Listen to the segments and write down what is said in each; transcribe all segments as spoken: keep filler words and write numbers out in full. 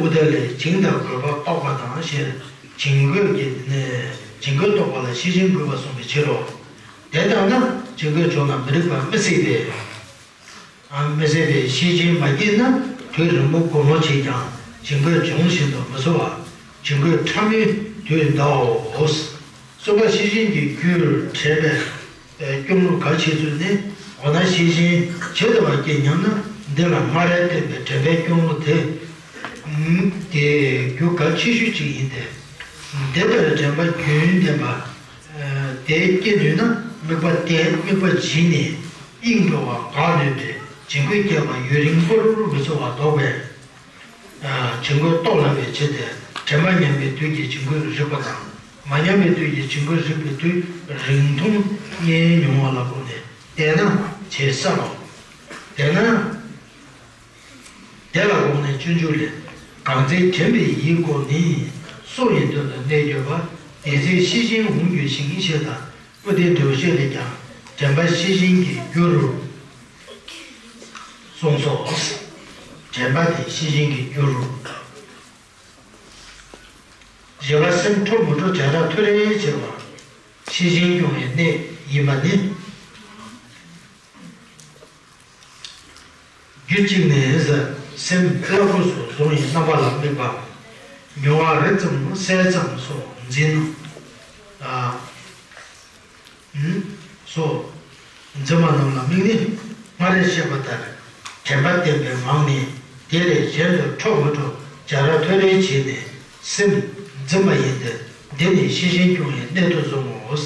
དབུ་མཐའ་ལས་བྱིང་དང་རྒོད་པ་རྟོགས་པ་དང་ཞེས་བྱིང་རྒོད་ཀྱི་ནས་བྱིང་རྒོད་རྟོགས་པ་ལ་ཤེས་བཞིན་དགོས་པར་གསུངས་པའི་ཕྱིར་རོ། དེ་ལྟར་ན་བྱིང་རྒོད་བྱུང་ན་མི་རིགས་པ་མི་སྲིད་པས། མི་སྲིད་པས་ཤེས་བཞིན་མ་སྐྱེས་ན་དུས་རིང་པོ་གོམས་ལོང་བྱས་ཀྱང་བྱིང་རྒོད་འབྱུང་བཞིན་དུ་མི་གསོ་བར་བྱིང་རྒོད་ཕྲ་མོའི་དུས་འདའོ། གསོ་བ་ཤེས་བཞིན་གྱི་རྒྱུར་དྲན་པའི་སྐྱོང་ལུགས་གལ་ཆེ་ཚུལ་ནི། འོ་ན་ཤེས་བཞིན་ཇི་ལྟ་བ་སྐྱེ་སྙམ་ན་འདི་ལ་སྔར་བསྟན་པའི་དྲན་པའི་སྐྱོང་ལུགས་དེ། དེ་རྒྱུ་གལ་ཆེ་ཤོས་ཅིག་ཡིན་ཏེ། དེ་ལྟར་དྲན་པ་རྒྱུན་ལྡན་པ། དེ་སྐྱེ་ནུས་ན་དམིགས་པ་བརྟན་དམིགས་པ་བྱིན་ནས་དབྱིངས་འགྲོ་བ་འགག་ནུས་པས་བྱིང་རྒོད་སྐྱེས་པ་ཡུན་རིང་པོར་མི་གསོ་བར་ལྡོག་པས། བྱིང་རྒོད་རྟོགས་སླ་བའི་ཆེད་དུ་དྲན་པ་ཉམས་པའི་དུས་ཀྱི་བྱིང་རྒོད་རིག་པ་དང་། མ་ཉམས་པའི་དུས་ཀྱི་བྱིང་རྒོད་རིག་པའི་དུས་རིང་ཐུང་གཉིས་མྱོང་བ་ལ་དགོངས་ནས་དེས་ན་ཞེས་བསམ་མོ། དེས་ན། དེ་ལ་དགོངས་ནས་སྤྱོད་འཇུག་ལས། གང་ཚེ་དྲན་པའི་ཡིད་ཀྱིས་ནི། སྲོག་ཡི་དོན་དུ་གནས་གྱུར་པ། དེ་ཚེ་ཤེས་བཞིན་འོང་འགྱུར་ཞིང་ཞེས་དང་། པོ་ཏི་འདྲེའུ་བཤད་ལས་ཀྱང་དྲན་པ་ཤེས་བཞིན་གྱི་རྒྱུ་རུ་གསུངས་སོ། དྲན་པ་དེ་ཤེས་བཞིན་གྱི་རྒྱུ་རུ། བཞི་པ་སེམས་འཕྲོག་མི་འཕྲོག་བྱ་ར་ཐོ་རེ་བྱེད་པ། ཤེས་བཞིན་སྐྱོང་བའི་གནས་ཡིན་པ་ནི། རྒྱུ་གཅིག་ནི། སེམས་ཀླ་ཀློ་སུ་བཟུང་བའི་རྣམ་པ་ལ་དམིགས་པ། མྱོང་བ་རེག་ཙམ་གསལ་ཙམ་སོགས་འཛིན། ཨ། སོགས་འཛིན་པ་རྣམས་ལ་དམིགས་ནས་སྔར་བཤད་པ་ལྟར་དྲན་པ་བསྟེན་པའི་ངང་ནས་དེ་ལས་གཞན་དུ་འཕྲོག་མི་འཕྲོག་བྱ་ར་ཐོ་རེ་བྱས་ནས་སེམས་འཛིན་པ་ཡིན་ཏེ། འདི་ནི་ཤེས་བཞིན་སྐྱོང་བའི་གནས་དུ་བཟུང་ངོ་།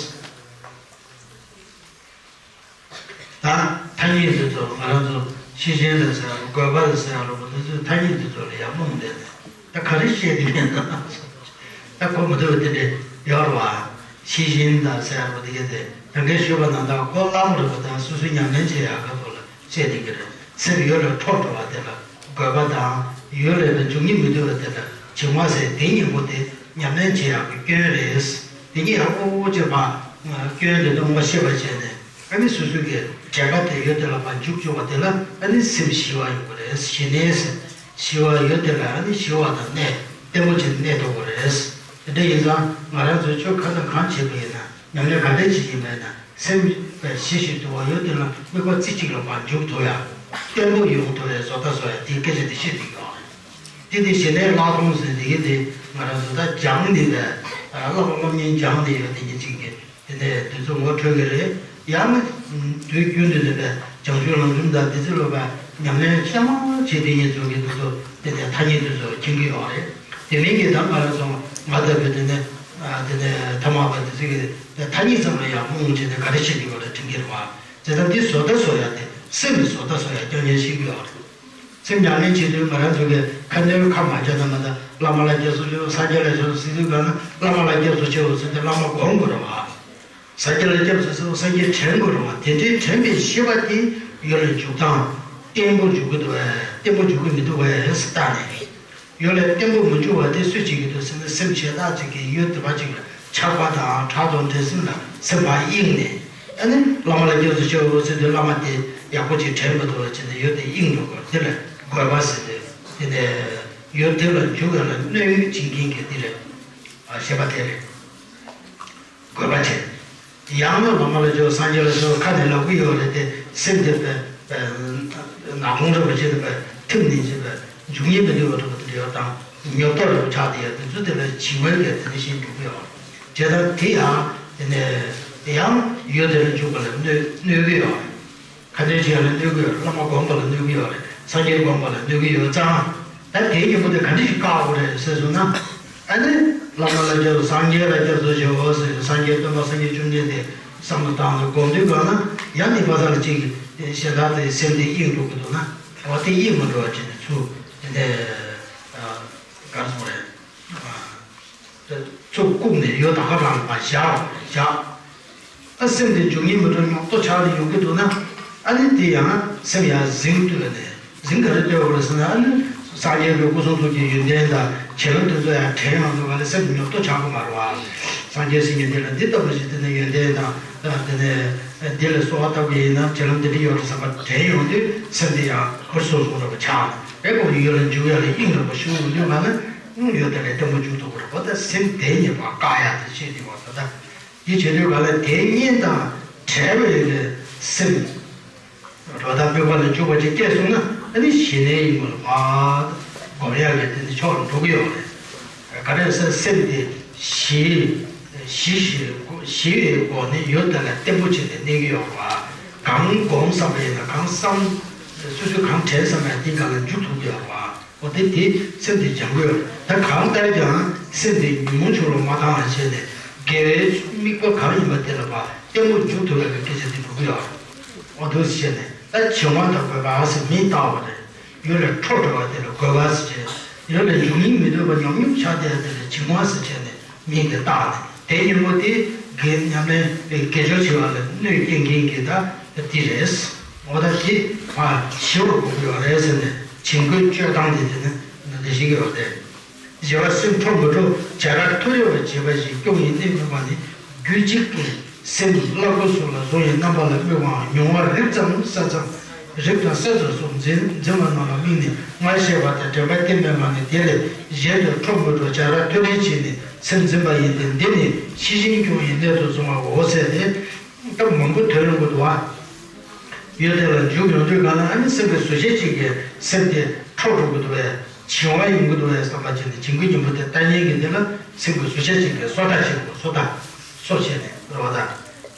ད་ཐ་སྙད་འདི་ཚོ་ང་རང་ཚོ་ཤེས་བཞིན་ལ་ཟེར་ར་རྒོད་པ་ལ་ཟེར་ར་ལོ་འདི་ཚོའི་ཐ་སྙད་འདི་ཚོ་ལ་ཡང་རྨོངས་བསྡད་ནས་ད་ག་རེ་བཤད་དེ་ཡིན་ན། ད་གོ་མི་ཐུབ་པ་དེ་འདྲ་ཡོད་རེད་བ། ཤེས་བཞིན་ལ་ཟེར་ར་ལོ་འདི་ག་དེ་ད་གིན་ཞུས་པ་ནང་ལྟར་གོ་སླ་པོ་རེད་བ། ད་སོ་སོའི་ཉམས་ལེན་བྱེད་ཡག་ག་ཚོ་ལ་བཤད་དེ་གི་རེད། སེམས་ཡུལ་ལས་འཕྲོག་འགྲོ་བ་དེ་ལ་རྒོད་པ་དང་། ཡུལ་ལས་འཇུག་སྙིང་མི་འདོད་པ་དེ་ལ་བྱིང་བ་ཟེར། དེ་གཉིས་པོ་དེ་ཉམས་ལེན་བྱེད་ཡག་གི་སྐྱོན་རེད། དེ་གཉིས་ཡང་ཨོ་ཅེ་པ་སྐྱོན་དེ་དུ་ངོ་ཤེས་པ་བྱས་ནས་ཨ་ནི་སོ་སོ་གི་དྲན་པ་དེ་ཡུལ་དེ་ལ་མ་འཇུག་བཅུག་པ་དེ་ལ་ཨ་ནི་སེམས་ཞི་བ་ཡོང་གི་རེད། ཞི་གནས་ཟེར། ཞི་བ་ཡུལ་དེ་ལ་ཨ་ནི་ཞི་བ་དང་གནས་བརྟན་པོ་བྱས་ནས་གནས་ཐུབ་ཀྱི་རེད། དེ་འདྲ་ཡིན་ཙང་ང་རང་ཚོས་ཆོས་གང་དང་གང་བྱེད་པ་ཡིན་ན། ཉམས་ལེན་ག་འདྲ་ཅིག་ཡིན་པས་ན་སེམས་པའི་ཞི་ཞིང་དུལ་བ་ཡོད་དེ་ལ་དམིགས་པ་རྩེ་གཅིག་ལ་མར་འཇུག་ཐུབ་ཡ། བརྟན་པོ་ཡོང་ཐུབ་པའི་བཟོ་ལྟ་བཟོ་ཡ་དེའི་སྐད་ཆ་དེ་བཤད་ཀྱི་ཡོད་རེད། དེ་དེ་ཞི་གནས་ལྷག་མཐོང་ཟེར་དེ་གི་དེ་ང་རང་ཚོ་ད་སྦྱངས་ནས་པས་བསླབ་པ་སློབ་གཉེར་སྦྱངས་ནས་ཡོད་དེ་ཉིན་གཅིག་གི་དེ་ནས་དེ་ཚོ་ངོ་འཕྲོད་ཀྱི་རེད། ཡང་དུས་རྒྱུན་དུ་དེ་པས་བྱང་ཆུབ་ལམ་རིམ་དང་དེ་ཚོ་ལ་པས་ཉམས་ལེན་ཤ་མ་བྱེད་དེ་ཉིན་ཚོ་གི་དེ་ཚོ་དེ་དེ་ཐ་སྙད་དེ་ཚོ་མཁྱེན་གྱི་ཡོད་རེད། དེ་མིན་གྱི་ད་ང་རང་ཚོ་ང་ལྟ་བུའི་དེ་ནས་དེ་ནས་ཐ་མག་པ་དེ་ཚོ་གི་ཐ་སྙད་ཙམ་ལ་ཡང་རྨོངས་བྱས་ནས་ག་རེ་བྱེད་ཀྱི་ཡོད་རེད་དྲན་གྱི་རེད་བ། དེ་ལྟར་འདི་བཟོ་ལྟ་བཟོ་ཡ་དེ་སེམས་ཀྱི་བཟོ་ལྟ་བཟོ་ཡ་སྐྱོན་ཉེན་ཤེས་ཀྱི་ཡོད་རེད། སེམས་ཉམས་ལེན་བྱེད་དུས་ང་རང་ཚོ་གི་ཁ་འདོན་ཁ་མ་བྱས་ན་མ་ད་བླ་མ་ལ་སྐྱབས་སུ་མཆིའོ་སངས་རྒྱས་ལ་སྐྱབས་སུ་ཟེར་དུས་གང་ན་བླ་མ་ལ་སྐྱབས་སུ་མཆིའོ་ཟེར་ཏེ་བླ་མ་སྒོམ་དགོས་རེད་བ། སངས་རྒྱས་ལ་སྐྱབས་སུ་མཆིའོ་སངས་རྒྱས་དྲན་དགོས་རེད་བ། དེ་འདྲའི་དྲན་པའི་ཤེས་པ་དེ་ཡུལ་ལ་འཇུག་སྟངས་བརྟན་པོ་འཇུག་གི་འདུག་བས་བརྟན་པོ་འཇུག་གི་མི་འདུག་བས་ཟེར་བལྟས་ནས། ཡུལ་ལ་བརྟན་པོ་མི་འཇུག་པ་དེ་སུས་བྱེད་ཀྱི་འདུག་ཟེར་ན་སེམས་ཞེ་དྲག་ཅིག་གིས་ཡུལ་དེ་པ་ཅིག་ལ་ཆགས་པ་དང་ཕྲག་དོག་འདྲེ་སེམས་ལ་སེམས་པ་གཡེངས་ནས་ཨ་ནི་བླ་མ་ལ་སྐྱབས་སུ་མཆིའོ་ཟེར་དུས་བླ་མ་དེ་ཡག་པོ་ཅིག་དྲན་མི་ཐུབ་པ་བྱས་ནས་ཡུལ་དེ་གཡེངས་འགྲོ་དགོས། དེ་ལ་རྒོད་པ་ཟེར་དུས་དེ་ནས་ཡུལ་དེ་ལ་འཇུག་ཡ་ལ་གནོད་ཡུལ་བྱེད་མཁན་གྱི་དེ་རེད། ཞེས་པ་དེ་རེད། རྒོད་པ་བྱས། ཡང་ན་བླ་མ་ལ་སྐྱབས་སངས་རྒྱས་ལ་སྐྱབས་ཁ་ནས་ལབ་ཀྱི་ཡོད་རེད་དེ་སེམས་དེ་པས་ནག་ཁུང་རེད་པ་བྱས་ཏེ་པས་ཐིམ་ནས་བྱས་པས་འཇུག་ཉེན་མི་འདུག་པ་འདྲ་པོ་དེ་འདྲ་ཡོད་དང་ཉོབ་ཏོ་རེད་པ་ཆགས་དེ་ཡོད་དེ་ཚོ་དེ་ལ་བྱིང་བའི་གེགས་དེ་ནས་ཤེས་འགྲོ་གི་ཡོད་རེད། བྱས་ཙང་དེ་ཡང་དེ་ནས་ཡང་ཡུལ་དེ་ལ་འཇུག་པ་ལ་གནོད་གནོད་གི་ཡོད་རེད། ཁ་འདོན་བྱེད་ཡ་ལ་གནོད་གི་ཡོད་རེད། བླ་མ་སྒོམ་པ་ལ་གནོད་གི་ཡོད་རེད། སངས་རྒྱས་སྒོམ་པ་ལ་གནོད་གི་ཡོད་ཙང་། ད་དེའི་སྙིང་པོ་དེ་ག་འདྲ་ཞིག་བཀག་དགོས་རེད་ཟེར་སོང་ན། ཨ་ནི་བླ་མ་ལ་སྐྱབས་སུ་སངས་རྒྱས་ལ་སྐྱབས་སུ་མཆིའོ་ཟེར་སངས་རྒྱས་སྟོན་པ་སངས་རྒྱས་བཅོམ་ལྡན་འདས་བསམ་བློ་བཏང་ནས་སྒོམ་དུས་གང་ན་ཡང་ནི་ཕ་ས་ལ་གཅིག་གི་ཞེ་དྲག་དེ་སེམས་དེ་གཡེང་འགྲོ་གི་འདུག་ན་འོ་དེ་གཡེང་མ་འགྲོ་བ་བྱས་ནས་ཚུར་དེ་ནས་ག་རེ་ཟེར་དགོས་རེད། ཚུར་བཀུག་ནས་ཡོད་ད་ག་རང་ལ་བཞག་བཞག་ཨ་སེམས་དེ་འཇུག་ཉེན་མི་འགྲོ་ཉོག་ཏོ་ཆགས་ནས་ཡོང་གི་འདུག་ན། ཨ་ནི་དེ་ཡང་སེམས་ཡང་གཟིངས་བཏུལ་ནས་གཟིངས་ག་རེ་བཏུལ་དགོས་རེད་ཟེར་ན། ཨ་ནི་སངས་རྒྱས་ཀྱི་སྐུ་གསུང་ཐུགས་ཀྱི་ཡོན་ཏན་དང་བྱིན་རླབས་དེ་ཚོ་ཡང་དྲན་ཡོང་དུས་ག་ལ་སེམས་ཉོག་ཏོ་ཆགས་ཀྱི་མ་རེད་བ། སངས་རྒྱས་སེང་གེ་འདི་ལ་འདི་ལྟ་བུ་ཞིག་དེ་ནས་ཡོན་ཏན་དང་དེ་ནས་འདི་ལ་གསོལ་བ་བཏབ་པ་ཡིན་ན་བྱིན་རླབས་འདི་འདྲ་ཡོད་རེད་བསམ་པ་དྲན་ཡོང་དུས་སེམས་དེ་ཡང་ཧུར་སུ་སོང་འགྲོ་བ་ཆགས། རེ་སྐོང་ཡུལ་ལ་འཇུག་ཡ་ལ་དབྱིངས་རིན་པོ་ཆེ་འོང་དུས་ག་ལ་ཡོད་དེ་ལས་བརྟན་པོ་འཇུག་ཐུབ་པ་རེད། འོ་ད་སེམས་དེ་ཉིད་པ་བཀག་ཡ་དེ་བྱེད་དུས་བ་ད་ལྟ་འདི་བྱེད་དུས་ག་ལ་དེ་གཉིས་དང་བྲལ་བའི་སེམས། རོ་དང་དམིགས་པ་ལ་འཇུག་པ་ཅིག་སྐྱེས་སོང་ན་ཨ་ནི་ཞི་གནས་ཡིན་པ་ལ་བ་སྒོམ་ཡ་གི་དེ་ནི་ཕྱོགས་ལ་འགྲོ་གི་ཡོད་རེད། ག་རེ་ཟེར་སེམས་དེ་ཞི་ཞི་ཞི་ཞི་བའི་སྒོ་ནས་ཡུལ་དེ་ལ་བརྟན་པོ་བྱས་ནས་གནས་ཀྱི་ཡོད་པ། གང་སྒོམ་བསམ་པ་ཡིན་ན་གང་བསམ་སོ་སོས་གང་དྲན་བསམ་ཡང་དེ་ག་ལ་འཇུག་ཐུབ་ཀྱི་ཡོད་པ། འོ་དེ་དེ་སེམས་དེ་སྦྱང་དགོས་ཡོད་རེད། ད་གང་ལྟར་ཀྱང་སེམས་དེ་ཉོན་མོངས་ཕྱོགས་ལ་མ་བཏང་བ་བྱས་ནས་དགེ་བའི་དམིགས་པ་གང་ཡིན་པ་དེ་ལ་བ་བརྟན་པོ་འཇུག་ཐུབ་པའི་སྐད་ཆ་དེ་འགྲོ་གི་ཡོད་རེད། འོ་འདུག་སེ་བྱས་ནས་ད་བྱིང་བ་དང་རྒོད་པ་ཟེར་མིང་བཏགས་པ་རེད། ཡུལ་ལས་འཕྲོ་བྲལ་བ་དེ་ལ་རྒོད་པ་ཟེར་བྱས། ཡུལ་ལ་འཇུག་སྙིང་མི་འདོད་པ་ཉོག་ཉོག་ཆགས་བསྡད་དེ་ལ་བྱིང་བ་ཟེར་བྱས་ནས་མིང་དེ་བཏགས་ནས་དེ་ཉོན་མོངས་དེ་དགེ་ཉམས་ལེན་དགེ་སྦྱོར་བྱེད་པ་ལ་གནོད་སྐྱེལ་མཁན་གྱི་ད་དེ་རེད། འོ་ད་དེ་མ་ཞི་བར་དགོས་ཀྱི་ཡོད་རེད་ཟེར་ནས་བྱིང་རྒོད་སྤྱོད་སྟངས་དེ་དེ་ནི་འདི་ཞིག་ཡོད་རེད། བཞི་པ་སེམས་འཕྲོ་མི་འཕྲོ་བྱ་ར་ཐོ་རེ་བ་བྱེད་པ་ཞིག་སྐྱོང་བའི་གནས་མིན་པ་ནི་རྒྱུད་གཅིག་གི་སེམས་བླ་གོས་སོགས་ལ་བཟུང་བའི་རྣམ་པ་ལ་དམིགས་པའམ་མྱོང་བ་རིག་ཙམ་ས་ཙམ་རིག་དང་ས་ཙམ་སོགས་འཛིན་འཛིན་པ་རྣམས་ལ་དམིགས་ནས་སྔར་བཤད་པ་ལྟར་དྲན་པ་བསྟེན་པའི་ངང་ནས་དེ་ལས་གཞན་དུ་འཕྲོ་མི་འཕྲོ་བྱ་ར་ཐོ་རེ་བྱས་ནས་སེམས་འཛིན་པ་ཡིན་ཏེ་འདི་ནི་ཤེས་བཞིན་སྐྱོང་བའི་གནས་སུ་བཟུང་བའོ་ཟེར་ཏེ། སྐབས་མང་པོ་ཐོན་ཡོང་གི་འདུག་བ། ཡུལ་དེ་ལ་འཇུག་ཡོང་དུས་གང་ལ་ཨ་ནི་སེམས་པའི་གཟུགས་ཅན་གཅིག་གིས་སེམས་དེ་འཕྲོག་འགྲོ་གི་འདུག་བས། བྱིང་བ་ཡོང་གི་འདུག་བས་བསམ་པ་བྱས་ནས་བྱིང་རྒོད་ཉིན་མོ་དེ་ལྟ་མཁན་གྱི་འདི་ལ་སེམས་ཀྱི་གཟུགས་ཅན་གཅིག་གིས་སོ་ལྟ་བྱེད་དགོས། སོ་ལྟ། སོ་བྱས་ནས་རེད་བ་ད།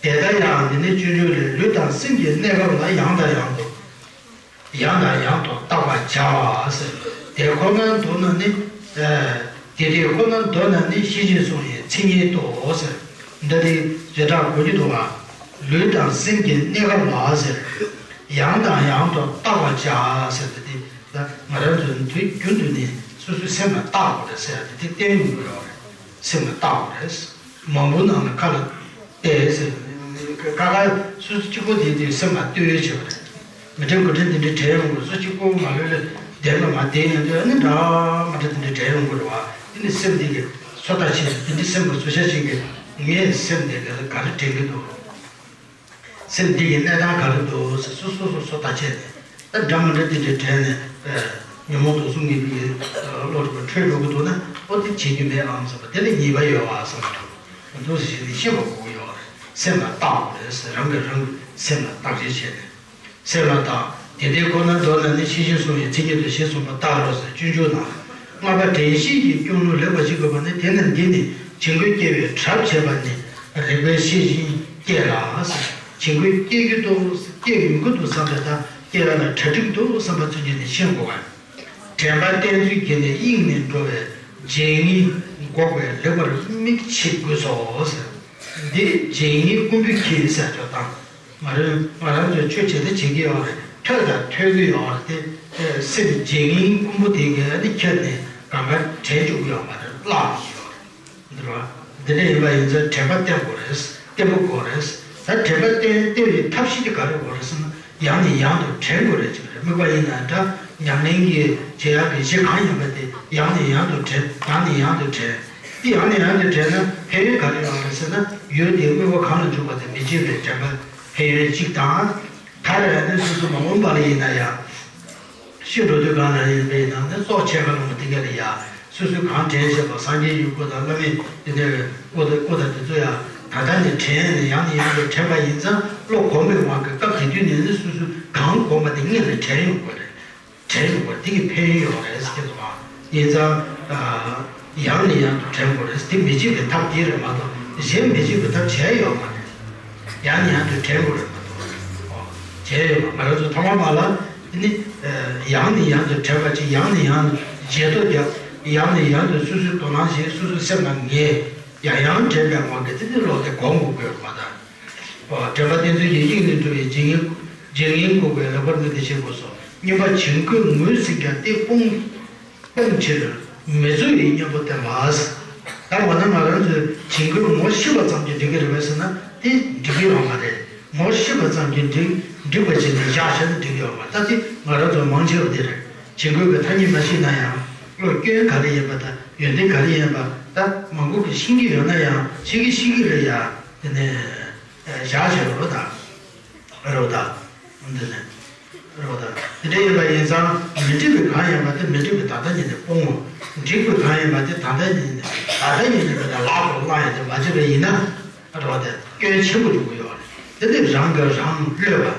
དེ་ལྟར་ཡང་འདི་ནི་སྤྱོད་འཇུག་ལས་ལུས་དང་སེམས་ཀྱི་གནས་སྐབས་ལ་ཡང་དང་ཡང་དུ། ཡང་དང་ཡང་དུ་བརྟག་པར་བྱ་ཟེར། དེ་ཁོ་ན་མདོར་ན་ནི། དེ་དེ་ཁོ་ན་མདོར་ན་ནི་ཤེས་བཞིན་སོང་བའི་མཚན་ཉིད་དོ་ཟེར། འདི་དེ་བྱེ་བྲག་གོ་རྒྱུ་འདུག་བ། ལུས་དང་སེམས་ཀྱི་གནས་སྐབས་ལ་ཟེར། ཡང་དང་ཡང་དུ་བརྟག་པར་བྱ་ཟེར་ཏེ་དེ་ང་རང་ཚོ་དུས་རྒྱུན་དུ་ནི་སོ་སོའི་སེམས་ལ་བརྟག་དགོས་རེད་ཟེར་ཏེ་དེ་བསྟན་ཡོང་གི་ཡོད་རེད། སེམས་ལ་བརྟག་དགོས་རེད། མང་པོ་ནང་ལ་ཁ་ལ་བལྟས་ཟེར། ཁ་ཁ་སོ་སོ་གཅིག་པོ་དེ་དེ་སེམས་ལ་ལྟོས་བྱེད་པ་རེད། མི་དྲན་དགུ་དྲན་དེ་འདྲའི་དྲན་ཡོང་དགོས། སུ་གཅིག་པོ་མ་ལོས་ལ་བསྡད་ལ་མ་བསྡད་ཡོང་དུས་ཨ་ནི་འདྲ་མ་འདྲ་དེ་འདྲའི་དྲན་ཡོང་དགོས་རེད་བ། དེ་ནི་སེམས་འདི་གི་སོ་ལྟ་བྱེད་དེ་འདྲའི་སེམས་ཀྱི་གཟུགས་ཅན་ཞིག་གིས་ངའི་སེམས་འདི་ག་ལ་ག་རེ་དྲན་གྱི་འདུག་སེམས་འདི་གི་གནས་སྟངས་ག་རེ་འདུག་ཟེར་སོ་སོ་སོ་སོ་ལྟ་བྱས་ནས་ད་འདྲ་མ་འདྲ་དེ་འདྲའི་དྲན་ནས་ཉོན་མོངས་དུག་གསུམ་གྱི་བློ་འཁྲུལ་འགྲོ་གི་འདུག་ན་ཨོ་དེ་བྱེད་རྒྱུ་མེད་ཨང་བསམ་པ་དེ་ལ་ཉེས་པ་ཡོད་བ་བསམ་པ་འདུག་འདུག་ཟེར་ནས་ཤེས་པ་དགོས་ཀྱི་ཡོད་རེད། སེམས་ལ་བརྟག་དགོས་རེད་ཟེར། རང་གིས་རང་གི་སེམས་ལ་བརྟག་དཔྱད་བྱས་ནས། སེམས་ལ་བརྟག་དེ་ལྟའི་ཁོ་ན་མདོར་ན་ནི་ཤེས་བཞིན་སོང་བའི་མཚན་ཉིད་དོ་ཞེས་གསུངས་པ་ལྟར་རོ་ཟེར། སྤྱོད་འཇུག་ནང་། ལྔ་པ་དྲན་ཤེས་ཀྱི་སྐྱོང་ལུགས་ལེགས་པར་ཤེས་དགོས་པ་ནི་དེ་ནི་འདི་ནི་བྱིང་རྒོད་སྐྱེ་བའི་གྲབས་བྱེད་པ་ནི་རེག་པའི་ཤེས་བཞིན་སྐྱེ་ལ་ཟེར། བྱིང་རྒོད་སྐྱེ་རྒྱུ་འདུག་སྐྱེ་ཡོང་གི་འདུག་བསམ་པའི་ད་སྐྱེ་བ་ལ་གྲ་སྒྲིག་འདུག་བསམ་པ་ཚུན་ཆད་ནས་ཤེས་དགོས་པ། དྲན་པ་བརྟན་ཚུལ་གྱིས་ནི་དབྱིངས་ནས་འགྲོ་བའི་བརྗེད་ངས་འགོག་པའི་ལེགས་པར་དམིགས་ཕྱེ་དགོས་སོ་ཟེར། འདི་བརྗེད་ངས་རྐུན་པོའི་ཁྱི་ཟེར་ཆོག་དང་། ང་རང་ང་རང་ཚོས་ཆོས་བྱེད་ད་བྱེད་ཀྱི་ཡོད་རེད། ཐོས་དང་ཐོས་ཀྱི་ཡོད་རེད་དེ། སེམས་བརྗེད་ངས་རྐུན་པོ་དེ་གས་ནི་ཁྱེར་ནས་གང་ག་དྲན་བཅུག་གི་ཡོད་མ་རེད། བརླག་གི་ཡོད་རེད། འདི་ར། འདི་འདྲ་ཡིན་པ་ཡིན་ཙང་དྲན་པ་བརྟན་དགོས་རེད། བརྟན་པོ་དགོས་རེད། ད་དྲན་པ་བརྟན་བརྟན་པའི་ཐབས་ཤེས་དེ་ག་རེ་དགོས་རེད་ཟེར་ན་ཡང་ནས་ཡང་དུ་དྲན་དགོས་རེད་ཅིག་རེད། དམིགས་པ་ཡིན་ན་འདྲ་ཉམས་ལེན་གྱི་བྱེད་ཡག་གི་གཞི་གང་ཡིན་པ་དེ་ཡང་ནས་ཡང་དུ་དྲན། ཡང་ནས་ཡང་དུ་དྲན། དེ་ཡང་ནས་ཡང་དུ་དྲན་ན་ཕན་ཡོན་ག་རེ་ཡོང་རེད་ཟེར་ན་ཡུལ་དེའི་དངོས་པོ་གང་ལ་འཇུག་པ་དེ་མི་བརྗེད་པའི་དྲན་པ་ཕན་ཡོན་གཅིག་དང་། ད་རེས་ནས་སོ་སོ་མ་འོངས་པ་ལ་ཡིན་ན་ཡང་། ཤི་འགྲོ་དུས་གང་ལ་ཡིན་པའི་ནང་ནས་སྲོག་ཆད་པ་ལ་མ་དེ་ག་ལ་ཡ། སོ་སོས་གང་དྲན་བྱས་པ་སངས་རྒྱས་ཀྱི་སྐུ་དང་བླ་མའི་དེ་འདྲའི་སྐུ་དང་སྐུ་དང་དེ་ཚོ་ཡང་ད་ལྟ་ནས་དྲན་ནས་ཡང་ནས་ཡང་དུ་དྲན་པ་ཡིན་ཙང་བློ་གོམས་པའི་དབང་གིས་སྐབས་དེ་དུས་ནས་ནི་སོ་སོས་གང་གོམས་པ་དེ་སྔོན་ལ་དྲན་ཡོང་དགོས་རེད། དྲན་ཡོང་དགོས་རེད། དེ་གི་ཕན་ཡོན་ཡོད་རེད་ཟེར་གྱི་འདུག་ཨ། ཡིན་ཙང་། ཡང་ནས་ཡང་དུ་དྲན་དགོས་རེད། དེ་མི་བྱེད་པའི་ཐབས་དེ་རེད་མ་གཏོགས་གཞན་མི་བྱེད་པའི་ཐབས་བྱས་ཡོད་མ་རེད། ཡང་ནས་ཡང་དུ་དྲན་དགོས་རེད་མ་གཏོགས། ཨོ། བྱས་ཡོད་མ་ང་རང་ཚོ་ཐོག་མ་མ་ལ་དེ་ནི། ཡང་ནས་ཡང་དུ་དྲན་པ་ཅིག་ཡང་ནས་ཡང་དུ་བརྗེད་ཐོ་རྒྱབ། ཡང་ནས་ཡང་དུ་སོ་སོའི་དོ་སྣང་བྱེད། སོ་སོའི་སེམས་ལ་ངེས། ཡང་ཡང་དྲན་པའི་དབང་གིས་དེ་ནི་བློ་དེ་གོམས་དགོས་དགོས་མ་གཏོགས། དྲན་པ་བརྟན་ཚུལ་གྱིས་དབྱིངས་ནས་འགྲོ་བའི་བརྗེད་ངས་བརྗེད་ངས་འགོག་པའི་ལེགས་པར་དམིགས་ཏེ་བྱེད་དགོས་སོ། གཉིས་པ་བྱིང་རྒོད་ངོས་ཟིན་ཀྱང་སྟེ་སྤོང་སྤོང་ཕྱིར་མི་བཟོད་པའི་གཉེན་པོ་བསྟེན་པ། ད་འོ་ན་ང་རང་ཚོས་བྱིང་རྒོད་ངོ་ཤེས་པ་ཙམ་གྱིས་འགྲིག་གི་རེད་པས་ཟེར་ན་དེ་འགྲིག་གི་ཡོད་མ་རེད། ངོ་ཤེས་པ་ཙམ་གྱིས་འགྲིག་འགྲིག་པ་བྱས་ནས་བཞག་བྱས་ན་འགྲིག་གི་ཡོད་མ་རེད། ད་དེ་ང་རང་ཚོ་མང་ཆེ་བ་དེ་རེད། བྱིང་རྒོད་ཀྱི་ཐ་སྙད་མ་ཤེས་ན་ཡང་བློ་སྐྱོན་ག་རེ་ཡིན་པ་དང་ཡོན་ཏན་ག་རེ་ཡིན་པ་ད་མང་པོ་གིས་ཤེས་ཀྱི་ཡོད་ན་ཡང་ཤེས་ཀྱི་ཤེས་ཀྱི་རེད་ཡ། དེ་ནས་བཞག་བྱས་རོ་ད། རོ་ད། འདི་ནས། རེད་བ། ད་དེ་འདྲ་ཡིན་པ་ཡིན་ཙང་མི་འགྲིག་པའི་གང་ཡིན་པ་དེ་མི་འགྲིག་པའི་ད་ལྟ་ཉིད་ནས་སྤོང་ངོ་། འགྲིག་པའི་གང་ཡིན་པ་དེ་ད་ལྟ་ཉིད་ནས་ད་ལྟ་ཉིད་ནས་མི་ལ་ལག་ཏུ་བླང་ཡ་དེ་མ་བྱས་པ་ཡིན་ན། རེད་བ། དེ་སྐྱོན་ཆེན་པོ་འབྱུང་གི་ཡོད་རེད། དེ་ནི་རང་གིས་རང་བསླད་པ་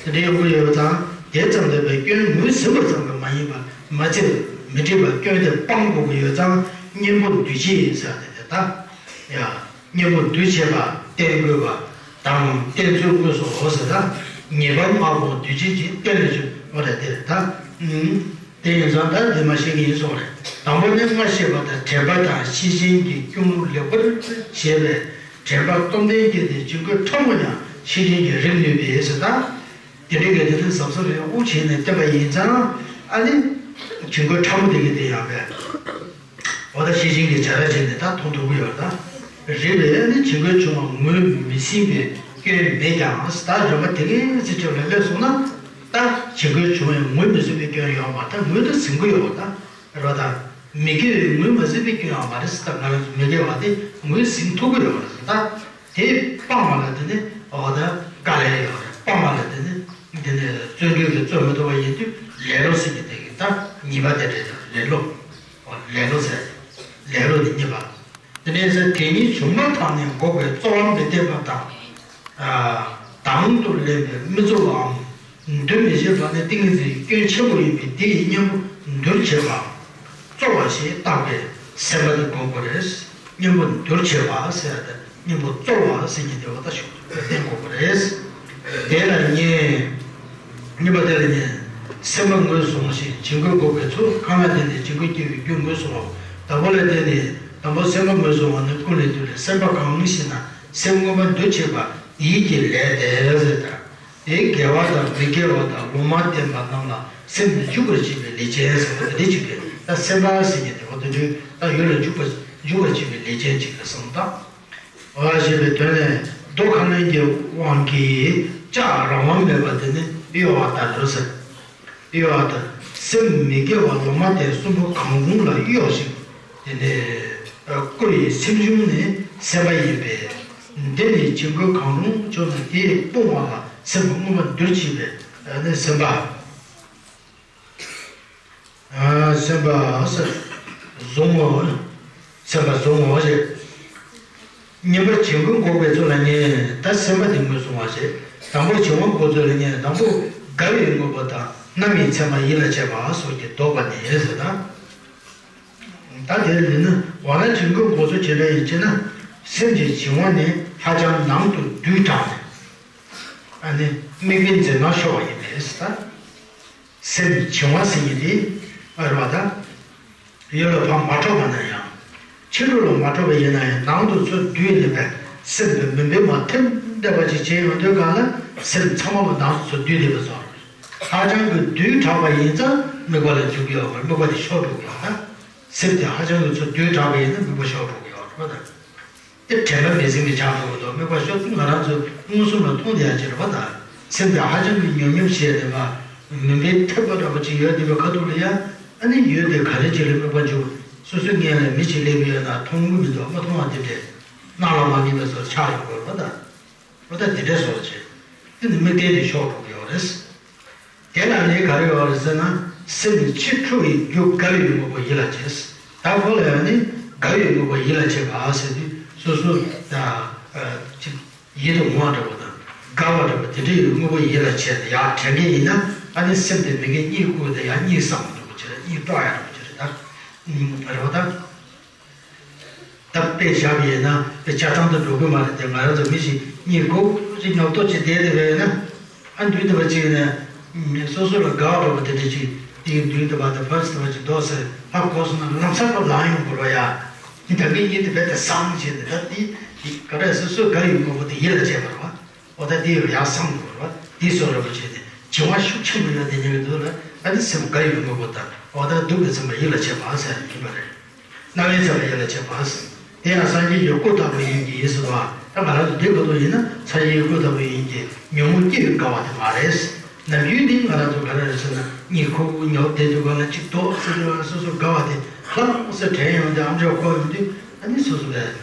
དེ་འདྲ་ཡོང་གི་ཡོད་ཙང་དེ་ཙམ་ལས་པའི་སྐྱོན་ངོས་ཟིན་པ་ཙམ་གྱིས་མ་ཡིན་པ་མ་ཚད་མི་འགྲིག་པ་སྐྱོན་དེ་སྤང་དགོས་ཀྱི་ཡོད་ཙང་གཉེན་པོ་འདུ་བྱེད་ཟེར་ཏེ་དེ་ལྟ་ཡ། གཉེན་པོ་འདུ་བྱེད་པ་བསྟེན་དགོས་པ་དང་བསྟེན་ཚུལ་དངོས་སུ་འོ་ཟེར་ན། ཉེས་པ་ལྔ་པོ་འདུ་བྱེད་ཀྱི་རྟེན་ལ་བྱུང་བ་རེད་དེ་ད། དེ་ཡིན་ཙང་ད་འདི་མ་ཤེས་ཀྱི་ཡིན་གསུངས་རེད། དང་པོ་ནི་སྔ་ཤེས་པ་དང་དྲན་པ་དང་ཤེས་བཞིན་གྱི་ཀུན་སློང་ལེགས་པར་བྱས་པས་དྲན་པ་སྟོབས་ལྡན་གྱི་དེ་བྱིང་རྒོད་ཕྲ་མོ་ཡང་ཤེས་བཞིན་གྱིས་རིག་ནུས་པས་ཟེར་ད། དེ་རིགས་ཀྱི་དེ་ཚོ་གཟབ་གཟབ་རེ་དབུགས་བྱས་ནས་བསྟེན་པ་ཡིན་ཙང་ཨ་ནི་བྱིང་རྒོད་ཕྲ་མོ་དེ་གི་དེ་ཡང་བས། འོ་ད་ཤེས་བཞིན་གྱི་བྱ་ར་བྱས་ནས་ད་མཐོང་ཐུབ་ཀྱི་ཡོད་ད། རེད་པས་ཨ་ནི་བྱིང་རྒོད་བྱུང་བ་ངོས་མི་ཟིན་པའི་སྐྱོན་མེད་ཀྱང་ད་རིམ་པ་དེ་གའི་ཚེ་ཆོད་ལ་སླེབས་སོང་ན་ད་བྱིང་རྒོད་བྱུང་བའི་ངོས་མི་ཟིན་པའི་སྐྱོན་ཡོད་མ་ད་ངོས་ད་ཟིན་གྱི་ཡོད་ད། རེད་པ་ད། མི་དགེ་བའི་ངོས་མ་ཟིན་པའི་སྐྱོན་ཡང་མ་རེད་ཟེར་ད་ང་རང་ཚོ་མི་དགེ་བ་དེ་ངོས་ཟིན་ཐུབ་ཀྱི་ཡོད་རེད་ཟེར་ད། དེ་སྤང་བ་ལ་དེ་ནི་འོ་ད་དཀའ་ལས་ཡོད་རེད། སྤང་བ་ལ་དེ་ནི་དེ་ནི་བརྩོན་འགྲུས་ཀྱིས་རྩོད་མི་ཐུབ་པ་ཡིན་དུས་ལེ་ལོ་ཟེར་གྱི་དེ་གི་ད་གཉིས་པ་དེ་རེད་ད་ལེ་ལོ། འོ་ལེ་ལོ་ཟེར། ལེ་ལོ་ནི་གཉིས་པ། དེ་ནས་ཟེར་དེ་ཉིད་བྱུང་མ་ཐག་ནས་འགོག་པའི་རྩོལ་བ་མི་བརྟན་པ་དང་། དང་དུ་ལེན་པའི་མི་རྩོལ་བའམ། འདུལ་མི་བྱེད་པ་ནི་ཏིང་ངེ་འཛིན་གྱི་སྐྱོན་ཆེན་པོ་ཡིན་པས་དེ་ཡི་གཉེན་པོ་འདུལ་བྱེད་པ། རྩོལ་བ་ཞེས་བཏགས་པའི་སེམས་པ་དེ་དགོས་པ་རེད། གཉེན་པོ་འདུལ་བྱེད་པ་ཟེར་ཡ་དེ་གཉེན་པོ་རྩོལ་བ་ཟེར་མཁན་དེ་བ་ད་ཞུ་བསྟེན་དགོས་པ་རེད། དེ་ལ་ཉེ། གཉིས་པ་དེ་ལ་ཉེ། སེམས་པ་ངོས་བཟུང་ཞིང་བྱིང་རྒོད་འགོག་པའི་ཚུལ། གང་ལ་བརྟེན་ནས་བྱིང་རྒོད་སྐྱེ་བའི་རྒྱུ་ངོས་བཟུང་བ། དང་པོ་ལ་བརྟེན་ནས་དང་པོ་སེམས་པ་ངོས་བཟུང་བ་ནི་ཀུན་ལས་བཏུས་ཏེ་སེམས་པ་གང་ཞེ་ན་སེམས་མངོན་པར་འདུ་བྱེད་པ་ཡིད་ཀྱི་ལས་དེ་ཟེར་ད། དེ་དགེ་བ་དང་མི་དགེ་བ་དང་ལུང་མ་བསྟན་པ་རྣམས་ལ་སེམས་འཇུག་པར་བྱེད་པའི་ལས་ཅན་ཟེར་བ་དེ་གཅིག་གིས་ད་སེམས་པ་ཟེར་མཁན་དེ་བ་དེ་འདྲའི་ད་ཡུལ་ལ་འཇུག་པ་འཇུག་པར་བྱེད་པའི་ལས་ཅན་གཅིག་ལ་བསམ་ད། འོ་ཞེས་པའི་དོན་ལས་མདོ་ཁ་ལན་གྱི་དབང་གིས་བཅག་རང་དབང་མེད་པ་དེ་ནི་གཡོ་བ་ལྟར་རོ་ཟེར། གཡོ་བ་ལྟར་སེམས་མི་དགེ་བ་ལུང་མ་བསྟན་གསུམ་པོ་གང་རུང་ལ་གཡོ་ཞིང་དེ་ནི་བསྐུལ་བའི་སེམས་བྱུང་ནི་སེམས་པ་ཡིན་པས། འདི་ནི་བྱིང་རྒོད་གང་རུང་བྱུང་ན་དེས་སྤོང་བ་ལ་སེམས་པ་མངོན་པར་འདུ་བྱེད་པའི་ནི་སེམས་པ། སེམས་པ་ཟེར། བཟུང་ངོ་། སེམས་པ་བཟུང་ངོ་ཞེས། གཉིས་པ་བྱིང་རྒོད་འགོག་པའི་ཚུལ་ལ་ཉེ། ད་སེམས་པ་དེ་ངོས་བཟུང་བ་ཞེས། དང་པོ་བྱིང་བ་འགོག་ཚུལ་ལ་ཉེ། དང་པོ་དགའ་བའི་དངོས་པོ་དང་རྣམ་གཡེང་མཚན་མ་ཡིད་ལ་བྱེད་པ་སོགས་ཀྱིས་བཟློག་པ་ནི་ཟེར་ན། ད་དེ་ལས་ནི་འོ་ན་བྱིང་རྒོད་འགོག་ཚུལ་ཇི་འདྲ་ཡིན་ཅེ་ན། སེམས་ཀྱི་བྱིང་བ་ནི་ཧ་ཅང་ནང་དུ་རྡུལ་དྲངས་ནས། ཨ་ནི་དམིགས་པའི་འཛིན་སྟངས་ཤོར་བ་ཡིན་པས་ད། སེམས་བྱིང་བ་ཟེར་མཁན་དེ་ཨ་རེད་པ་ད། ཡུལ་ལ་ཕར་མ་འཕྲོད་པ་ན་ཡང་། ཕྱི་རོལ་ལ་མ་འཕྲོད་པ་ཡིན་ན་ཡང་ནང་དུ་ཚུར་བསྡུས་ནས་པས་སེམས་དེ་མུན་པས་མ་ཐིམ་བསྡད་པ་ཅིག་བྱས་ཡོང་དུས་གང་ལ་སེམས་ཚང་མ་ལ་ནང་དུ་ཚུར་བསྡུས་བསྡད་པ་ཚོར། ཧ་ཅང་གི་བསྡུས་དྲགས་པ་ཡིན་ཙང་དམིགས་པ་ལ་འཇུག་གི་ཡོད་མ་རེད། དམིགས་པ་དེ་ཤོར་འགྲོ་གི་ཡོད་ན། སེམས་དེ་ཧ་ཅང་གི་ཚུར་བསྡུས་དྲགས་པ་ཡིན་ན་དམིགས་པ་ཤོར་འགྲོ་གི་ཡོད་རེད་པ་ད། དེ་དྲན་པ་མི་ཟིན་པའི་ཆགས་འགྲོ་གི་འདུག་དམིགས་པ་ཤོར་དུས་ང་རང་ཚོ་མངོན་སུམ་ལ་མཐོང་བསྡད་ཡ་ཅིག་རེད་པ་ད། སེམས་དེ་ཧ་ཅང་གི་ཉོབ་ཉོབ་བྱས་ནས་མ། མུན་པའི་ཐིབས་པ་འདྲ་པོ་ཅིག་ཡོད་བསྡད་པའི་ཁ་ཐུག་ལ་ཡ། ཨ་ནི་ཡོད་དེ་ག་རེ་ཅིག་ལ་དམིགས་པ་འཇུག་སོ་སོའི་མངལ་ལ་མི་ཅིག་སླེབས་ཡོད་ན་མཐོང་གི་མི་འདུག་མ་མཐོང་བ་དེ་འདྲས། སྣང་ལ་མ་ངེས་པའི་བཟོ་ཆགས་ཡོང་གི་རེད་པ་ད། འོ་ད་འདི་འདྲའི་བཟོ་བྱས། དེ་ནི་དམིགས་རྟེན་དེ་ཤོར་འགྲོ་གི་ཡོད་རེད། དེ་ལ་ནི་ག་རེ་ཡོད་རེད་ཟེར་ན། སེམས་ཕྱི་འཁྲུལ་བའི་རྒྱུ་དགའ་བའི་དངོས་པོ་ཡིད་ལ་བྱེད། ད་ཁོ་ལ་ཡང་ནི་དགའ་བའི་དངོས་པོ་ཡིད་ལ་བྱེད་པ་ཟེར་དུས་སོ་སོ་ད་ཅིག་ཡིད་དུ་འོང་བ་འདྲ་པོ་དང་དགའ་བ་འདྲ་པོ་དེ་འདྲའི་དངོས་པོ་ཡིད་ལ་བྱེད་དེ་ཡར་དྲན་མཁན་ཡིན་ན་ཨ་ནི་སེམས་དེ་མི་དགེ་གཉིད་ཁུག་དེ་ཡང་གཉིད་སངས་པ་འདྲ་པོ་བྱེད་རེད། གཉིད་དཀྲོག་ཡ་འདྲ་པོ་བྱེད་རེད་ད། རེད་པ་ད། ད་དཔེ་བཞག་པ་ཡིན་ན་དཔེ་ཆ་ཚང་དུ་འགྲོ་གི་མ་རེད་དེ། ང་རང་ཚོ་མི་ཞིག་གཉིད་ཁུག་ཅིག་ཉོབ་ཏོ་ཅིག་བསྡད་བསྡད་པ་ཡིན་ན། ཨ་མདུན་དེ་པ་ཅིག་ནས་སོ་སོ་ལ་དགའ་བ་འདྲ་པོ་དེ་འདྲ་ཅིག་དེའི་མདུན་དེ་པ་དེ་ཕར་ཚུར་དེ་པ་ཅིག་ལྡོག་ཟེར་ཧ་གོ་སོང་ན་ལམ་སང་ལ་ལངས་ཡོང་དགོས་རེད་ཡ། ད་གིན་གཉིད་དེ་པས་དེ་སངས་བྱས་ནས་ད་དེ་ག་རེ་སོ་སོ་དགའ་ཡོད་དངོས་པོ་དེ་ཡིད་ལ་བྱས་པ་རེད་པ། འོ་ད་དེ་ཡང་སངས་དགོས་རེད་པ། དེ་བཟོ་འདྲ་པོ་བྱས་ཏེ་བྱིང་བ་ཤུགས་ཆེན་པོ་ཡོད་དེ་ཉིད་ཀྱི་དུས་ལ་ཨ་ནི་སེམས་དགའ་ཡོད་དངོས་པོ་དང་འོ་ད་སྡུག་གི་ཚིམ་པ་ཡིད་ལ་བྱེད་པ་ཟེར་ཡིན་པ་རེད། རྣ་བའི་ཚེ་ལ་ཡིད་ལ་བྱེད་པ། དེ་ཡང་སངས་རྒྱས་ཀྱི་སྐུ་ལྟ་བུ་ཡིན་གྱི་ཡིད་སུ་བ། ད་ང་རང་ཚོ་འདི་ག་དུས་ཡིན་ན་སངས་རྒྱས་ཀྱི་སྐུ་ལྟ་བུ་ཡིན་གྱི་ཉོན་མོངས་སྐྱེ་བའི་དགའ་བ་དེ་མ་རེད། ནམ་རྒྱུན་འདི་ང་རང་ཚོ་ག་རེ་རེད་ཟེར་ན་གཉིད་ཁུག་ཉོབ་བསྡད་དུས་གང་ལ་གཅིག་ལྡོག་ཟེར་དུས་སོ་སོ་དགའ་བ་དེ་ལྷང་ཟེར་དྲན་ཡོང་དུས་ཨམ་ཅོག་ཁོག་ཡོང་དུས་ཨ་ནི་སོ་སོ་ལ་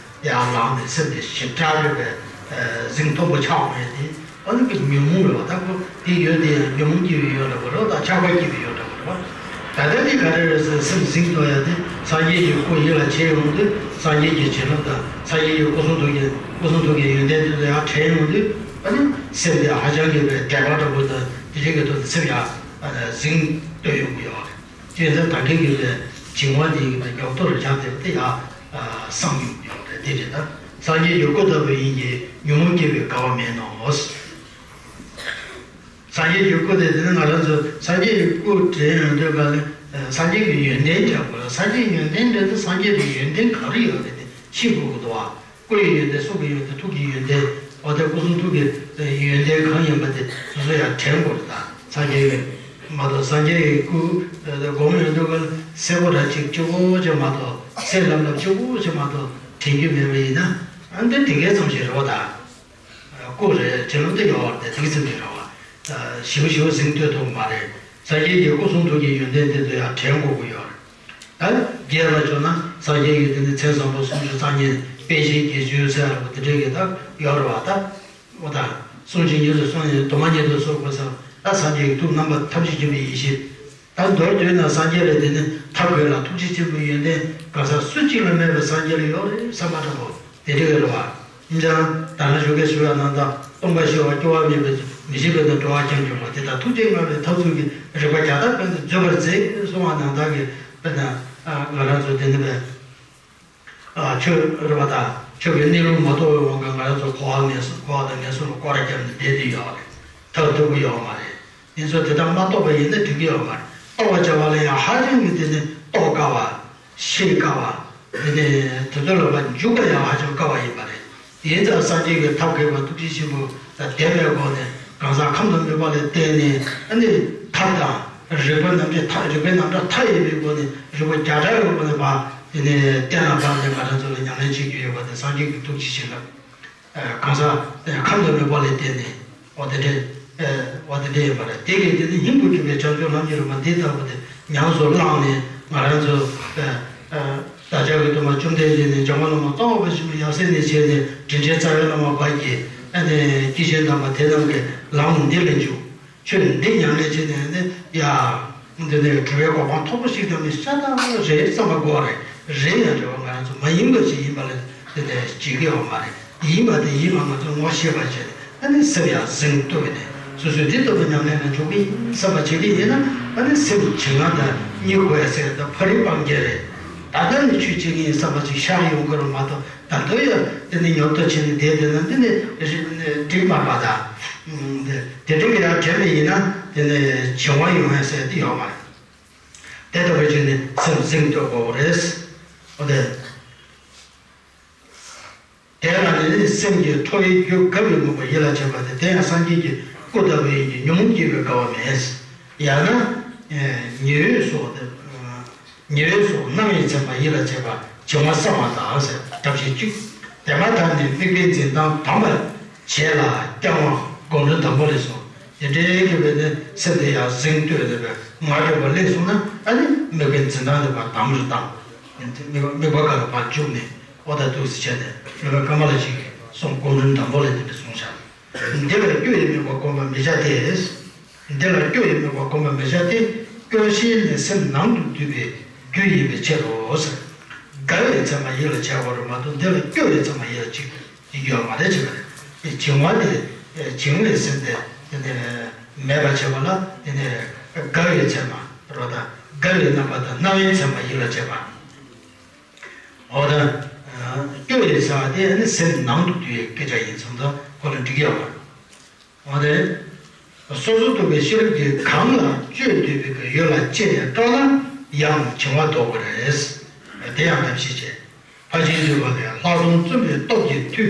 ཡར་ལངས་ནས་སེམས་དེ་ཞིབ་ཕྲ་རེད་པས་གཟིངས་མཐོན་པོ་ཆགས་འོང་ཡས་དེ་ ཨ་ནི་ཀྱི་ཉོན་མོངས་རེད་བ། ད་ཁོ་དེ་ཡོད་དེ་ཡང་ཉོན་མོངས་སྐྱེ་བའི་ཡོད་འདྲ་པོ་རེད་བ། ད་ཆགས་པ་སྐྱེ་བའི་ཡོད་འདྲ་པོ་རེད་བ། ད་ལྟ་དེ་ག་རེ་རེད་ཟེར། སེམས་ཟིན་ཐུབ་ཡ་དེ་སངས་རྒྱས་ཀྱི་སྐུ་ཡིད་ལ་བྱེད་ཡོང་དུས། སངས་རྒྱས་ཀྱི་བྱིན་རླབས་དང་སངས་རྒྱས་ཀྱི་སྐུ་གསུང་ཐུགས་ཀྱི་སྐུ་གསུང་ཐུགས་ཀྱི་ཡོན་ཏན་དེ་ཚོ་ཡར་དྲན་ཡོང་དུས། ཨ་ནི་སེམས་དེ་ཧ་ཅང་གི་བའི་དད་པ་འདྲ་པོ་དང་དེ་འདྲའི་གི་ཐོག་ནས་སེམས་ཡར་ཟིན་ཐུབ་ཡོང་གི་ཡོད་རེད། དེ་ཚོ་ད་གིན་གྱི་བའི་བྱིང་བ་དེ་ཡི་གི་ཉོག་ཏོ་རུ་ཆགས་བསྡད་པ་དེ་ཡར་སངས་ཡོང་གི་ཡོད་རེད། དེ་རེད། ད་སངས་རྒྱས་ཀྱི་སྐུ་ལྟ་བུ་ཡིན་གྱི་ཉོན་མོངས་སྐྱེ་བའི་དགའ་བ་མེད་ནོ། སངས་རྒྱས་ཀྱི་སྐུ་དེ། དེ་ནི་ང་རང་ཚོ་སངས་རྒྱས་ཀྱི་སྐུ་དྲན་ཡོང་དུས་ག་ལ་སངས་རྒྱས་ཀྱི་ཡོན་ཏན་དྲན་དགོས་ལ། སངས་རྒྱས་ཡོན་ཏན་དྲན་དུས་སངས་རྒྱས་ཀྱི་ཡོན་ཏན་ག་རེ་ཡོད་རེད་དེ་ཤེས་དགོས་ཀྱི་འདུག་བ། སྐུ་ཡི་ཡོན་ཏན། གསུང་གི་ཡོན་ཏན། ཐུགས་ཀྱི་ཡོན་ཏན། འོ་དེ་སྐུ་གསུང་ཐུགས་ཀྱི་ཡོན་ཏན་གང་ཡིན་པ་དེ་སོ་སོ་ཡང་དྲན་དགོས་རེད། ད་སངས་རྒྱས་ཀྱི་མ་གཏོགས་སངས་རྒྱས་ཀྱི་སྐུ་སྒོམ་ཡོང་དུས་ག་ལ་གསལ་པོ་ར་ཅིག་གཅིག་པོ་ཅིག་མ་གཏོགས། གསལ་ལྷབ་ལྷབ་གཅིག་པོ་ཅིག་མ་གཏོགས་དྲན་རྒྱུ་མེད་པ་ཡིན་ན། ཨ་འདི་དེ་གའི་ཙམ་ཞིག་རེད་བ། ད། སྐུ་རེད། བྱིན་རླབས་དེ་ཡོད་རེད་དེ། དེ་གི་ཙམ་ཞིག་རེད་བ། ཞིབ་ཞིབ་ཟིན་ཐུབ་ཐུབ་མ་རེད། སངས་རྒྱས་ཀྱི་སྐུ་གསུང་ཐུགས་ཀྱི་ཡོན་ཏན་དེ་ཚོ་ཡང་དྲན་དགོས་ཀྱི་ཡོད་རེད། ད་རྒྱས་ལ་བྱུང་ན་སངས་རྒྱས་ཀྱི་དེ་ནི་མཚན་བཟང་པོ་སུམ་ཅུ་རྩ་གཉིས། དཔལ་བཤེས་ཀྱི་རྗེས་ཟེར་བ་དེ་འདྲའི་གི་ད་ཡོད་རེད་བ། ད་འོ་ད་གསུང་ཆོས་ཉེར་ལ་སོང་ནས་དུ་མ་ཉིད་དུ་སོགས་པ་ཟེར། ད་སངས་རྒྱས་ཀྱི་ཐུགས་རྣམ་པ་ཐམས་ཅད་མཁྱེན་པའི་ཡེ་ཤེས། ད་མདོར་བསྡུས་ན་སངས་རྒྱས་ལ་དེ་ནི་ཐབས་མཁས་ལ་ཐུགས་རྗེ་ཆེན་པོའི་ཡོན་ཏན་གང་ཟག་སུ་གཅིག་ལ་མེད་པའི་སངས་རྒྱས་ལ་ཡོད་རེད་བསམ་པ་འདྲ་པོ་དེ་འདྲ་ཡོད་རེད་བ། ཡིན་ཙང་ད་ནང་ཞོགས་ཀས་ཞུ་བ་ནང་ལྟར་སྟོང་པ་ཤེས་པ་སྐྱོ་བ་མེད་པའི་མི་ཤེས་པའི་དང་འགྲོ་བ་ཀྱང་འགྱུར་བ་དེ་དག་ཐུགས་རྗེ་མངའ་བའི་ཐབས་ཚུལ་གྱིས་རིག་པ་བརྒྱ་ཐམ་ཀུན་ཏུ་འཛོལ་བར་མཛད་གསུང་བ་ནང་ལྟར་གྱི། དཔེར་ན་ང་རང་ཚོ་དེ་ནི་བས། ཨ་ཆོས་རེད་པ། ད་ཆོས་ཀྱི་གནས་ལུགས་མ་རྟོགས་པའི་དབང་གིས་ང་རང་ཚོ་འཁོར་བ་ངན་སོང་། འཁོར་བ་དང་ངན་སོང་ལ་སྐོར་ར་བརྒྱབ་ནས་བསྡད་དེ་ཡོད་རེད། ཐར་ཐུབ་ཀྱི་ཡོད་མ་རེད། ངེད་ཚོ་དེ་ལྟར་མ་རྟོགས་པ་ཡིན་ན་འགྲིག་གི་ཡོད་མ་རེད། རྟོགས་པ་བྱ་བ་ལ་ཡང་ཧ་ཅང་གི་དེ་ནི་རྟོགས་དཀའ་བ། ཤེས་དཀའ་བ། དེ་ནི་དེ་ཚོ་ལ་ཕར་འཇུག་པ་ཡང་ཧ་ཅང་དཀའ་བ་ཡིན་པ་རེད། ཡིན་ཙང་སངས་རྒྱས་ཀྱི་ཐབས་མཁས་པ་ཐུགས་རྗེ་ཆེན་པོ་དང་ལྡན་པའི་སྒོ་ནས། གང་ཟག་ཁམས་དང་སྨོན་པ་ལ་བརྟེན་ནས། ཨ་ནི་ཐབས་དང་རིག་པ་རྣམ་འགྲེལ་མཐའ། རིག་པའི་རྣམ་གྲངས་མཐའ་ཡས་པའི་སྒོ་ནས། རིག་པ་བརྒྱ་ཕྲག་གི་སྒོ་ནས་ཕར་དེ་ནས་བསྟན་ལ་ཕར་ནས་ང་རང་ཚོ་ལ་ཉམས་ལེན་བྱེད་རྒྱུ་ཡོད་པ་དེ་སངས་རྒྱས་ཀྱི་ཐུགས་རྗེ་ཆེ་ལ། ཨ་གང་ཟག་ཁམས་དང་སྨོན་པ་ལ་བརྟེན་ནས། འོ་དེ་འདྲས། ཨ་འོ་དེ་འདྲས་ཡིན་པ་རེད། དེ་གས་དེ་ནི་སྙིང་པོ་གྱུར་པའི་བྱང་ཆུབ་ལམ་གྱི་རིམ་པ་འདི་ལྟ་བུ་དེ་ཉམས་སུ་བླངས་ནས། ང་རང་ཚོ་ཨ་ཨ་བདག་ཅག་གི་སྟོན་པ་བཅོམ་ལྡན་འདས་ནས་འཇམ་མགོན་བླ་མ་ཙོང་ཁ་པ་ཆེན་པོའི་ཡབ་སྲས་ནས་བྱས་ནས་དྲིན་ཅན་རྩ་བའི་བླ་མ་བར་གྱི། ཨ་ནི་སྐྱེས་ཆེན་དམ་པ་དེ་རྣམས་ཀྱི་ལམ་འདི་ལ་འཇུག་ཆོས་འདི་ཉམས་ལེན་བྱས་ནས་ནི། ཡ། འདི་ནས་གྲུབ་པའི་གོ་འཕང་མཐོ་པོ་ཞིག་ཐོབ་ནས་ཤ་སྟག་རེད་བསམ་པ་དགོས་རེད། རེད་ཡང་རེད་བ། ང་རང་ཚོ་མ་ཡིན་པ་ཞིག་ཡིན་པ་ལ་དེ་འདྲ་བྱེད་ཀྱི་ཡོད་མ་རེད། ཡིན་པ་དེ་ཡིན་པ་ང་ཚོས་ངོ་ཤེས་པ་བྱས་ནས། ཨ་ནི་སེམས་ཡར་ཟིན་ཐུབ་པ་ནས། སོ་སོས་འདི་ལྟ་བུ་ཉམས་ལེན་ལ་འཇུག་གི་ཡིན་བསམ་པ་བྱེད་ཀྱི་ཡིན་ན། ཨ་ནི་སེམས་བྱིང་བ་དང་སྙིགས་དགོས་ཟེར་ད་ཕ་རི་སྤང་རྒྱ་རེད། ད་ལྟ་ནས་ཆོས་བྱེད་ཀྱི་ཡིན་བསམ་པ་ཅིག་ཤར་ཡོང་གི་རེད་མ་གཏོགས། ད་དུང་ཡང་དེ་ནི་ཉོབ་ཏོ་བྱས་ནས་བསྡད་བསྡད་ན་འདི་ནི་འགྲིག་མ་རེད་པ། ད་དེ་འདྲ་གི་ཡང་དྲན་པ་ཡིན་ན་དེ་ནི་བྱིང་བ་ཡོང་ཡ་ཟེར་དེ་ཡོད་མ་རེད། དེ་ལྟ་བུ་བྱས་ནས་སེམས་ཟིན་ཐུབ་དགོས་རེད། འོ་དེ། དེ་ལ་ནི་སེམས་ཀྱི་ཁྲོ་བའི་རྒྱུ་དགའ་བའི་མོས་པ་ཡིད་ལ་བྱེད་པ་སྟེ། དེ་ཡང་སངས་རྒྱས་ཀྱི་སྐུ་ལྟ་བུ་ཡིན་གྱི་ཉོན་མོངས་སྐྱེ་བའི་དགའ་བ་མེད། ཡང་ན་ཉེ་འོད་སོགས་ཏེ། ཉེ་འོད་སོགས་རྣམ་གཡེང་མཚན་མ་ཡིད་ལ་བྱེད་པ་བྱིང་བ་བསམ་པ་དང་ཟེར། གྲབས་ཤིག་གཅིག་དེ་མ་ཐག་ནས་དམིགས་པའི་འཛིན་སྟངས་དམ་པར་བྱས་ལ་བསྐྱང་བ་སྒོམ་རིམ་དམ་པོ་ལས་སོ། དེ་འདྲའི་གི་བས་ནི་སེམས་དེ་ཡར་ཟིན་ཐུབ་ནས་པའི་ངར་འདྲ་པོ་སླེབས་སོང་ན། ཨ་ནི་དམིགས་པའི་འཛིན་སྟངས་དེ་ཕར་དམ་རུ་བཏང་། དམིགས་པ་དམིགས་པ་ག་རུ་ཕར་བཅུག་ནས། ཨོ་ད་འདུག་སེ་བྱས་ནས་སློབ་དཔོན་ཀ་མ་ལ་ཤཱི་ཀའི་གསུང་སྒོམ་རིམ་དམ་པོ་ལས་དེ་འདྲ་གསུངས་བཞག་འདི་ལ་སྐྱོ་ཡི་དམིགས་པ་བསྒོམ་པར་མི་བྱ་སྟེ། འདི་ལ་སྐྱོ་ཡི་དམིགས་པ་བསྒོམ་པར་མི་བྱ་སྟེ། སྐྱོ་ཤས་ནི་སེམས་ནང་དུ་སྡུད་པའི་རྒྱུ་ཡིན་པའི་ཕྱིར་རོ་ཟེར། དགའ་བའི་མཚན་མ་ཡིད་ལ་བྱེད་པ་རུ་མ་གཏོགས། འདི་ལ་སྐྱོ་བའི་མཚན་མ་ཡིད་ལ་བྱེད་ཀྱི་ཡོད་མ་རེད་ཅེས་པ་རེད། བྱིང་བ་དེ། བྱིང་བའི་སེམས་དེ་དེ་ནས་མེད་པར་བྱེད་པ་ལ། དེ་ནས་དགའ་བའི་མཚན་མ་རོ། དང་དགའ་བའི་རྣམ་པ་དང་སྣང་བའི་མཚན་མ་ཡིད་ལ་བྱེད་པ། འོ་ད། སྐྱོ་བའི་ས་དེ་ནི་སེམས་ནང་དུ་སྡུད་པའི་སྐད་ཆ་ཡིན་ཙང་ད་ཁོ་ལ་འགྲིག་གི་ཡོད་མ་རེད། འོ་དེ། སོ་སོར་རྟོག་པའི་ཤེས་རབ་ཀྱིས་གང་ལ་དཔྱོད་འདོད་པའི་གི་ཡུལ་ལ་དཔྱད་ནས་སྤྲོ་ན་ཡང་བྱིང་བ་ལྡོག་གི་རེད། དེ་ཡང་ཐབས་ཤེས་བྱེད། ཕར་ཕྱིན་འདུས་པ་ལས། ལྷག་མཐོང་བརྩོན་པའི་སྟོབས་ཀྱིས་མཐུ།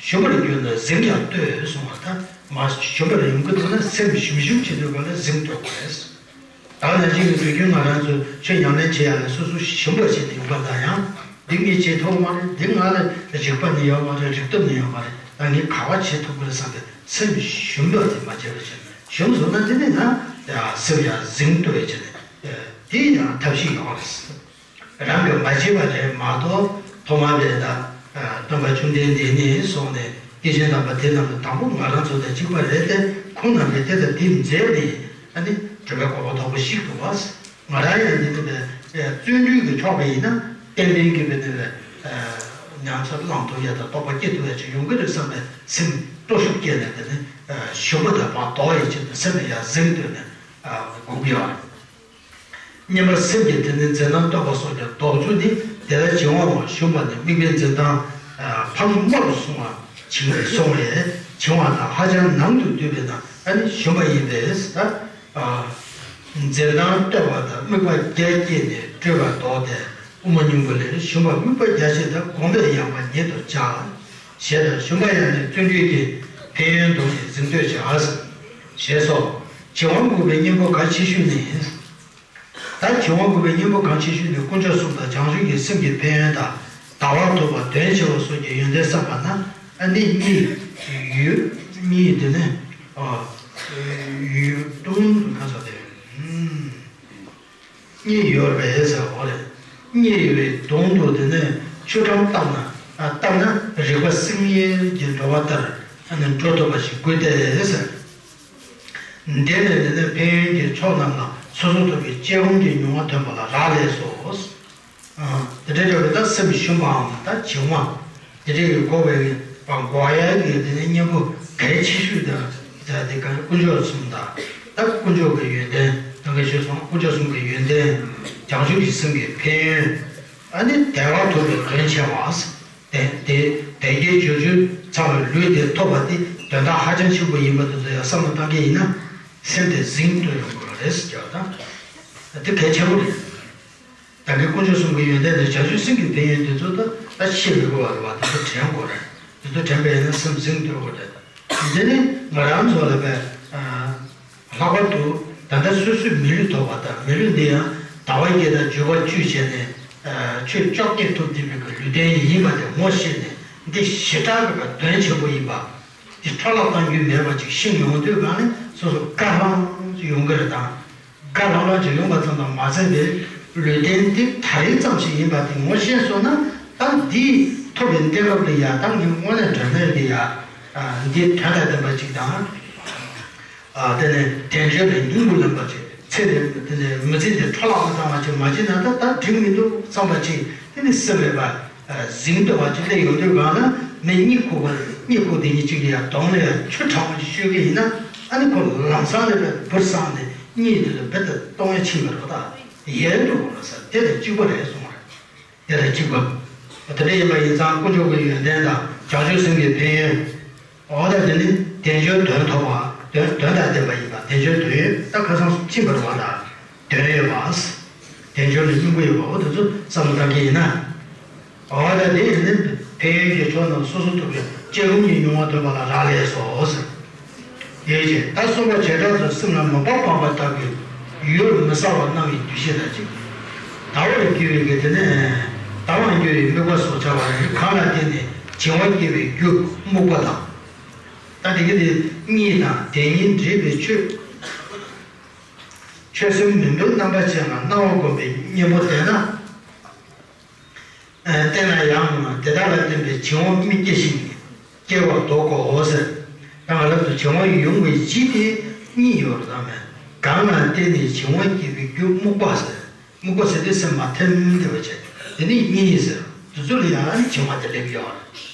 ཞུམ་པར་གྱུར་ན་གཟིངས་ཀྱང་ལྟོས་གསུངས་པ་ལྟར། མར་ཞུམ་པར་ཡོང་གི་འདུག་ན་སེམས་ཞུམ་ཞུམ་བྱེད་འདུག་པ་ལ་གཟིངས་ལྡོག་གི་རེད། ད་ནང་བཞིན་གྱི་དུས་རྒྱུན་ང་རང་ཚོ་ཆོས་ཉམས་ལེན་བྱེད་ཡ་ལ་སོ་སོ་ཞུམ་པ་བྱེད་དེ་ཡོང་པ་དང་། ཡང་འདི་ངས་བྱེད་ཐུབ་མ་རེད། འདི་ང་ལ་རིག་པ་ནི་ཡོད་མ་རེད། རིག་སྟོབས་ནི་ཡོད་མ་རེད། ད་ངས་ག་པར་བྱེད་ཐུབ་ཀྱི་རེད་བསམ་པའི་སེམས་ཞུམ་པ་དེ་མ་བྱས་པ་བྱས། ཞུམ་སོང་ན་དེ་ནས་ན་ཡ་སེམས་ཡར་གཟིངས་ལྟོས་བྱས་ནས། དེ་ཡང་ཐབས་ཤེས་ཡོད་རེད། རང་གིས་མ་བྱས་པ་རེད་མ་གཏོགས། ཐོག་མར་བས་ད་སྟོན་པ་བཅོམ་ལྡན་འདས་ནས་བཟུང་ནས། སྐྱེས་ཆེན་དམ་པ་དེ་རྣམས་ལ་དང་པོ་ང་རང་ཚོ་དང་གཅིག་པ་རེད་དེ། ཁོང་རྣམས་ཀྱིས་དེ་དང་དེ་མཛད་ནས་ཨ་ནི་སྒྲུབ་པའི་གོ་འཕང་ཐོབ་པ་ཞིག་འདུག་བ། ང་རང་ཡང་འདི་འདྲ་བའི་བརྩོན་འགྲུས་ཀྱི་ཕྱོགས་པ་ཡིན་ན་ཏན་ཏན་གྱི་བའི་འདི་ལ་ཉམས་སུ་བླང་ཐུབ་ཡ་དང་རྟོགས་པ་སྐྱེ་ཐུབ་ཡ་ཅིག་ཡོང་གི་རེད་བསམ་པའི་སེམས་སྤྲོ་ཤུགས་སྐྱེས་ནས། དེ་ནི་ཞུམ་པ་དང་བར་དོ་ཡི་ཆེད་དུ་སེམས་ལ་ཡར་གཟེངས་བསྟོད་ནས་སྒུག་གི་ཡོད་རེད། སྙན་པར་སེམས་ཀྱི་དེ་ནི་འཛིན་སྟངས་བསྟོད་པ་སོགས་ཀྱི་ལྡོག་ཕྱོགས་ནི། དེ་ལ་བྱིང་བའམ་ཞུམ་པ་ནི་དམིགས་པའི་འཛིན་སྟངས་ཕ་རོལ་མོ་རུ་སོང་བ་བྱིང་སོང་བས་བྱིང་བ་དང་ཧ་ཅང་ནང་དུ་འདུས་པས་ན་ཨ་ནི་ཞུམ་པ་ཡིན་པས། འཛིན་སྟངས་བསྟོད་པ་དང་དམིགས་པ་རྒྱ་བསྐྱེད་ནས་སྤྲོས་པ་ལྡོག་སྟེ་དབུ་མ་སྙིང་པོ་ལས། ཞུམ་པ་དམིགས་པ་རྒྱ་ཆེ་དང་གོམས་པས་ཡངས་པ་ཉིད་དུ་བྱ། ཞེས་དང་། ཞུམ་པ་ཡང་ནི་བརྩོན་འགྲུས་ཀྱི་ཕན་ཡོན་བསྡོམས་ནས་གཟེངས་བསྟོད་བྱ། ཞེས་སོ། བྱིང་བ་འགུགས་པའི་གཉེན་པོ་གང་ཆེ་ཤོས་ནི། ད་བྱིང་བ་འགུགས་པའི་གཉེན་པོ་གང་ཆེ་ཤོས་ནི་དཀོན་མཆོག་གསུམ་དང་བྱང་ཆུབ་ཀྱི་སེམས་ཀྱི་ཕན་ཡོན་དང་། དལ་བ་དུར་བ་དོན་ཆེ་བ་སོགས་ཀྱི་ཡོན་ཏན་བསམ་པ་ན་ཨ་ནི་གཉིད་ཡུལ། གཉིད་དེ་ནི་ཨ་ཡུལ་སྟོང་དུ་ཁ་ཚ་དེ། གཉིད་ཡོར་བའི་ཟེར་བ་རེད། གཉིད་ཡོར་བའི་གདོང་དུ་དེ་ནས་ཆུ་ཁྲམ་བཏབ་ན་ཨ་བཏབ་ན་རིག་པ་སིམ་ཡལ་གྱི་འགྲོ་བ་ལྟར་ཨ་ནི་འགྲོ་ཐུབ་པ་ཞིག་དགོས་ཏེ་ཟེར། འདི་ནས་དེ་ནས་ཕན་ཡོན་གྱི་ཕྱོགས་རྣམས་ལ་སོ་སོར་ཐུག་པའི་སྐྱེ་སྒོམ་གྱི་མྱོང་བ་ཐོན་པ་ལ་རག་ལས་སོ། དེ་འདྲའི་འགྲོ་བའི་ད་སེམས་ཞུམ་པའམ་ད་བྱིང་བ། དེ་འདྲའི་འགོག་པའི་འགོག་ཡག་གི་དེ་ནས་གཉེན་པོ་གལ་ཆེ་ཤོས་དང་། ད་དེ་ག་དཀོན་མཆོག་གསུམ་དང་། ད་དཀོན་མཆོག་གི་ཡོན་ཏན་ད་ག་ཞུས་སོང་། དཀོན་མཆོག་གསུམ་གྱི་ཡོན་ཏན། བྱང་ཆུབ་ཀྱི་སེམས་ཀྱི་ཕན་ཡོན། ཨ་ནི་དལ་བ་དུར་བའི་དོན་ཆེ་བ། དེ་དེ་དལ་བརྒྱད་འབྱོར་བཅུ་ཚང་བའི་ལུས་དེ་ཐོབ་པ་དེ་དོན་དག་ཧ་ཅང་ཆེན་པོ་ཡིན་པ་དེ་ཚོ་ཡང་བསམ་བློ་བཏང་མཁན་ཡིན་ན། སེམས་དེ་གཟེངས་བསྟོད་ཡོང་དགོས་རེད་ཟེར་ཀྱང་ད། དེ་གལ་ཆེན་པོ་རེད། ད་གིན་དཀོན་མཆོག་གསུམ་གྱི་ཡོན་ཏན་དང་བྱང་ཆུབ་སེམས་ཀྱི་ཕན་ཡོན་དེ་ཚོ་ད་ད་ཤེས་མི་དགོས་པ་རེད་བ། དེ་ཚོ་དྲན་དགོས་རེད། དེ་ཚོ་དྲན་པས་ན་སེམས་གཟེངས་བསྟོད་དགོས་རེད། དེ་ནི་ང་རང་ཚོ་ལ་བས། ལྷག་པར་དུ་ད་ལྟ་སོ་སོའི་མི་ལུས་ཐོབ་པ་དང་། མི་ལུས་འདི་ཡང་ཟླ་བ་བརྒྱད་དང་བཅུ་པ་བཅུ་བྱས་ནས་ཆོས་བཅོ་བརྒྱད་ཐོབ་བསྡད་པའི་ལུས་རྟེན་ཡིན་པ་དེ་ངོ་ཤེས་ནས། འདི་ཞེ་དྲག་གི་དོན་ཆེན་པོ་ཡིན་པ་འདི་འཕྲོ་བརླག་གཏང་རྒྱུ་མེད་པ་ཅིག་ཤེས་ཡོང་དུས་གང་ནས་སོ་སོ་དགའ་ལྷང་ཡོང་གི་རེད་དང་། དགའ་ལྷང་ལྷང་ཅིག་ཡོང་པ་ཙམ་དང་མ་ཟད་པའི་ལུས་རྟེན་འདི་ད་རེས་ཙམ་ཞིག་ཡིན་པ་དེ་ངོ་ཤེས་སོང་ན། ད་འདི་ཐོབ་པའི་གནས་སྐབས་ལ་ཡ་ད་ངས་དངོས་གནས་དྲང་གནས་ཀྱི་ཡ་འདི་དོན་དང་ལྡན་པ་ཅིག་དང་། དེ་ནས་དལ་འབྱོར་ལ་སྙིང་པོ་ལེན་པ་ཅིག་ཚེ་འདི་དེ་ནས་མི་ཚེ་འདི་འཕྲོ་བརླག་མ་བཏང་བ་ཅིག་མ་བྱས་ན་ད་ད་འགྲིག་མི་འདུག་བསམ་པ་ཅིག་དེ་ནི་སེམས་ལ་བ། གཟེངས་བསྟོད་པ་ཅིག་སླེབས་ཡོང་དུས་གང་ན་མི་གཉིད་ཁུག་པ། གཉིད་ཁུག་དེ་གཉིས་གཅིག་ལ་ཡང་གདོང་ལ་ཡང་ཆུ་གྲང་མོ་ཅིག་གཅོད་ཀྱི་ཡིན་ན། ཨ་ནི་ཁོ་ལམ་སང་ལ་བུར་སངས་ཏེ་གཉིད་དེ་ལ་རྦད་དེ་གཏོང་ཡ་ཕྱིན་པ་རེད་པ། ད་ཡལ་འགྲོ་དགོས་ལ་ཟེར། དེ་དང་གཅིག་པ་རེད་གསུངས་པ་རེད། དེ་དང་གཅིག་པ། དེ་འདྲ་ཡིན་པ་ཡིན་ཙང་དཀོན་མཆོག་གི་ཡོན་ཏན་དང་བྱང་ཆུབ་སེམས་ཀྱི་ཕན་ཡོན། འོ་ད་དེ་ནི་དལ་འབྱོར་དོན་ཐོབ་པ། དོན་དོན་དང་ལྡན་པ་ཡིན་པ། དལ་འབྱོར་དོན་ཡོད་ད་ཁ་སང་སུ་ཕྱིན་པར་བ་དང་། དོན་ཡོད་པ། དལ་འབྱོར་ལ་སྙིང་པོ་ཡོད་པ། འོ་དེ་ཚོ་བསམ་བློ་བཏང་གི་ཡིན་ན། འོ་ད་དེ་ཡིན་ནི་ཕན་ཡོན་གྱི་ཕྱོགས་རྣམས་སོ་སོར་ཐུག་པའི་སྐྱེ་སྒོམ་གྱི་མྱོང་བ་ཐོན་པ་ལ་རག་ལས་སོ་ཟེར། ཡོད་ཅེས་ད་གསུངས་པ་བྱེ་བྲག་ཏུ་སེམས་ལ་མོས་པ་སྤངས་པ་ལྟ་བུའི་ཡུལ་མི་གསལ་བར་སྣང་བའི་འདུ་ཤེས་དང་གཅིག་དལ་བར་འགྱུར་བའི་གི་དེ་ནས་དལ་བར་འགྱུར་བའི་དམིགས་པ་སོགས་བྱ་བ་ནི་གང་ལ་བརྟེན་ནས་བྱིང་བ་སྐྱེ་བའི་རྒྱུ་རྨུགས་པ་དང་། ད་དེ་གི་དེ་གཉིད་དང་དེ་ཉིད་འདྲེས་པའི་ཆོས། ཆོས་སེམས་མུན་པའི་རྣམ་པ་ཅན་ལ་སྣང་བ་བསྒོམས་པའི་གཉེན་པོ་དེ་ན། བལྟས་ན་ཡང་དེ་དག་ལ་བརྟེན་པའི་བྱིང་བ་མི་སྐྱེ་ཞིང་སྐྱེ་བ་ལྡོག་གོ་ཟེར། ད་ང་རང་ཚོ་བྱིང་བ་ཡོང་བའི་གཞི་དེ་གཉིད་ཡོད་རེད་དམ། གང་ལ་བརྟེན་ནས་བྱིང་བ་སྐྱེ་བའི་རྒྱུ་རྨུགས་པ་ཟེར། རྨུགས་པ་ཟེར་དུས་སེམས་མ་ཐེམ་བསྡད་པ་བྱས། དེ་ནི་གཉིད་ཟེར། དེ་ཚོ་ལ་ཡང་བྱིང་བ་དེ་སླེབས་ཡོད་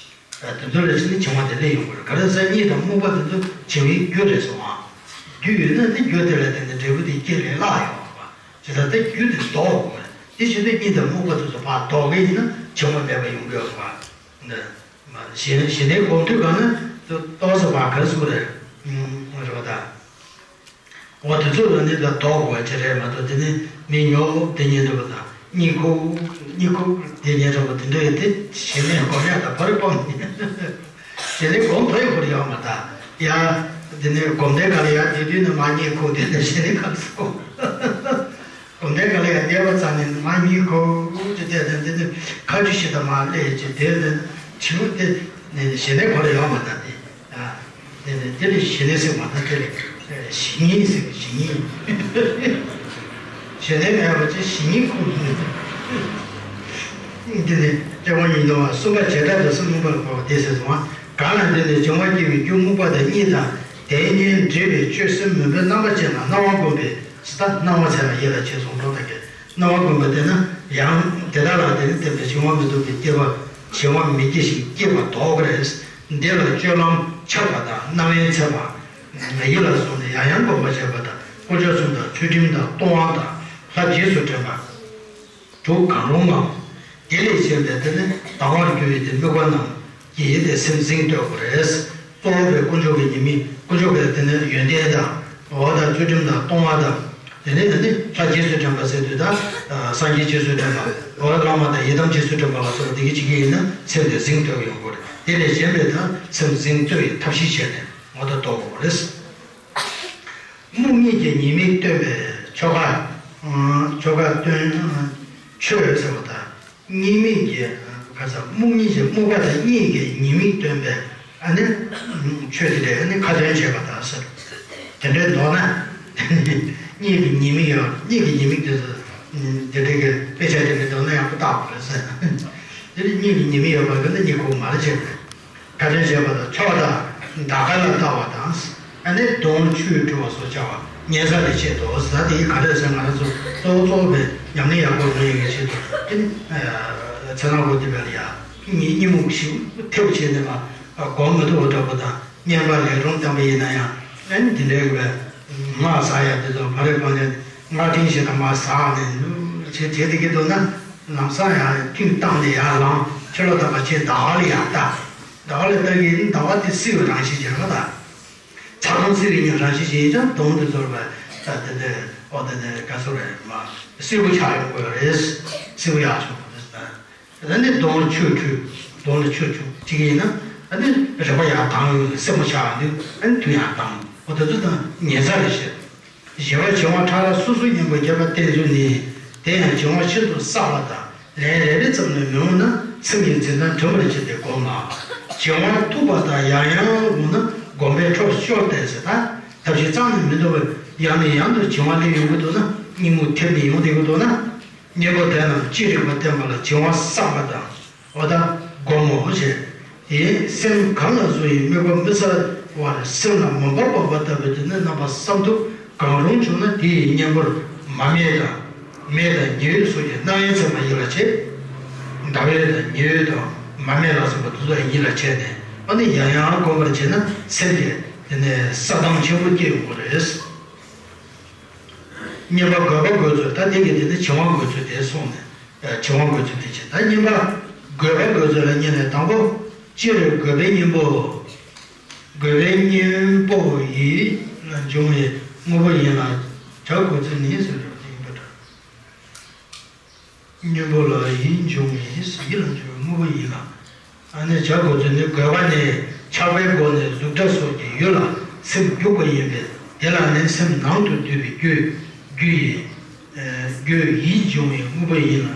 རེད། དེ་ཚོ་ལ་ཕྱིན་ནས་བྱིང་བ་དེ་སླེབས་ཡོང་གི་རེད། ག་རེ་ཟེར་གཉིད་དང་རྨུགས་པ་དེ་ཚོ་བྱིང་བའི་རྒྱུ་རེད་གསུངས་ཨ། རྒྱུ་ཡོད་ན་དེ་རྒྱུ་དེ་ལ་བརྟེན་ནས་འབྲས་བུ་དེ་སྐྱེ་ལས་སླ་ཡོང་བ། ཇི་ལྟར་ད་རྒྱུ་དེ་ལྡོག་དགོས་རེད། དེ་བྱེད་དུས་གཉིད་དང་རྨུགས་པ་དེ་ཚོ་ཕར་ལྡོག་གི་ཡིན་ན་བྱིང་བ་མེད་པ་ཡོང་གི་ཡོད་རེད་པ། འདི་མ་ཞི་ཞི་གནས་སྒོམ་དུས་གང་ན་ཏོག་ཙམ་ཕར་ག་རེ་ཟེར་དགོས་རེད། ཨུམ་རེད་པ་ད། འོ་དེ་ཚོ་ལ་ནི་ད་ལྡོག་དགོས་པ་ཅིག་རེད་མ་གཏོགས། དེ་ནི་མི་ཉོབ་དེ་ཉིད་འགྲོ་བ་དང་གཉིད་ཁུག་གཉིད་ཁུག་དེ་ཉིད་འགྲོ་བ་དེ་འདྲ་ཡོད་དེ་ཞི་གནས་སྒོམ་ཡག་དང་ཕ་རི་སྤང་ནི། ཞི་གནས་སྒོམ་ཐུབ་ཡག་ཁོ་རང་ཡོད་མ་ད། ཡ། དེ་ནི་སྒོམ་དེ་ག་ལ་ཡ་དེ་དུས་ནི་མ་གཉིད་ཁུག་དེ་ནི་ཞི་གནས་ག་ལ་སྒོམ། སྒོམ་དེ་ག་ལ་ཡ་བསྡད་པ་ཙམ་ནི་མ་གཉིད་ཁུག་ཅིག་བསྡད་དེ་འདི་ནི་ཁ་ཆུ་ཞིག་དང་མ་སླེབས་ཅིག་དེ་ནི་བྱིའུ་དེ་ནི་ཞི་གནས་ཁོ་རང་ཡོད་མ་ད་དེ། དེ་ནི་དེ་ལས་ཞི་གནས་ཟེར་མ་ད་དེ་ལས་ཞི་གཉིད་ཟེར་ཞི་གཉིད། ཞི་གནས་མེད་པ་ཅིག་ཞི་གཉིད་ཁུག་ནི། དེ་ནི་སྐྱེ་བ་ཉིད་དུ་བ་གསུམ་པ་བྱེ་བྲག་ཏུ་སེམས་རྨུགས་པ་ལ་བབ་པ་དེ་ཟེར་སོང་བ། གང་ལ་འདི་ནི་བྱུང་བ་སྐྱེ་བའི་རྒྱུ་རྨུགས་པ་དང་གཉིད་དང་། དེའི་གཉེན་འབྲེལ་བའི་ཆོས་སེམས་མུན་པའི་རྣམ་པ་ཅན་ལ་སྣང་བ་བསྒོམས་པས་ཟེར། ད་སྣང་བ་ཟེར་ན་ཡིད་ལ་བྱེད་གསུངས་འགྲོ་ད་གས། སྣང་བ་བསྒོམས་པ་དེ་ན་ཡང་དེ་དག་ལ་དེ་ནི་བརྟེན་པའི་བྱིང་བ་མི་ཐུབ་པའི་སྐྱེ་བ། བྱིང་བ་མི་སྐྱེ་ཞིང་སྐྱེ་བ་ལྡོག་གི་རེད། འདི་ལ་སྤྱོད་ལམ་འཆབ་པ་དང་རྣ་བའི་ཚད་པ་ཡིད་ལ་བཟུང་ནས་ཡང་ཡང་སྒོམ་པ་བྱེད་པ་དང་། དཀོན་མཆོག་གསུམ་དང་ཚུལ་ཁྲིམས་དང་ལྟུང་བ་དང་ལྷ་རྗེས་སུ་དྲན་པ། དྲུག་གང་རུང་ངམ། དེ་ལས་གཞན་པའི་དེ་ནི་སྡང་བར་འགྱུར་བའི་དེ་དམིགས་པ་རྣམས་ཀྱིས་དེ་སེམས་ཟིང་གཏོད་དགོས་རེད། གཙོ་བོ་བའི་དཀོན་མཆོག་གི་ཉེས་དམིགས། དཀོན་མཆོག་གི་དེ་ནི་ཡོན་ཏན་དང་། འོ་ད་ཚུལ་ཁྲིམས་དང་ལྟུང་བ་དང་། དེ་ནི་དེ་ནི་ལྷ་རྗེས་སུ་དྲན་པ་ཟེར་དུས་ད། སངས་རྒྱས་རྗེས་སུ་དྲན་པ། འོ་ད་བླ་མ་དང་ཡི་དམ་རྗེས་སུ་དྲན་པ་ལ་སོགས་པ་དེ་གི་ཅིག་གི་ཡིན་ན་སེམས་དེ་ཟིང་གཏོད་ཡོང་དགོས་རེད། དེ་ལས་གཞན་པའི་ད་སེམས་ཟིང་གཏོད་ཡི་ཐབས་ཤེས་བྱས་ནས་འོ་ད་ལྡོག་དགོས་རེད། རྨུགས་གཉིད་ཀྱི་ཉེས་དམིགས་སྟོན་པའི་ཆོ་ག། ཨ། ཆོ་ག་སྟོན། ཨ། ཆོས་ཟེར་བ་དང་། གཉིད་དམིགས་ཀྱི། ཨ། ག་ས་རྨུགས་གཉིད་ཀྱི་རྨུགས་པ་དང་གཉིད་ཀྱི་ཉེས་དམིགས་སྟོན་པའི། ཨ་ནི། ཨ། ཆོས་དེ་འདྲའི་ཨ་ནི་ཁ་ཏོན་བྱས་པ་དང་ཟེར། དེ་འདྲའི་མདོར་ན། གཉིད་ཀྱི་ཉེས་དམིགས་ཡང་གཉིད་ཀྱི་ཉེས་དམིགས་དེ་ཚོ། ཨ། དེ་འདྲའི་གི་དཔེ་ཆ་དེ་འདྲའི་མདོར་ན་ཡག་པོ་བརྟག་དགོས་རེད་ཟེར། དེ་ནི་གཉིད་ཀྱི་ཉེས་དམིགས་ཡོད་པ་གི་ན་གཉིད་ཁུག་མ་རེད་བྱས་པས། ཁ་ཏོན་བྱས་པ་དང་ཆོག་དང་། ཟླ་སྐར་ལ་ལྟ་བ་དང་། ཨ་ནི་གདོང་ཆུས་བཀྲུ་བ་སོགས་བྱ་བ་ཉེན་ས་ལས་ཆེད་དོ། ཟ་དེ་ག་རེ་ཟེར་ང་རང་ཚོ་གཙོ་བོ་གཙོ་བོ་བའི་ཉམས་ལེན་ཡག་པོ་ཡོང་ཡག་གི་ཆེད་དུ་ཨ་ནི། ཚེ་ནང་གོ་དེ་བས་ལ་ཡ་གཉིད་གཉིད་རྨུགས་ཤིག་ཐེབས་བྱས་ནས་ལ་སྒོམ་མི་ཐུབ་པ་འདྲ་པོ་དང་། བསྙེན་པ་ལས་རུང་བསྟན་པ་ཡིན་ན་ཡང་ཨ་ནི་དེ་འདྲའི་གི་བས་སྔགས་ཟ་ཡ་དེ་ཚོ་བ་རེ་སྤང་ཡ་སྔགས་ཕྲེང་ཞིག་དང་མ་ཟ་ནས་བྱེད་བྱེད་དེ་གི་འདུག་ན། ལམ་སང་ཡང་ཐུན་བཏང་ནས་ཡར་ལངས། ཕྱི་ལོགས་དང་བ་ཆེན་ཟླ་བ་ལ་ཡར་ལྟ། ཟླ་བ་ལ་ལྟ་གི་ཟླ་བ་དེ་བསིལ་བའི་རང་བཞིན་ཅན་རེད་པ། ད་ཚ་གྲང་བསིལ་བའི་ཉིན་རང་བཞིན་ཅན་ཡིན་ཙང་གདོང་དེ་ཚོར་བ་ད་དེ་དེ་ཨོ་དེ་དེ་ག་ཚོད་རེད་མ་བསིལ་པོ་ཆགས་ཡོང་དགོས་རེད། བསིལ་པོ་ཡག་ཆོག་གོ་རེད། ད་ནི་གདོང་ལ་ཆུ་བཀྲུས། གདོང་ལ་ཆུ་བྱུག་ཅིག་ཡིན་ན་ཨ་ནི་རེག་པ་ཡག་དྭངས་སེན་མོ་ཆགས་འདུག་ཨ་ནི་ཐུན་ཡག་དྭངས་ཨོ་དེ་ཚོ་དང་ཉེན་ཚ་རེད་ཤག་བཞི་པ་བྱིང་བ་ཕྲ་རགས་སོ་སོའི་གཉེན་པོ་བརྒྱད་པ་བསྟེན་ཚུལ་ནི། དེ་ཡང་བྱིང་བ་ཤིན་ཏུ་བསགས་པ་དང་ལན་རེ་རེ་ཙམ་ལས་མི་འོང་ན་སེམས་ཀྱི་འཛིན་སྟངས་དྲན་པར་བྱས་ཏེ་སྒོམ་ལ། བྱིང་བ་ཐུག་པ་དང་ཡང་ཡང་འོང་ན་སྒོམ་པའི་འཕྲོར་ཤོར་ཏེ་ཟེར། ད་ཐབས་ཤེས་རྩ་ནས་མི་འདུག་པས་ཡང་ནས་ཡང་དུ་བྱིང་བ་སླེབས་ཡོང་གི་འདུག་ན་གཉིད་རྨུགས་ཐེབས་ནས་ཡོང་བསྡད་ཀྱི་འདུག་ན། གཉེན་པོ་དེ་རྣམས་ཅི་རིགས་པ་བསྟེན་པ་ལ་བྱིང་བ་བསགས་པ་དང་། འོ་ད་སྒོམ་མོ་ཞེས། དེའི་སེམས་གང་ལ་བཟུང་ཡང་དམིགས་པ་མི་གསལ་བར་སེམས་ལ་མུན་པ་བབས་པ་ལྟ་བུའི་དེ་ནི་རྣམ་པ་བསམ་ཐུབ་གང་རུང་བྱུང་ན་དེ་ཡི་གཉེན་པོར་མ་སྨད་དང་། སྨད་དང་ཉེ་བའི་སོགས་ཀྱི་རྣ་བའི་ཚད་མ་ཡིད་ལ་བྱེད། ཟླ་བའི་དང་ཉེ་བའི་དང་མ་སྨད་ལ་སོགས་པ་དེ་ཚོ་ཡིད་ལ་བྱས་ནས་ཨ་ནི་ཡང་ཡང་སྒོམ་པར་བྱས་ན་སེམས་ཀྱི་དེ་ནི་གསལ་ཐང་ཆེན་པོ་སྐྱེ་ཡོང་གི་རེད། གཉེན་པོ་དགོས་པ་དགོས་ཚུལ། ད་དེ་གི་དེ་ནི་བྱིང་བ་དགོས་ཚུལ་དེ་སོང་ནས། ཨ། བྱིང་བ་དགོས་ཚུལ་དེ་བྱེད། ད་གཉེན་པོ་དགོས་པ་དགོས་ཚུལ་ལ་གཉེན་ནས་དང་པོ། སྤྱིར་དགོས་པའི་གཉེན་པོ། དགོས་པའི་གཉེན་པོ་ཡིད་ལ་འབྱུང་བའི་དངོས་པོ་ཡིན་ལ་བྱ་དགོས་ཚུལ་ནི་ཟེར་བ་དེ་ཡིན་པ་འདྲ། གཉེན་པོ་ལ་ཡིད་འབྱུང་བའི་ཡིད་ལ་འབྱུང་བའི་དངོས་པོ་ཡིན་ལ། ཨ་ནི་བྱ་དགོས་ཚུལ་ནི་དགོས་པ་ནི་ཆགས་པའི་སྒོ་ནས་གཟུགས་སྒྲ་སོགས་ཀྱི་ཡུལ་ལ་སེམས་རྒྱུག་པ་ཡིན་པས་དེ་ལ་ནི་སེམས་ནང་དུ་སྡུད་པའི་རྒྱུ། རྒྱུ་ཡིས། རྒྱུ་ཡིད་འབྱུང་བའི་དངོས་པོ་ཡིན་ལ།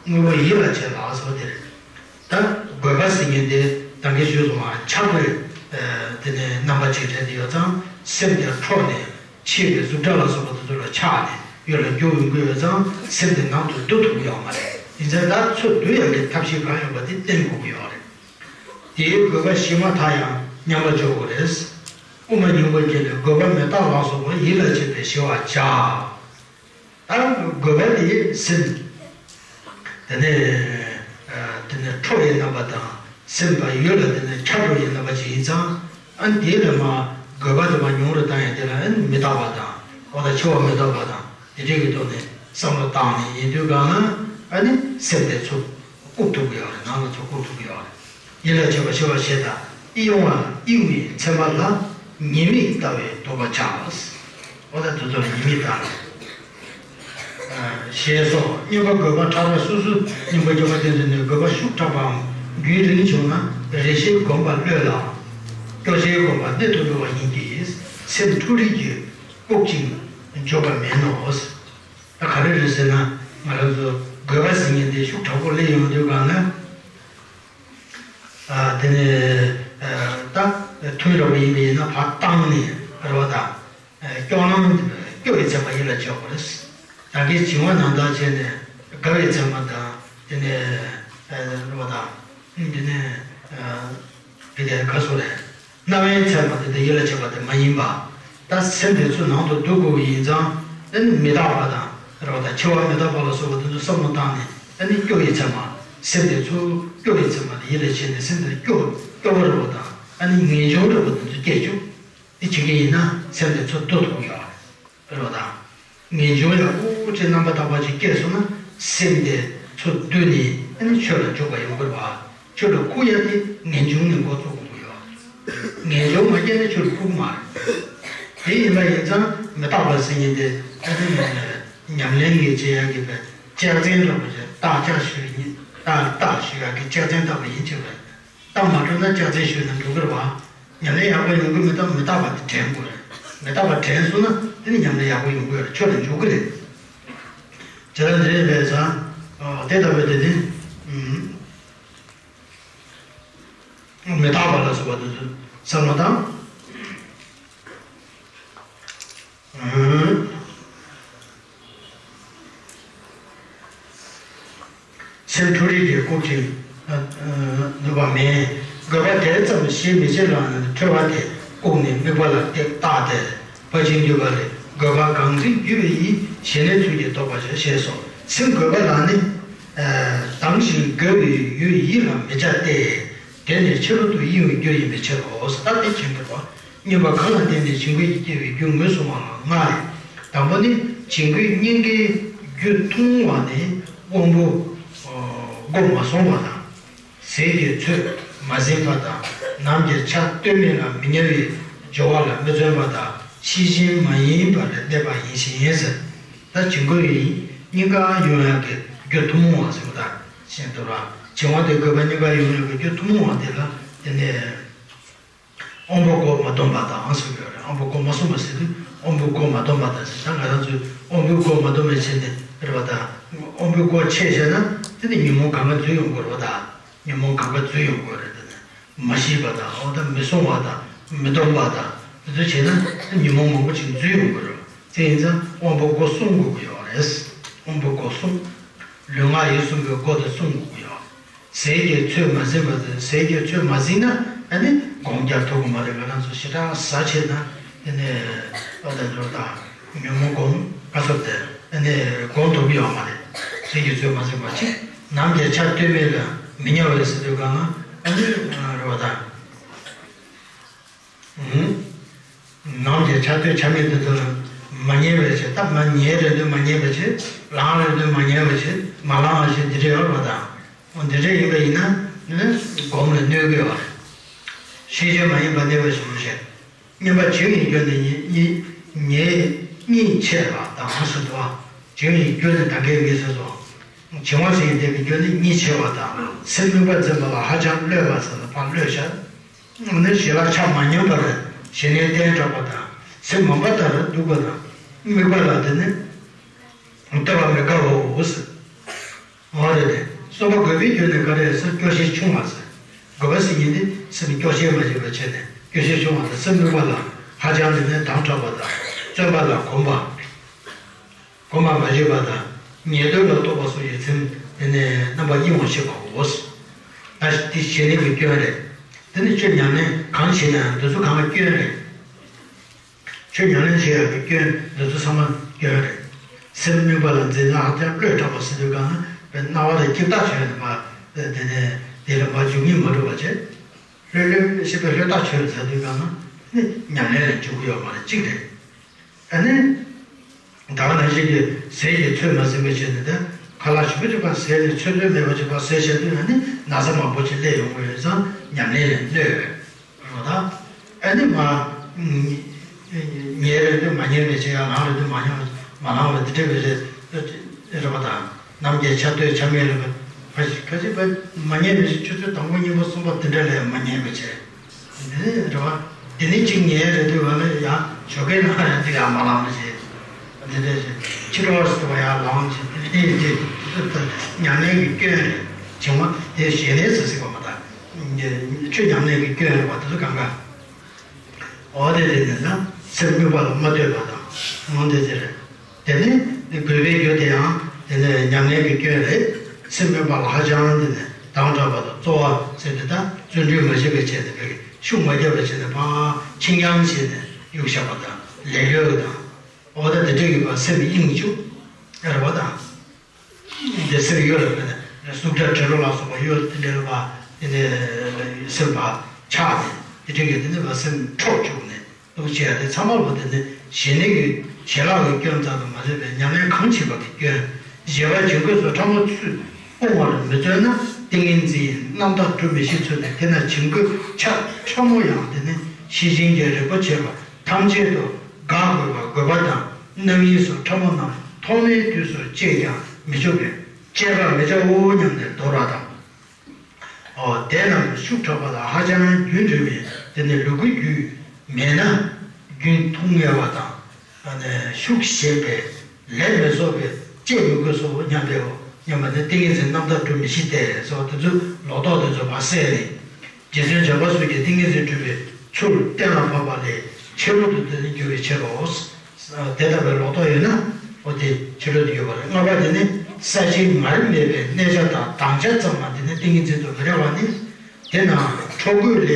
དངོས་པོ་ཡིད་ལ་བྱེད་ལ་སོགས་དེ་རེད། ད་དགོས་པ་ཟེར་མཁན་དེ་ད་གིན་ཞུས་སོང་བ་ཆགས་པའི་དེ་ནས་རྣམ་པ་ཅིག་རེད་དེ་ཡོད་ཙང་སེམས་དེ་འཕྲོག་ནས། ཕྱིའི་གཟུགས་སྒྲ་ལ་སོགས་པ་དེ་ཚོ་ལ་ཆགས་ནས་ཡུལ་ལ་འགྱུར་ཡོང་གི་ཡོད་ཙང་སེམས་དེ་ནང་དུ་བསྡུ་ཐུབ་ཀྱི་ཡོད་མ་རེད། ཡིན་ཙང་ད་ཚུར་བསྡུ་ཡག་གི་ཐབས་ཤེས་གང་ཡོད་པ་དེ་བསྟེན་དགོས་ཀྱི་ཡོད་རེད། དེའི་དགོས་པ་ཞི་མ་ཐག་ཡང་མཉམ་པ་འཇོག་དགོས་རེད། དབུ་མ་སྙིང་པོ་བརྒྱད་ལས་དགོས་པ་མི་རྟག་ལ་སོགས་པ་ཡིད་ལ་བྱེད་པའི་ཞི་བར་བྱ། ད་དགོས་པ་དེ་སེམས། དེ་ནས་དེ་ནས་འཕྲོ་བའི་རྣམ་པ་དང་སེམས་པ་ཡུལ་ལ་དེ་ནས་ཁྱབ་འགྲོ་ཡི་རྣམ་པ་ཅིག་ཡིན་ཙང་། ཨ་ནི་དེ་ལས་མ་དགོས་པ་དེ་མ་ཉུང་རུ་བཏང་ཡང་དེ་ལ་ཨ་ནི་མི་རྟག་པ་དང་འོ་ད་འཆི་བ་མི་རྟག་པ་དང་དེ་འདྲའི་གི་ཐོག་ནས་བསམ་བློ་བཏང་ནས་ཡིན་དུས་གང་ན་ཨ་ནི་སེམས་དེ་ཚུར་བཀུག་ཐུབ་ཀྱི་ཡོད་རེད། ནང་ལ་ཚུར་བཀུག་ཐུབ་ཀྱི་ཡོད་རེད། ཡིད་ལ་བྱེད་པ་ཞི་བར་བྱེད་དང་། ཨི་ཡོང་བ་ཨི་ཡོང་བའི་མཚན་མ་ལ་ཉེས་དམིགས་ལྟ་བའི་དོགས་པ་ཆགས། འོ་ད་དེ་ཚོ་ལ་ཉེས་དམིགས་ལྟ། ཞེས་སོགས་གཉེན་པོ་དགོས་པ་ཕྲ་རགས་སོ་སོའི་གཉེན་པོ་བརྒྱད་པ་བསྟེན་ཚུལ་ནི་དགོས་པ་ཤུགས་དྲག་པའམ་རྒྱུན་རིང་བྱུང་ན་རེ་ཞིག་སྒོམ་པ་བློས་བསླངས། སྐྱོ་ཤས་སྒོམ་པ་གནད་དུ་འགྲོ་བ་ཡིན་གྱི་སེམས་འཁྲུག་རིས་ཀྱིས་བཀུག་ཅིང་འཇོག་པ་མིན་ནོ། ད་ག་རེ་རེད་ཟེར་ན་ང་རང་ཚོ་དགོས་པ་ཟེར་མཁན་དེ་ཤུགས་དྲག་པོ་སླེབས་ཡོང་དུས་གང་ན། དེ་ནས་ད་ཐུན་རེ་བ་ཡིན་པ་ཡིན་ན་ཕར་བཏང་ནས་རེ་བ་དང་། སྐྱོ་སྣང་སྐྱོ་བའི་མཚན་མ་ཡིད་ལ་བྱེད་དགོས་རེད། ད་གིན་བྱིང་བ་ནང་ལྟར་བྱས་ནས་དགའ་བའི་མཚན་མ་དང་དེ་ནས་རེ་བ་དང་དེ་ནས་ དེ་ག་སོ་རེད། རྣ་བའི་ཚད་མ་དེ་དང་ཡིད་ལ་བྱེད་པ་དེ་མ་ཡིན་པ། ད་སེམས་དེ་ཚོ་ནང་དུ་འདུ་དགོས་པ་ཡིན་ཙང་། ཨ་ནི་མི་རྟག་པ་དང་རེད་པ། ད་འཆི་བ་མི་རྟག་པ་ལ་སོགས་པ་དེ་ཚོ་བསམ་བློ་བཏང་ནས། ཨ་ནི་སྐྱོ་བའི་ཚད་མ། སེམས་དེ་ཚོ་སྐྱོ་བའི་ཚད་མ་དེ་ཡིད་ལ་བྱས་ནས་སེམས་དེ་སྐྱོ་སྐྱོ་བ་རེད་པ་དང་། ཨ་ནི་ངེས་འབྱུང་རེད་པ་དེ་ཚོ་སྐྱེ་བཅུག་དེ་བྱེད་ཀྱི་ཡིན་ན་སེམས་དེ་ཚོ་སྡུག་ཐུག་ཡོད་རེད་པ་དང་། ངེས་འབྱུང་ཡག་པོ་ཅིག་རྣམ་པ་དག་པ་ཅིག་སྐྱེས་སོང་ན། སེམས་དེ་ཚོ་བསྡུས་ནས་ཨ་ནི་ཆོས་ལ་འཇུག་པ་ཡོང་གི་རེད་པ། ཆོས་ལ་བཀུག་ཡ་དེ་ངེས་འབྱུང་ནས་འགོ་བཙུགས་དགོས་ཡོད། ངེས་འབྱུང་མ་སྐྱེས་ན་ཆོས་ལ་བཀུག་མ་རེད། དེ་ཡིན་པ་ཡིན་ཙང་མི་རྟག་པ་ཟེར་མཁན་དེ་ཨ་ནི་ཉམས་ལེན་གྱི་བྱེད་ཡ་གི་པའི་ལྕག་ཚན་འདྲ་པོ་ཅིག་རྟགས་ཅིག་ཞུ་ཡིན། རྟགས་རྟགས་ཞུ་ཡ་གི་ལྕག་ཚན་ལྟ་བུ་ཡིན་ཅིག་རེད། ལྟ་མ་འགྲོ་ན་ལྕག་ཚན་ཞུས་ན་འགྲོ་གི་རེད་པ། ཉམས་ལེན་ཡག་པོ་ཡོང་གི་མེད་ན་མི་རྟག་པ་དེ་དྲན་དགོས་རེད། མི་རྟག་པ་དྲན་སོང་ན་དེ་ནི་ཉམས་ལེན་ཡག་པོ་ཡོང་གི་ཡོད་རེད། ཆོས་ལ་འཇུག་གི་རེད། ཇི་ལྟར་འདྲེན་པའི་ཟ། དེ་ལྟ་བུའི་དེ་ནི། མི་རྟག་པ་ལ་སོགས་པ་དེ་ཚོ་བསམ་བློ་བཏང་། སེམས་འཁྲུལ་རིག་གིས་བཀུག་ཅིང་ནུབ་པ་མེད། དགོས་པ་དེ་ཙམ་ཞིག་མི་བྱེད་ལ་འཁྲུལ་བ་དེ་བཀུག་ནས་དམིགས་པ་ལ་བརྟགས་ཏེ་ཕར་ཕྱིན་འདུས་པ་ལས། དགོས་པ་གང་ཚིག་བརྒྱུད་པའི་ཡིད། ཞི་གནས་ཚུལ་གྱིས་རྟོགས་པར་བྱ། ཞེས་སོ། སེམས་དགོས་པ་ལ་ནི། དམ་ཞིང་དགོས་པའི་ཡུལ་ཡིད་ལ་མི་བྱ་སྟེ། དེ་ནི་ཕྱི་རོལ་དུ་གཡེང་བའི་རྒྱུ་ཡིན་པའི་ཕྱིར་རོ། ད་དེ་བྱེད་དགོས་པ། གཉིས་པ་གང་ལ་བརྟེན་ནས་བྱིང་རྒོད་ཀྱིས་སྐྱེ་བའི་རྒྱུ་ངོས་བཟུང་བ་ལ་ལྔ་རེད། དང་པོ་ནི། བྱིང་རྒོད་གཉིས་ཀའི་རྒྱུ་མཐོང་བ་ནི་དབང་པོ་སྒོ་མ་སོང་བ་དང་། ཟས་ཀྱི་ཚོད་མ་ཟིན་པ་དང་། ནམ་གྱི་ཆར་སྟོད་སྨད་ལ་མི་ཉལ་བའི་སྦྱོར་བ་ལ་མི་བརྩོན་པ་དང་། ཤེས་བཞིན་མ་ཡིན་པར་གནས་པ་ཡིན་ཞིང་ཟེར། ད་བྱིང་རྒོད་གཉིས་ཀ་ཡོང་ཡག་གི་རྒྱུ་ཐུན་མོང་བ་ཟེར་བ་དང་ཤེས་འདུག་ར། བྱིང་བ་དེ་དགོས་པ་གཉིས་ཀ་ཡོང་ཡག་གི་རྒྱུ་ཐུན་མོང་བ་དེ་ལ་དེ་ནས། དབང་པོ་སྒོ་མ་བསྡམས་པ་དང་ཟེར་གྱི་ཡོད་རེད། དབང་པོ་སྒོ་མ་སོང་བ་ཟེར་དུས་དབང་པོའི་སྒོ་མ་བསྡམས་པ་དང་ཟེར། ད་ང་རང་ཚོས་དབང་པོའི་སྒོ་མ་བསྡམས་པའི་ཆེད་ནས་རེད་པ་དང་། དབང་པོའི་སྒོ་ཕྱེ་བྱས་ན་དེ་ནི་ཉོན་མོངས་གང་ག་འཛུལ་ཡོང་དགོས་རེད་པ་དང་། ཉོན་མོངས་གང་ག་འཛུལ་ཡོང་དགོས་རེད། དེ་ནི་མ་ཤེས་པ་དང་། འོ་ད་མི་སྲུང་བ་དང་མི་སྡོམ་པ་དང་དེ་ཚོ་བྱས་ན་ཉོན་མོངས་མང་པོ་ཅིག་འཛུལ་ཡོང་དགོས་རེད། དེ་ཡིན་ཙང་དབང་པོའི་སྒོ་སྲུང་དགོས་ཀྱི་ཡོད་རེད། དབང་པོའི་སྒོ་སྲུང་། ལུས་ངག་ཡིད་གསུམ་གྱི་སྒོ་དེ་སྲུང་དགོས་ཀྱི་ཡོད། ཟས་ཀྱི་ཚོད་མ་ཟིན་པ་དེ། ཟས་ཀྱི་ཚོད་མ་ཟིན་ན་ཨ་ནི་སྒོམ་རྒྱག་ཐུབ་ཀྱི་མ་རེད། ང་རང་ཚོ་ཞེ་དྲག་ཟ་བྱས་ན་དེ་ནས་ཨ་ད་འགྲོ་དང་ཉོན་མོངས་སྒོམ་ག་སོགས་དེ་ཨ་ནི་སྒོམ་ཐུབ་ཀྱི་ཡོད་མ་རེད། ཟས་ཀྱི་ཚོད་མ་ཟིན་པ་གཅིག་ནམ་གྱི་ཆར་སྟོད་སྨད་ལ་མི་ཉལ་བའི་ཟེར་དུས་གང་ན་ཨ་ནི་རེད་པ་དང་། ནམ་གྱི་ཆར་སྟོད་ཆར་སྨད་དེ་ཚོ་ལ་མ་ཉལ་བའི་ཕྱིར། ད་མ་ཉལ་རན་དུས་མ་ཉལ་བའི་ཕྱིར། ལངས་རན་དུས་མ་ཉལ་བའི་ཕྱིར། མ་ལངས་པའི་ཕྱིར། འདི་འདྲ་ཡོད་རེད་པ་དང་། འོ་འདི་འདྲ་ཡིན་པ་ཡིན་ན་ནི་སྒོམ་ལ་གནོད་ཀྱི་ཡོད་རེད། ཤེས་བྱ་མ་ཡིན་པར་གནས་པའི་ཕྱིར་རོ་ཞེས། གཉིས་པ་བྱིང་བའི་རྒྱུ་ནི་གཉིད་གཉིད་གཉིད་ཆེ་བ་དང་ཟེར་འདུག་པ། བྱིང་བའི་རྒྱུ་ནི་ད་གིན་ངས་ཟེར་སོང་། བྱིང་བ་ཟེར་ཡག་དེ་གི་རྒྱུ་ནི་གཉིད་ཆེ་བ་དང་། སེམས་དམིགས་པ་འཛིན་པ་ལ་ཧ་ཅང་གློད་པ་ཟེར་ལ་ཕར་གློད་བཞག་ནི་ཞི་ལྷག་ཆ་མ་མཉམ་པར་ཞི་གནས་བསྟེན་དྲགས་པ་དང་། སེམས་མ་འབབ་ལྟར་འདུག་པ་དང་། དམིགས་པ་ལ་དེ་ནི་ལྟོས་པ་མི་དགའ་བའོ་ཟེར། འོ་རེད་དེ། གསུམ་པ་དགོས་པའི་རྒྱུ་ནི་ག་རེ་ཟེར། སྐྱོ་ཤས་ཆུང་བ་ཟེར། དགོས་པ་ཟེར་མཁན་དེ་སེམས་སྐྱོ་ཤས་མ་བྱེད་པ་བྱས་ནས་སྐྱོ་ཤས་ཆུང་བ་དང་། སེམས་དམིགས་པ་ལ་ཧ་ཅང་དེ་ནི་དམ་དྲགས་པ་དང་། བརྩོན་པ་ལ་གོམས་པ། གོམས་པ་མ་བྱས་པ་དང་། ཉེ་དུ་ལ་གཏོགས་པ་སོགས་ཀྱི་སེམས་དེ་ནི་རྣམ་པར་གཡེང་བར་བྱེད་པའོ། ད་དེ་ཞི་གནས་ཀྱི་སྐྱོན་རེད། དེ་ནི་ཆོས་ཉམས་ལེན་གང་བྱེད་ན་ཡང་འདི་ཚོ་གང་ག་སྐྱོན་རེད། ཆོས་ཉམས་ལེན་བྱེད་ཡག་གི་སྐྱོན་འདི་ཚོ་ཚང་མ་སྐྱོན་རེད། སེམས་དམིགས་པ་ལ་འཛིན་ན་ཧ་ཅང་བློས་བཀྲག་པ་ཟེར་དུས་གང་ན་དཔེ་སྣང་བ་དང་སྐྱིད་ཐག་ཆོད་ནས་མ་དེ་ནས་དེ་ལ་མ་འཇུག་སྙིང་མ་འདོད་པ་བྱེད། ལྷོད་ལྷོད་ཤེས་པའི་ལྷོད་ཐག་ཆོད་ཟེར་དུས་གང་ན་ནི་ཉམས་ལེན་ལ་འཇུག་གི་ཡོད་མ་རེད། གཅིག་རེད། ཨ་ནི། ད་ག་ནང་བཞིན་གྱི་ཟས་ཀྱི་ཚོད་མ་ཟིན་པའི་ཆེད་ནས་ད་ཁ་ལག་ཞིམ་པོ་ཅིག་ཕར་ཟས་ནས་ཚོད་ཚོད་མེད་པ་ཅིག་ཕར་ཟས་བྱས་དུས་ཨ་ནི་ན་ཚ་མང་པོ་ཅིག་སླེབས་ཡོང་གི་ཡོད་ཙང་ཉམས་ལེན་ལ་གནོད་རེད་བ་ད། ཨ་ནི་མ། ཉལ་རན་དུས་མ་ཉལ་བའི་ཕྱིར། ཡང་ལངས་རན་དུས་མ་ཉལ་མ་ལངས་པའི་འདི་འདྲ་བའི་རེད་བ་དང་། ནམ་གྱི་ཆར་སྟོད་ཆར་སྨད་ལ་ཁ་ཅིག་ཁ་ཅིག་བས་མ་ཉལ་བའི་ཕྱིར། ཆུ་ཚོད་དང་པོ་གཉིས་པ་གསུམ་པ་འདི་འདྲ་ལ་ཡང་མ་ཉལ་བའི་ཕྱིར། འདི་ནི་རེད་བ། འདི་ནི་གཅིག་ཉལ་རན་དུས་བ་ལ་ཡང་ཞོགས་ཀས་ལངས་རན་དུས་ཡང་མ་ལངས་པའི་ཕྱིར། འདི་འདྲ་ཞིག་ཕྱི་དྲོ་ཟེར་བ་ཡང་ལངས་ཞིག་འདི་འདྲ་ཞིག་ཉམས་ལེན་གྱི་སྐྱོན་རེད། བྱིང་བ་དེ་ཞི་གནས་ཟེར་སྲིད་པ་མ་གཏོགས། ཆོས་ཉམས་ལེན་གྱི་སྐྱོན་རེད་བ། དེ་ཚོ་གང་ག་འོ་དེ་དེ་ནས་ན་སེམས་དམིགས་པ་ལ་མ་ལྟོས་པ་དང་། འོ་དེ་དེ་རེད། དེ་ནས་དགོས་པའི་རྒྱུ་དེ་ཡང་དེ་ནས་ཉམས་ལེན་གྱི་སྐྱོན་རེད། སེམས་དམིགས་པ་ལ་ཧ་ཅང་དེ་ནས་དམ་དྲགས་པ་དང་རྩོལ་བ་ཟེར་དེ་ད་ བརྩོན་འགྲུས་མ་བྱས་པའི་ཆེད་དུ་བས་ཤུགས་མ་རྒྱབ་པའི་ཆེད་དུ་ཕར་ཆིང་ཡང་བྱས་ནས་གཡུག་བཞག་པ་དང་ལེ་ལོས་དང་། འོ་ད་དེ་འདྲས་ཀྱི་བ་སེམས་དབྱིངས་ཆུ་ཨེ་ར་བ་དང་། དེ་སེམས་ཡོད་ལ་མེད་ན་གཟུགས་སྒྲ་དྲི་རོ་ལ་སོགས་པ་ཡོད་དེ་འདྲས་ལ་བ་དེ་ནས་སེམས་པ་ཆགས་ནས་དེ་འདྲས་ཀྱི་དེ་ནས་བ་སེམས་འཕྲོག་བཅུག་ནས། ལུགས་བྱས་ཏེ་ཚང་མ་ལ་དེ་ནི་ཞི་གནས་ཀྱི་ཞི་ལྷག་གི་སྐྱོན་ཙམ་དུ་མ་ཟད་པའི་ཉམས་ལེན་གང་བྱེད་པ་གི་སྐྱོན། བཞི་པ་བྱིང་རྒོད་སོགས་ཕྲ་མོ་ཚུར་སྤོང་བར་མི་བརྩོན་ན་ཏིང་ངེ་འཛིན་རྣམ་དག་སྒྲུབ་མི་ཤེས་ཚུལ་ནི། དེས་ན་བྱིང་རྒོད་ཆ་ཕྲ་མོ་ཡང་དེ་ནི་ཤེས་བཞིན་གྱི་རིག་པ་བྱེད་པ་ཐམས་ཅད་དུ་དགག་དགོས་པ་དགོས་པ་དང་རྣམ་གཡེང་སོགས་ཕྲ་མོ་རྣམས་ཐོག་མའི་དུས་སུ་སྐྱེས་ཀྱང་མི་ཆོག་པས། སྤྱད་པར་མི་བྱའོ་སྙམ་ནས་དོར་བ་དང་། ཨོ། དེ་རྣམས་ཤུགས་དྲག་པ་ལ་ཧ་ཅང་རྒྱུན་འབྲས་མེད། དེ་ནི་ལུ་གུ་རྒྱུད་མེད་ན་རྒྱུན་མཐུང་ངེས་པ་དང་། ཨ་ནི་ཤུགས་ཞན་པས་ལས་མི་བསོག་པས་སྤྱད་མི་དགོས་སོ་སྙམ་པའོ། སྙམ་པ་ནི་ཏིང་ངེ་འཛིན་རྣམ་དག་སྒྲུབ་མི་ཤེས་ཏེ་སོགས་དེ་ཚོ་ལོག་རྟོག་དེ་ཚོ་མ་བསལ་ནས། རྗེ་བཙུན་བྱམས་པ་སོགས་ཀྱིས་ཏིང་ངེ་འཛིན་སྒྲུབ་པའི་ཚུལ་གཏན་ལ་ཕབ་པ་ལས་ཕྱི་རོལ་དུ་དེ་ནི་འགྱུར་བའི་ཕྱིར་རོ། དེ་ལྟ་བུའི་ལོག་རྟོག་ཡོད་ན་འོ་དེ་ཕྱི་རོལ་དུ་ཡོད་པ་རེད། ལྔ་པ་དེ་ནི་ས་བཅད་ངར་མེད་པའི་གནས་ཆ་དང་དྭངས་ཆ་ཙམ་མ་དེ་ནི་ཏིང་ངེ་འཛིན་དུ་མི་རེ་བ་ནི། དེ་ན་འཕྲོ་རྒོད་ལས་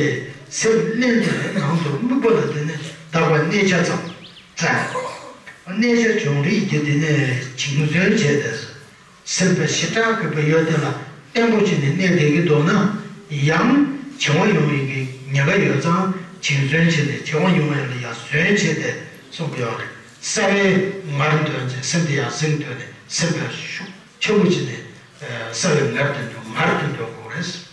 སེམས་བརླན་ཏེ་ནང་དུ་དམིགས་པ་ལ་དེ་ནི་བདག་པ་གནས་ཆ་ཙམ་བཙལ། གནས་ཆ་བྱུང་རིགས་ཀྱི་དེ་ནི་བྱིང་བརྩོན་བྱས་ཏེ། སེམས་པ་ཞེ་དྲག་གི་བུ་ཡོད་དེ་ལ་བརྟན་པོ་བྱས་ནས་གནས་བསྡད་ཀྱི་འདུག་ན། ཡང་བྱིང་བ་ཡོང་ཡིན་གྱི་ཉེན་ཁ་ཡོད་ཙང་བྱིང་བརྩོན་བྱས་ནས་བྱིང་བ་ཡོང་ཡ་ལ་ཡ་བརྩོན་བྱས་ཏེ་གསུངས་ཡོད་རེད། རྩ་བའི་ངར་འདོན་ཅིང་སེམས་དེ་ཡར་ཟིང་འདོན་ནས་སེམས་པའི་ཤུགས་ཆེན་པོ་བྱས་ནས་རྩ་བའི་ངར་འདོན་དུ་ངར་དུ་འདོན་དགོས་རེད།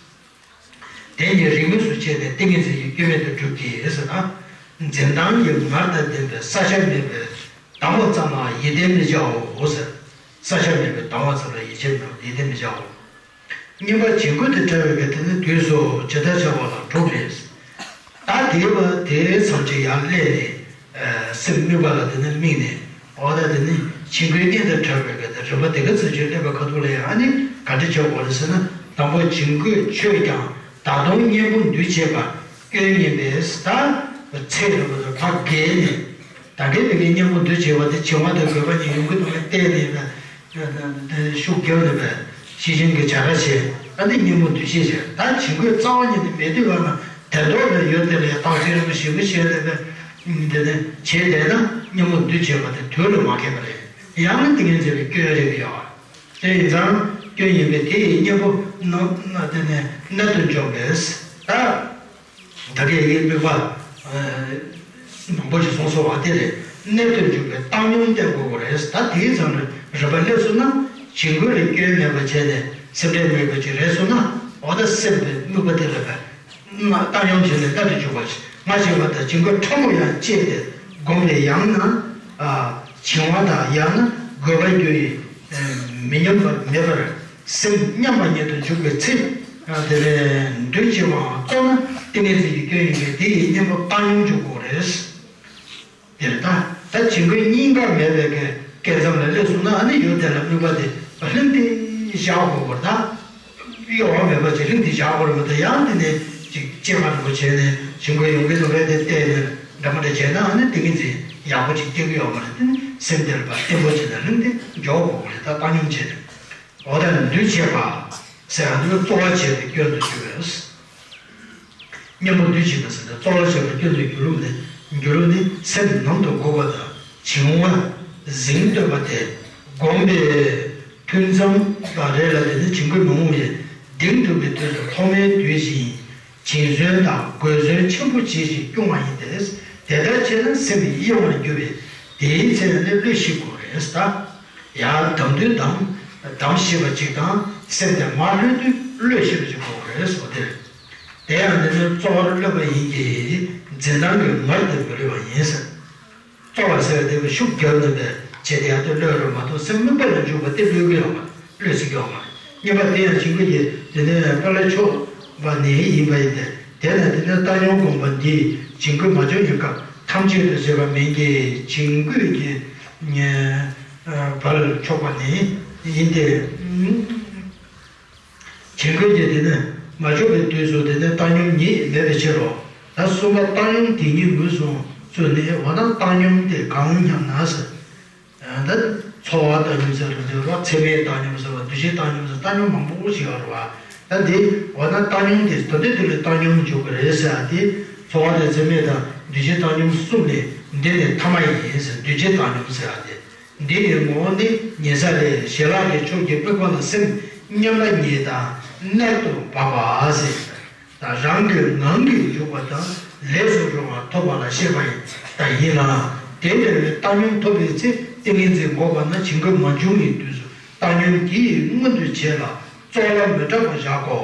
དེ་ཉིད་རིས་མོས་སུ་བྱས་ནས་ཏིང་ངེ་འཛིན་གྱི་སྐྱོན་མེད་དུ་གྲུབ་ཀྱི་ཟེར་ན། འཛིན་སྟངས་ཀྱི་ངར་དང་ལྡན་པའི་ས་ཆ་མེད་པའི་དང་བ་ཙམ་ལ་ཡིད་བརྟན་མི་བྱའོ་ཟེར། ས་ཆ་མེད་པའི་དང་བ་ཙམ་ལ་ཡིད་ཆེས་མེད་ཡིད་བརྟན་མི་བྱའོ། གཉིས་པ་བྱིང་རྒོད་དང་བྲལ་བའི་གི་དེ་ནི་དུས་སུ་ཇི་ལྟར་བྱ་བ་ལ་གྲུབ་རེད། ད་དེའི་བ་དེའི་མཚམས་ཀྱི་ཡར་སླེབས་ནས་སེམས་དམིགས་པ་ལ་དེ་ནི་དམིགས་ནས། འོ་ད་དེ་ནི་བྱིང་རྒོད་གཉིས་དང་བྲལ་བའི་གི་དེ་རིམ་པ་དེ་ག་ཚོད་ཅིག་སླེབས་པའི་ཁ་ཐུག་ལ་ཡང་ཨ་ནི་ག་འདྲ་བྱེད་དགོས་རེད་ཟེར་ན། དང་པོ་བྱིང་རྒོད་ཆོད་ཀྱང་ད་དུང་གཉེན་པོ་འདུ་བྱེད་པ་སྐྱོན་ཡིན་པས། ད་ཚེ་རིང་པོ་དང་ཕ་རྒས་ནས་ད་གིན་དེ་གའི་གཉེན་པོ་འདུ་བྱེད་པ་དེ་བྱིང་བ་དང་རྒོད་པ་གཉིས་ཡོང་གི་འདུག་མེད་བལྟས་ནས་ཤུགས་རྒྱབ་ནས་པས་ཤེས་བཞིན་གྱི་བྱ་ར་བྱེད། ཨ་ནི་གཉེན་པོ་འདུ་ཤེས་བྱེད། ད་བྱིང་རྒོད་རྩ་བ་ཉིད་ནས་མེད་དུས་བར་ན་དེ་མདོག་ལ་ཡོད་དེ་ལས་བརྟག་དཔྱད་རིང་པོ་ཞིབ་པོ་བྱས་ཏེ་པས་དེ་ནས་བྱེད་བསྡད་ན་གཉེན་པོ་འདུ་བྱེད་པ་དེ་དུས་ལ་མ་ཁེལ་བ་རེད། ཡང་ན་ཏིང་ངེ་འཛིན་ལ་སྐྱོན་རེ་གི་ཡོད། དེ་ཡིན་ཙང་སྐྱོན་ཡིན་པས་དེ་ཡི་གཉེན་པོ་ན་ན་དེ་ནས་གནད་དུ་འཇོག་པས་ད། ད་གིན་ཡིན་དམིགས་པ་མང་པོ་ཞིག་གསུངས་སོང་བ་དེ་རེད། གནད་དུ་འཇོག་པའི་བཏང་སྙོམས་བསྟེན་དགོས་པ་རེད། ད་དེའི་ཙམ་ལ་རིམ་པ་སླེབས་སོང་ན་བྱིང་རྒོད་ལ་སྐྱོན་མེད་པ་བྱས་ནས་སེམས་ཁྲལ་མེད་པ་ཅིག་རེད་སོང་ན། འོ་ད་སེམས་པའི་དམིགས་པ་དེ་ལ་བས་བཏང་སྙོམས་བྱས་ནས་གནད་དུ་འཇོག་པ་ཞིག་ང་བྱིང་བ་དང་བྱིང་རྒོད་ཕྲ་མོ་ཡང་བཅད་དེ་བསྒོམས་པས་ཡང་ན་བྱིང་བ་དང་ཡང་ན་རྒོད་པ་རྒྱུ་ཡི་མི་སྙོམས་པར་མེད་པར། སེམས་མཉམ་པ་ཉིད་དུ་འཇུག་པའི་ཚེ། དེ་ལས་འདུ་བྱེད་པའང་རྟོགས་ན་ཏིང་ངེ་འཛིན་གྱི་སྐྱོན་ཡིན་པས་དེ་ཡི་གཉེན་པོ་བཏང་སྙོམས་འཇུག་དགོས་རེད། དེར་ད་ད་བྱིང་རྒོད་གཉིས་ཀ་མེད་པའི་གི་སྐད་མཚམས་ལ་སླེབས་སོང་ན་ཨ་ནི་ཡོད་དེ་ལ་དམིགས་པ་དེ་ལྷུན་གྱིས་བཞག་དགོས་པར་ད། གཡོ་བ་མེད་པ་ཅིག་ལྷུན་གྱིས་བཞག་དགོས་རེད་མ་གཏོགས་ཡང་དེ་ནས་ཅིག་སྐྱེ་བ་རིན་པོ་ཆེ་ནས་བྱིང་རྒོད་ཡོང་གི་འདུག་གས་དེ་བལྟས་ནས་འདྲ་མ་འདྲ་བྱས་ན་ཨ་ནི་ཏིང་ངེ་འཛིན་ཡག་པོ་ཅིག་སྐྱེ་གི་ཡོད་མ་རེད། དེ་ནི་སེམས་དེ་ལ་བརྟན་པོ་བྱས་ནས་ལྷུན་གྱིས་འཇོག་དགོས་རེད། ད་བཏང་སྙོམས་བྱས་ནས། འོ་ད་འདུ་བྱེད་པ་ཟེར་ཡང་འདི་ལ་རྩོལ་བ་བྱེད་པའི་སྐྱོན་དུ་འགྱུར་བས། གཉེན་པོ་འདུ་བྱེད་པ་ཟེར་ཏེ་རྩོལ་བ་བྱེད་པའི་སྐྱོན་དུ་འགྱུར་ལུགས་ནི་འགྱུར་ལུགས་ནི་སེམས་ནང་དུ་འགུག་པ་དང་བྱིང་བ་ཟིང་འདོད་པ་དེ་བསྒོམ་པའི་ཐུན་མཚམས་ལ་རེ་ལ་དེ་ནི་བྱིང་རྒོད་མི་འོང་བས་གདེང་སྒྲུབ་པའི་དོན་དུ་ཐོག་མའི་དུས་བཞིན་བྱིང་བརྩོན་དང་རྒོད་བརྩོན་ཆེན་པོ་བྱེད་ཅིང་སྐྱུང་བ་ཡིན་ཏེ། དེ་ལྟར་བྱས་ན་སེམས་གཡེང་བར་འགྱུར་བས་དེའི་ཚེ་ན་ནི་བློས་ཤེས་དགོས་རེད་ད། ཡར་དམ་དུས་དམ་དམ་ཤེས་པ་གཅིག་དང་སེམས་དེ་མར་ལྷོད་དུས་བློས་ཤེས་པ་གཅིག་དགོས་རེད་ཟེར་བ་དེ་རེད། དེ་ཡང་འདི་ནི་རྩོལ་བར་སློབ་པ་ཡིན་གྱི་འཛིན་སྟངས་ཀྱི་ངར་དུ་མི་སླེབས་པ་ཡིན་ཟེར། རྩོལ་བ་ཟེར་བ་དེ་ཤུགས་རྒྱབ་ནས་པས་བྱེད་དེ་ཡར་དུ་གློད་རོགས་མ་གཏོགས་སེམས་དམིགས་པ་ལ་འཇུག་པ་དེ་གློད་ཀྱི་ཡོད་མ་རེད། གློད་སྲིད་ཀྱི་ཡོད་མ་རེད། གཉིས་པ་དེ་ཡང་བྱིང་རྒོད་ཀྱི་དེ་ནས་དཀའ་ལས་ཆོག་པ་ནི་ཡིན་པ་ཡིན་ཏེ། དེས་ན་དེ་ནི་བཏང་སྙོམས་སྒོམ་པ་འདིས་བྱིང་རྒོད་མ་བྱུང་བའི་སྐབས་ཐམས་ཅད་དུ་བྱེད་པ་མིན་གྱི་བྱིང་རྒོད་ཀྱི་བར་ཆོག་པ་ནི་ཡིན་ཏེ། བྱིང་རྒོད་ཀྱི་དེ་ནི་མ་བྱུང་བའི་དུས་སུ་དེ་ནི་བཏང་སྙོམས་ཉིད་མེད་པའི་ཕྱིར་རོ། ད་གསུམ་པ་བཏང་སྙོམས་དེ་ཉིད་ངོས་བཟུང་ཚུལ་ནི་འོ་ན་བཏང་སྙོམས་དེ་གང་སྙམ་ན་ཟེར། ད་འཚོ་བ་བཏང་སྙོམས་ཟེར་རེད་རོ། ཚད་མའི་བཏང་སྙོམས་ཟེར་བ་འདུ་བྱེད་བཏང་སྙོམས་ཟེར་བཏང་སྙོམས་མང་པོ་ཞིག་ཡོད་རེད་བ། ད་འདི་འོ་ན་བཏང་སྙོམས་དེ་ད་དུས་དེ་ལ་བཏང་སྙོམས་འཇུག་གི་རེད་ཟེར་ཡ་དེ། ཚོར་བ་དང་ཚད་མེད་དང་འདུས་བྱས་བཏང་སྙོམས་གསུམ་ལས་འདི་ནི་ཐ་མ་ཡིན་ཟེར། འདུས་བྱས་བཏང་སྙོམས་ཟེར་ཡ་དེ། འདི་ཡི་ངོ་བོ་ནི་ཉེ་ས་ལས་ཞལ་ལག་གི་ཕྱོགས་ཀྱི་དམིགས་པ་ལ་སེམས་མཉམ་པ་ཉིད་དང་རྣལ་དུ་བབ་པ་ཟེར། ད་རང་གི་ངང་གིས་འཇུག་པ་དང་ལས་སུ་རུང་བ་ཐོབ་པ་ལ་བཤད་པ་ཡིན། ད་ཡིན་ལ། དེ་འདྲ་བའི་བཏང་སྙོམས་ཐོབ་པའི་ཚེ་ཏིང་ངེ་འཛིན་འགོག་པ་ན་བྱིང་རྒོད་མ་བྱུང་བའི་དུས་སུ་བཏང་སྙོམས་ཀྱིས་མངོན་དུ་བྱས་ལ་རྩོལ་བ་མི་དྲག་པ་བཞག་གོ།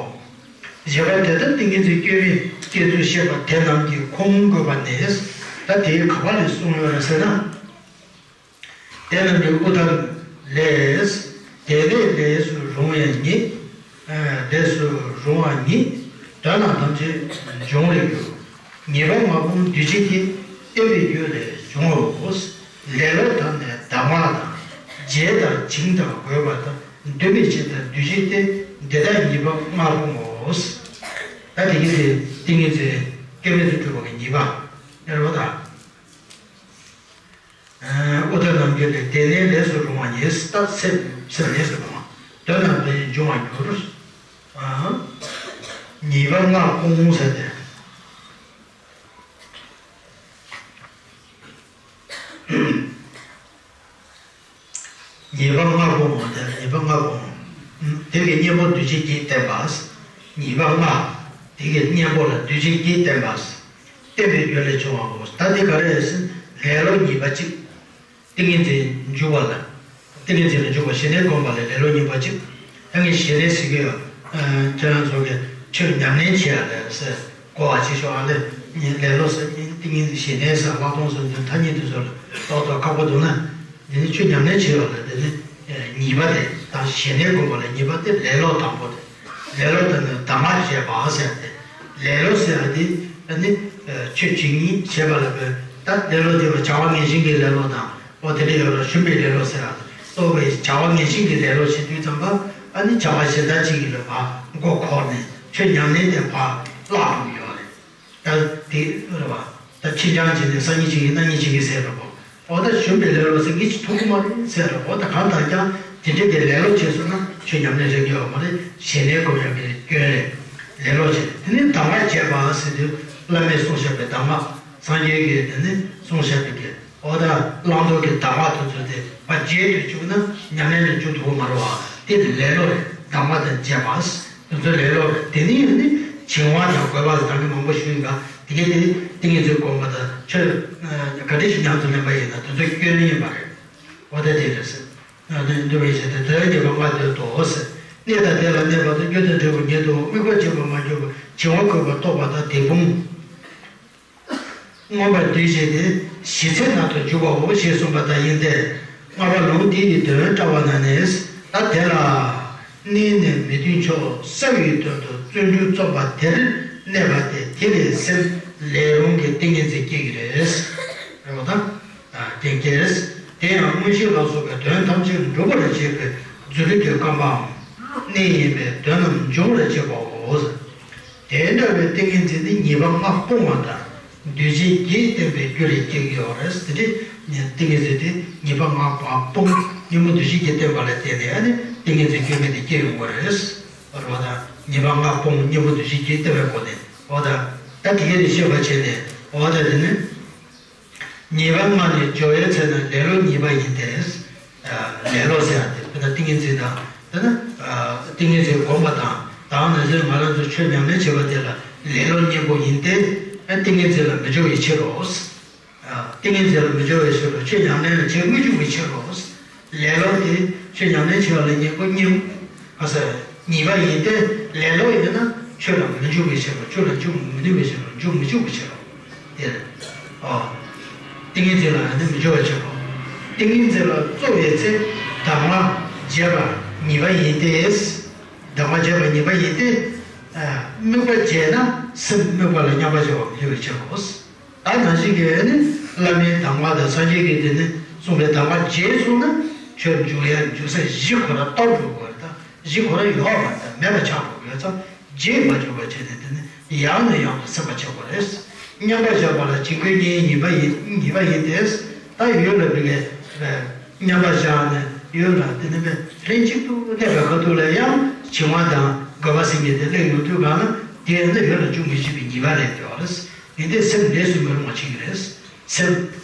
བཞི་པ་དེ་ལྟར་ཏིང་ངེ་འཛིན་སྐྱོན་མེད་བསྐྱེད་ཚུལ་བཤད་པ་དེ་རྣམས་ཀྱི་ཁུངས་དགོས་པ་ནི། ད་དེའི་ག་པ་ལས་གསུངས་ཡོད་རེད་ཟེར་ན། དེ་རྣམས་ཀྱི་དབུ་མཐའ་ལས། དེ་ལས་ལས་སུ་རུང་བ་ཉིད། ལས་སུ་རུང་བ་ཉིད། དོན་རྣམས་ཐམས་ཅད་འབྱུང་བར་འགྱུར། ཉེས་པ་ལྔ་སྤོང་འདུས་བྱས་ཀྱི། བརྟེན་པའི་རྒྱུ་ལས་འབྱུང་བའོ། ལེ་ལོ་དང་ནི་གདམས་ངག་དང་། བརྗེད་དང་བྱིང་དང་རྒོད་པ་དང་། འདུ་མི་བྱེད་དང་འདུ་བྱེད་དེ། འདི་དག་ཉེས་པ་ལྔ་སྤོང་ངོ་། ད་དེ་གི་ཚེ་ཏིང་ངེ་འཛིན་སྐྱོན་མེད་དུ་གྲུབ་པ་གི་ཉེས་པ། རེད་པ་ད། དབུ་མཐའ་རྣམས་ཀྱི་ལས། དེ་ནས་ལས་སུ་རུང་བ་ཉིད། ད་སེམས་སེམས་ལས་སུ་རུང་བ། དོན་རྣམས་ལས་འབྱུང་བར་འགྱུར། ཨ། ཉེས་པ་ལྔ་སྤོང་ཟེར་ཏེ། ཉེས་པ་ལྔ་སྤོང་བ་དེ་ཉེས་པ་ལྔ་སྤོང་། དེ་གི་གཉེན་པོ་འདུས་བྱས་ཀྱིས་བསྟན་པ། ཉེས་པ་ལྔ། དེ་གི་གཉེན་པོ་ལ་འདུས་བྱས་ཀྱིས་བསྟན་པ། བསྟན་པའི་རྒྱུ་ལས་བྱུང་བའོ། ད་དེ་ག་རེ་ཟེར། ལེ་ལོ་ཉེས་པ་གཅིག་ཏིང་ངེ་འཛིན་འཇུག་པ་ལ། ཏིང་ངེ་འཛིན་ལ་འཇུག་པ་ཞི་གནས་སྒོམ་པ་ལ་ལེ་ལོ་ཉེས་པ་གཅིག་ད་ངས་ཞི་གནས་ཟེར་གྱི་ཡོད། ཁྱེད་རང་ཚོ་གིས་ཆོས་ཉམས་ལེན་བྱེད་ཡ་ལ་ཟེར་གོ་བ་བྱེད་ཤོག་ཨ་ལེ། ངས་ལེ་ལོ་ཟེར་ཏིང་ངེ་འཛིན་ཞི་གནས་ཟེར་ལྷག་མཐོང་ཟེར་འདི་ཐ་སྙད་དེ་ཚོ་ལ་ཏོག་ཏོག་ཁག་པོ་འདུག་ན། འདི་ནི་ཆོས་ཉམས་ལེན་བྱེད་ཡ་ལ་འདི་ནི་ཉེས་པ་དེ་དང་ཞི་གནས་སྒོམ་པ་ལ་ཉེས་པ་དེ་ལེ་ལོ་དང་པོ་དེ། ལེ་ལོ་དེ་ནི་གདམས་ངག་བྱས་པ་ཟེར་ཏེ། ལེ་ལོ་ཟེར་བ་དེ་ནི་ཆོས་བྱེད་ཉེས་བྱས་པ་ལ་བས་ད་ལེ་ལོ་དེ་བ་བྱ་བ་ངན་ཞེན་གྱི་ལེ་ལོ་དང་། ཨོ་དེ་འདྲ་ཡོད་ར། ཞུམ་པའི་ལེ་ལོ་ཟེར་ར། གཙོ་བོའི་བྱ་བ་ངན་ཞེན་གྱི་ལེ་ལོ་བྱེད་དུས་ཙམ་པ་ཨ་ནི་བྱ་བ་གཞན་དག་ཅིག་གི་ལ་བ་མགོ་འཁོར་ནས་ཆོས་ཉམས་ལེན་དེ་བ་བརླག་འགྲོ་གི་ཡོད་རེད། ད་དེ་རེད་བ། ད་ཁྱེད་ཅག་ཅིག་ནས་སང་ཉིན་ཅིག་ཡིན་གནངས་ཉིན་ཅིག་ཡིན་ཟེར་ར་བ། ཨོ་ད་ཞུམ་པའི་ལེ་ལོ་ཟེར་གྱི་ཅིག་ཐུབ་ཀྱི་མ་རེད་ཟེར་ར་བ། ད་གང་ལྟར་ཀྱང་དེ་འདྲའི་གི་ལེ་ལོ་བྱས་སོང་ན་ཆོས་ཉམས་ལེན་རེད་ཀྱི་ཡོད་མ་རེད། ཞི་གནས་སྒོམ་ཡག་གི་སྐྱོན་རེད། ལེ་ལོ་བྱས་དེ་ནི་གདམས་ངག་བྱས་པ་ཟེར་དུས་བླ་མས་གསུངས་བཞག་པའི་གདམས་ངག་སངས་རྒྱས་ཀྱིས་དེ་ནི་གསུངས་བཞག་པའི་གི་ཨོ་ད་བླང་དོར་གྱི་གདམས་ངག་དེ་ཚོ་དེ་ཕར་བརྗེད་དུ་བཅུག་ན་ཉམས་ལེན་ལ་འཇུག་ཐུབ་ཀྱི་མ་རེད་བ། དེ་ནི་ལེ་ལོ་རེད། གདམས་ངག་དང་བཅས་པ། དེ་ཚོ་ལེ་ལོ་རེད། དེ་ནི་ཡང་ནི་བྱིང་བ་དང་རྒོད་པ་ཟེར་ད་གིན་མང་པོ་ཞུས་ཡིན་པ། དེ་གའི་དེ་ནི་ཏིང་ངེ་འཛིན་སྒོམ་པ་དང་ཆོས་ག་འདྲ་ཞིག་ཉམས་སུ་ལེན་པ་ཡིན་ན་དེ་ཚོ་སྐྱོན་ཡིན་པ་རེད། ཨོ་ད་དེ་རེད་ཟེར། འདུལ་བའི་ཆེད་དུ་དོན་གཉིས་པ་ལྔ་འདོད་དོ་ཟེར། གནས་དང་དེ་ལ་གནས་པ་དང་རྒྱུ་དང་འབྲས་བུ་ཉིད་དུ་དམིགས་པ་བརྗེད་པར་མ་གྱུར་པ་བྱིང་བ་རྒོད་པ་རྟོགས་པ་དང་དེ་སྤོང་། མངོན་པར་འདུས་བྱས་ཏེ་ཞི་ཚད་རྣལ་དུ་འཇུག་པའོ་ཞེས་གསུངས་པ་ལྟར་ཡིན་ཏེ། ལྔ་པ་ལུང་འདི་ཡི་དོན་བཀྲལ་བ་ན་ནི། ད་དེ་ལ་གནས་ནས་མི་མཐུན་ཕྱོགས་བསལ་བའི་དོན་དུ་བརྩོན་འགྲུས་རྩོམ་པ་དེར་གནས་པ་སྟེ། དེ་ལས་སེམས་ལས་རུང་གི་ཏིང་ངེ་འཛིན་སྐྱེ་གི་རེད། རེད་བ་དང་། ལྡན་སྐྱེས། དེ་ཡང་མངོན་ཤེས་ལ་སོགས་པའི་དོན་ཐམས་ཅད་འགྲུབ་པར་བྱེད་པའི་རྫུ་འཕྲུལ་གྱི་རྐང་པའམ་གནས་ཡིན་པས་དོན་རྣམས་འབྱུང་བར་བྱེད་པའོ། དེ་འདྲ་བའི་ཏིང་ངེ་འཛིན་ནི་ཉེས་པ་ལྔ་སྤོང་བ་དང་འདུས་བྱས་ཀྱིས་བསྟན་པའི་རྒྱུ་ལས་སྐྱེ་གི་ཡོད་རེད། དེ་འདྲའི་ཏིང་ངེ་འཛིན་དེ་ཉེས་པ་ལྔ་པ་སྤོང་གཉེན་པོ་འདུས་བྱས་ཀྱིས་བསྟན་པ་ལ་བརྟེན་ནས་ཨ་ནི་ཏིང་ངེ་འཛིན་སྐྱོན་མེད་དེ་སྐྱེ་ཡོང་གི་རེད། རེད་བ་དང་། ཉེས་པ་ལྔ་སྤོང་གཉེན་པོ་འདུས་བྱས་ཀྱིས་བསྟན་པའི་སྒོ་ནས་འོ་ད་ད་དེ་གས་དེ་ཤེས་པ་བྱས་ནས་འོ་ད་དེ་ནི། ཉེས་པ་ལྔ་ནི་སྦྱོར་བའི་ཚེ་ན་ལེ་ལོ་ཉེས་པ་ཡིན་ཏེ། ལེ་ལོ་ཟེར་ཡ་དེ་དཔེར་ན་ཏིང་ངེ་འཛིན་དང་དེ་ན་ཏིང་ངེ་འཛིན་སྒོམ་པ་དང་དེ་ནང་བཞིན་ང་རང་ཚོ་ཆོས་ཉམས་ལེན་བྱེད་པ་དེ་ལ་ལེ་ལོ་གཉེན་པོ་ཡིན་ཏེ། ཏིང་ངེ་འཛིན་ལ་མི་སྦྱོར་བའི་ཕྱིར་རོ། ཏིང་ངེ་འཛིན་ལ་མི་སྦྱོར་བའི་ཕྱིར་རོ། ཆོས་ཉམས་ལེན་ལ་བྱེད་མི་བཅུག་པའི་ཕྱིར་རོ། ལེ་ལོ་དེ་ཆོས་ཉམས་ལེན་བྱེད་པ་ལ་ཉེས་པོ་གཉེན། ཨ་ཟེར། ཉེས་པ་ཡིན་ཏེ། ལེ་ལོ་ཡིན་ན་ཆོས་ལ་མི་འཇུག་པའི་ཕྱིར་རོ། ཆོས་ལ་འཇུག་མི་ནུས་པའི་ཕྱིར་རོ། འཇུག་མི་བཅུག་པའི་ཕྱིར་རོ། དེ་རེད། ཨོ། ཏིང་ངེ་འཛིན་ལ་ཡང་ནི་མི་སྦྱོར་བའི་ཕྱིར་རོ། ཏིང་ངེ་འཛིན་ལ་རྩོལ་བའི་ཚེ་གདམས་ངག་བྱས་པ་ཉེས་པ་ཡིན་ཏེ། གདམས་ངག་བྱས་པ་ཉེས་པ་ཡིན་ཏེ། དམིགས་པ་བརྗེད་ན་སེམས་དམིགས་པ་ལ་མཉམ་པར་སྦྱོར་བ་མི་འགྱུར་བའི་ཕྱིར་རོ། ད་ནང་བཞིན་གྱི་ནི་བླ་མའི་གདམས་ངག་དང་སངས་རྒྱས་ཀྱི་དེ་ནི་གསུངས་པའི་གདམས་ངག་བརྗེད་སོང་ན་ཆོས་འཇུག་ཡ་འཇུག་ས་གཞི་ཁོ་ར་སྟོར་འགྲོ་དགོས་རེད། ད་གཞི་ཁོ་ར་ཡོད་མ་རེད། ད་མེད་པ་ཆགས་འགྲོ་དགོས་ཙང་བརྗེད་མ་འཇུག་པ་བྱས་ནས་དེ་ནི་ཡང་ནས་ཡང་དུ་སེམས་པ་བྱེད་དགོས་རེད། མཉམ་པར་བཞག་པ་ལ་བྱིང་རྒོད་གཉིས་ཉེས་པ་ཡིན་ཉེས་པ་ཡིན་ཏེ། ད་ཡུལ་ལ་བི་གའི་མཉམ་པར་བཞག་ནས་ཡུལ་ལ་དེ་ནི་ལྷན་ཅིག་ཏུ་གནས་པའི་ཁ་ཐུག་ལ་ཡང་བྱིང་བ་དང་ དགོས་པ་ཟེར་མཁན་དེ་སླེབས་ཡོང་དུས་གང་ལ་དེ་ནི་ཡོད་ལ་འཇུག་མི་བྱེད་པའི་ཉེས་པ་རེད་ཟེར་བ་རེད། ཡིན་དུས་སེམས་ལས་སུ་མི་རུང་བ་བྱེད་ཀྱི་རེད། སེམས་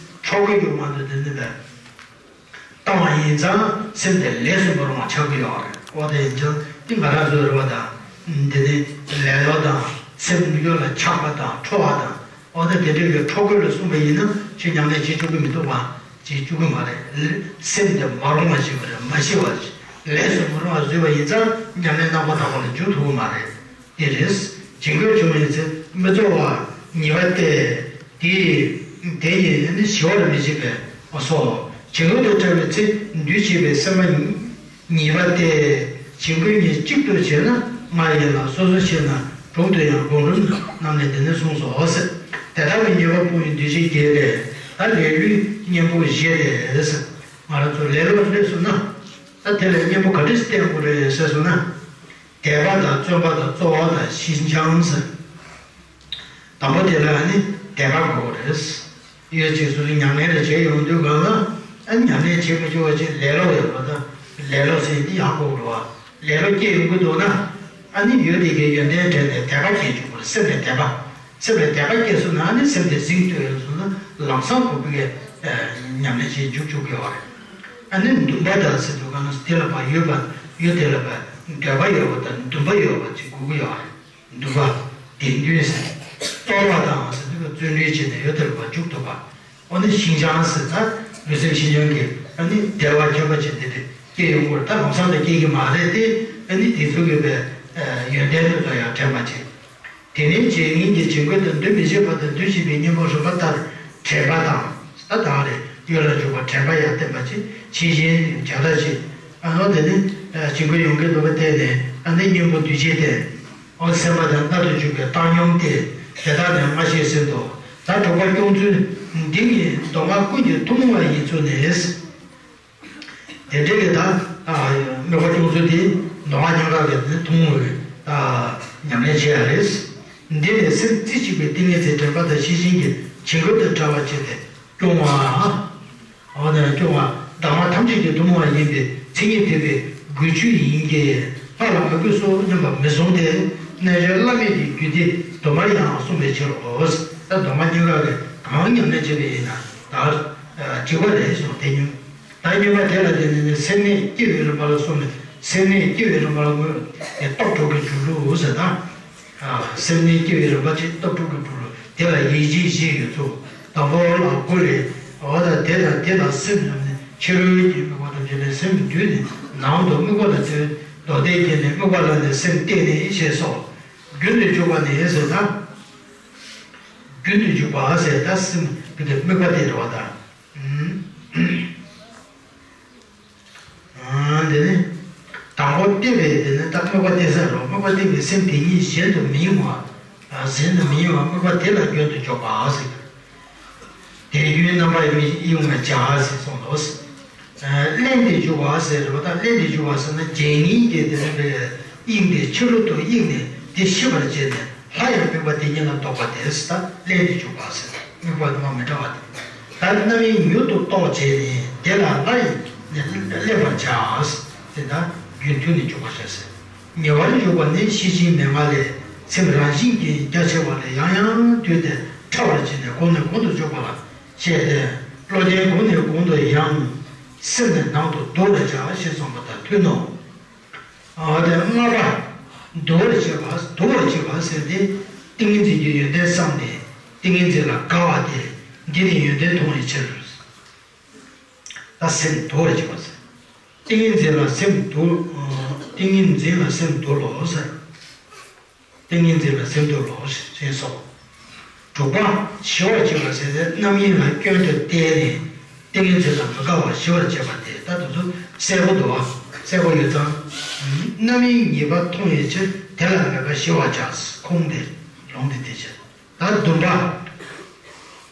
འཕྲོག་གི་ཡོད་མ་གཏོགས་དེ་ནི་བས། བཏང་བ་ཡིན་ཙང་སེམས་དེ་ལས་སུ་མི་རུང་བ་ཆགས་ཀྱི་ཡོད་རེད། འོ་དེ་ཡིན་ཙང་དེ་ང་རང་ཚོའི་རེ་བ་དང་། འདི་ནི་ལེ་ལོ་དང་། སེམས་ཡོད་ལ་ཆགས་པ་དང་འཕྲོ་བ་དང་། འོ་ད་དེ་འདྲའི་གི་འཕྲོ་རྒོད་ལ་གསུངས་པ་ཡིན་ན་ཁྱོད་ཉམས་ལེན་བྱེད་བཅུག་གི་མི་འདུག་བ། བྱེད་བཅུག་གི་མ་རེད། སེམས་དེ་མ་རུང་བ་ཞིག་རེད། མ་ཤེས་པ་ཞིག་ལས་སུ་མི་རུང་བ་བཟོས་པ་ཡིན་ཙང་ཉམས་ལེན་རྣམ་པར་དག་པ་ལ་འཇུག་ཐུབ་ཀྱི་མ་རེད། འདི་རེད། བྱིང་རྒོད་བྱུང་བའི་ཚེ་མི་གཙོ་བ་ཉེས་པ་སྟེ། དེ་དེ་ཡིས་ནི་ཞི་བར་མི་བྱེད་པས་སོ། བྱིང་རྒོད་དུ་བཀྲ་བའི་ཚེ་འདུས་བྱས་པའི་སེམས་པ་ཉེས་པ་སྟེ། བྱིང་རྒོད་གཉིས་གཅིག་ཏུ་བྱས་ན་སྔར་ཡིན་ལ་སོ་སོ་ཤེས་ན་གྲོང་དུ་ཡང་སྒོམ་རིམ་རྣམས་ལས་འདི་ནི་གསུངས་སོ་ཟེར། དེ་ལྟ་བུའི་ཉེས་པ་སྤོང་བའི་འདུས་བྱས་བརྒྱད་ལས་ད་ལས་ལུས་གཉེན་པོ་བཞི་རེད་ཟེར། ང་རང་ཚོ་ལེ་ལོ་སླེབས་སོང་ན་ད་དེ་ལ་གཉེན་པོ་ག་འདྲ་ཞིག་བསྟེན་དགོས་རེད་ཟེར་སོང་ན། དད་པ་དང་བརྩོན་པ་དང་བརྩེ་བ་དང་ཤིན་སྦྱངས་ཟེར། དང་པོ་དེ་ལ་ནི་དད་པ་དགོས་རེད། ཡོད་ཅིག་སོ་སོ་ཉམས་ལེན་རེ་བྱས་ཡོང་དུས་གང་ལ་ཨ་ཉམས་ལེན་བྱེད་མི་ཆོག་པ་ཅིག་ལེ་ལོ་ཡོད་པ་དང་། ལེ་ལོ་ཟེར་འདི་ཡག་པོ་རེད་བ། ལེ་ལོ་སྐྱེ་ཡོང་གི་འདུག་ན་ཨ་ནི་ཡོད་དེ་གའི་ཡོན་ཏན་དྲན་ནས་དད་པ་སྐྱེ་བཅུག་པ་རེད། སེམས་ལ་དད་པ། སེམས་ལ་དད་པ་སྐྱེས་སོང་ན་ཨ་ནི་སེམས་དེ་ཟིང་ཐོན་ཡོང་སོང་ན་ལམ་སང་གོ་བའི་ཉམས་ལེན་བྱེད་འཇུག་བཅུག་གི་ཡོད་རེད། ཨ་ནི་འདུན་པ་དང་ཟེར་དུས་གང་ན་དེ་ལ་བ་ཡོད་པ་ཡོད་དེ་ལ་བ་འདོད་པ་ཡོད་པ་དང་འདུན་པ་ཡོད་པ་ཅིག་དགོས་ཀྱི་ཡོད་རེད། འདུན་པ། དད་འདུན་ཟེར། རྩོལ་བ་དང་ཟེར་དུས་བརྩོན་འགྲུས་བྱས་ནས་ཡོད་དེ་ལ་བ་འཇུག་ཐུབ་པ། འོ་ན་ཤིན་སྦྱངས་ཟེར་ད་ལུས་སེམས་ཤིན་སྦྱངས་ཀྱི་ཨ་ནི་བདེ་བ་ཁྱད་པར་ཅན་དེ་དེ་སྐྱེ་ཡོང་གི་རེད། ད་ལམ་སང་ད་སྐྱེ་གི་མ་རེད་དེ། ཨ་ནི་དེ་ཚོ་ཡོད་པའི་ཡོན་ཏན་དེ་ཚོ་ཡང་དྲན་པ་བྱེད། དེ་ནས་བྱས་ངེས་ཀྱི་བྱིང་རྒོད་དང་འདུ་མི་བྱེད་པ་དང་འདུ་བྱེད་པའི་གཉེན་པོ་རིམ་པ་ལྟར་དྲན་པ་དང་། ད་དང་རེ་ཡུལ་ལ་འཇུག་པ་དྲན་པ་ཡང་བསྟེན་པ་ཅིག་ཕྱི་བཞིན་བྱ་ལྟ་ཅིག་ཨ་ནོ་དེ་ནི་བྱིང་རྒོད་ཡོང་གི་འདུག་པ་དེ་ནས་ཨ་ནི་གཉེན་པོ་འདུས་བྱས་ཏེ། འོ་སེམས་པ་དང་མནར་དུ་འཇུག་པའི་བཏང་སྙོམས་ཏེ། དེ་དག་ནི་སྔ་ཕྱི་ཟིན་ཏོ། ད་དྲུག་པ་སྐྱོང་ཚུལ། འདི་ཉིད་མདོ་སྔགས་ཀུན་གྱི་ཐུན་མོང་བ་ཡིན་ཚུལ་ནི། དེ་འདྲའི་གི་ད་དམིགས་པ་སྐྱོང་ཚུལ་དེ་མདོ་སྔགས་ཉམས་ཁག་གི་དེ་ཐུན་མོང་བའི་ཉམས་ལེན་བྱེད་ཡ་རེད། འདི་ནི་སེམས་རྩེ་གཅིག་པའི་ཏིང་ངེ་འཛིན་དྲན་པ་དང་ཤེས་བཞིན་གྱི་བྱིང་རྒོད་དང་བྲལ་བར་བྱས་ཏེ་སྐྱོང་བ། འོ་ན་སྐྱོང་བ་གདམས་ངག་ཐམས་ཅད་ཀྱི་ཐུན་མོང་བ་ཡིན་པའི་མཚན་ཉིད་ཐེག་པའི་སྒོས་ཆོས་ཡིན་གྱི། སྔགས་ལ་མ་གུས་སོ་སྙམ་པ་མི་བཟུང་སྟེ། རྣལ་འབྱོར་བླ་མེད་ཀྱི་རྒྱུད་སྡེ་དུ་མར་ཡང་གསུངས་པའི་ཕྱིར་རོ། ད་མདོ་སྔགས་ཉམས་ཁག་གི་གང་ཉམས་ལེན་བྱེད་པ་ཡིན་ན་ད་འགྲིག་པ་རེད་གསུངས་དེ་ཉུང་། ད་གཉིས་པ་དེ་ལ་བརྟེན་ནས་ནི་སེམས་གནས་སྐྱེ་བའི་རིམ་པ་ལ་སོགས་ནས་སེམས་གནས་སྐྱེ་བའི་རིམ་པ་ལ་དངོས་ནས་སྟོབས་དྲུག་གི་འཇུག་ལུགས་ཟེར་ད། སེམས་གནས་སྐྱེ་བའི་རིམ་པ་ཅིག་སྟོབས་དྲུག་གི་འཇུག་ལུགས་དེ་ལ་ཡིད་ཆེས་བཞི་ཡོད་ཚུལ། དང་པོ་ལ་དགུ་རེད། འོ་ད་དེ་དང་དེ་ལ་སེམས་ནམ་ནས་ཕྱི་རོལ་གྱི་དམིགས་པ་ཐམས་ཅད་ལས་སེམས་འདུས་ནས་ནང་དུ་དམིགས་པ་ལ་ལྟོས། མདོ་སྡེ་རྒྱན་ནས་དམིགས་པ་ལ་ནི་སེམས་གཏད་ནས་ཞེས་སོ། རྒྱུན་དུ་འཇུག་པ་ནི་ཟེར་ད། རྒྱུན་དུ་འཇུག་པ་ཟེར་ད་སེམས་ཀྱི་དམིགས་པ་དེ་རེད་བ་ད། འདི་ནི། དང་པོ་གཏད་པའི་དེ་ནི་ད་དམིགས་པ་གཏད་ས་རོ། དམིགས་པ་གཏད་པའི་སེམས་དེ་ཉིད་གཞན་དུ་མི་གཡེང་བ། གཞན་དུ་མི་གཡེང་བ་དམིགས་པ་དེ་ལ་རྒྱུན་དུ་འཇུག་པ་ཟེར། དེ་རྒྱུན་རྣམ་པར་མི་གཡེང་བར་བྱ་ཟེར་གསུངས་ཏོ། བརླན་ཏེ་འཇུག་པ་ཟེར་རོ། ད་བརླན་ཏེ་འཇུག་པ་ཟེར་ན་རྒྱན་གཉིས་ཀྱི་དེ་ནི་གཡེང་སྟེ་ཕྱི་རོལ་དུ་གཡེང་ནས་དེ་ཤེས་པར་བྱས་ནས། སླར་ཡང་དམིགས་པ་དེ་ཉིད་ལ་ལྡོག་པ་དེ་ད་བརླན་ཏེ་འཇུག་པ་ཟེར། དམིགས་པ་དེ་མ་མི་འདྲ་བ་དེ། ད་རྣམ་གཡེང་མྱུར་དུ་རྟོགས་བྱས་ནས་དེ་ལ་སླར་ཡང་ནས་སླེབས་པར་བྱ། དེ་ལྟར་རྒྱུན་མཐུད་ནས་འཇུག་པར་བྱ་ཟེར། ཉེ་བར་འཇུག་པ་ནི་ཤེས་བཞིན་མན་ངག་ལས་སེམས་རང་བཞིན་གྱིས་རྒྱ་ཆེ་བ་ལས་ཡང་ཡང་བཏུལ་ཏེ་ཕྲ་བར་བྱས་ནས་གོང་ནས་གོང་དུ་འཇུག་པ་ལ་བཤད་དེ། བློ་ཅན་གོང་ནས་གོང་དུ་ཡང་སེམས་ནི་ནང་དུ་བསྡུ་བར་བྱ་ཞེས་གསུངས་པ་དང་མཐུན་ནོ། འོ་དེ་ལྔ་པ། བསྡུ་བར་བྱེད་པ། བསྡུ་བར་བྱེད་པ་ཟེར་ཏེ། ཏིང་ངེ་འཛིན་གྱི་ཡོན་ཏན་བསམས་ནས་ཏིང་ངེ་འཛིན་ལ་དགའ་བ་སྟེ། འདི་ནི་ཡོན་ཏན་མཐོང་བའི་ཕྱིར། ད་སེམས་བསྡུ་བར་བྱེད་པ་ཟེར། ཏིང་ངེ་འཛིན་ལ་སེམས་བསྡུ། ཏིང་ངེ་འཛིན་ལ་སེམས་བསྡུ་ལོ་ཟེར། ཏིང་ངེ་འཛིན་ལ་སེམས་བསྡུ་ལོ་ཞེས་སོ། དྲུག་པ། ཞི་བར་བྱེད་པ་ཟེར་ཏེ་རྣམ་གཡེང་ལ་སྐྱོན་དུ་བལྟས་ནས་ཏིང་ངེ་འཛིན་ལ་མི་དགའ་བར་ཞི་བར་བྱེད་པ་སྟེ། ད་དེ་ཚོ་གསལ་པོ་འདུག་བ། གསལ་པོ་ཡོད་ཙང་། རྣམ་གཡེང་ཉེས་པ་མཐོང་བའི་ཕྱིར་དེ་ལ་མོས་པ་ཞི་བར་བྱ། ཁུངས་དེ་ལུང་དེ་དེ་བྱེད། ད་བདུན་པ།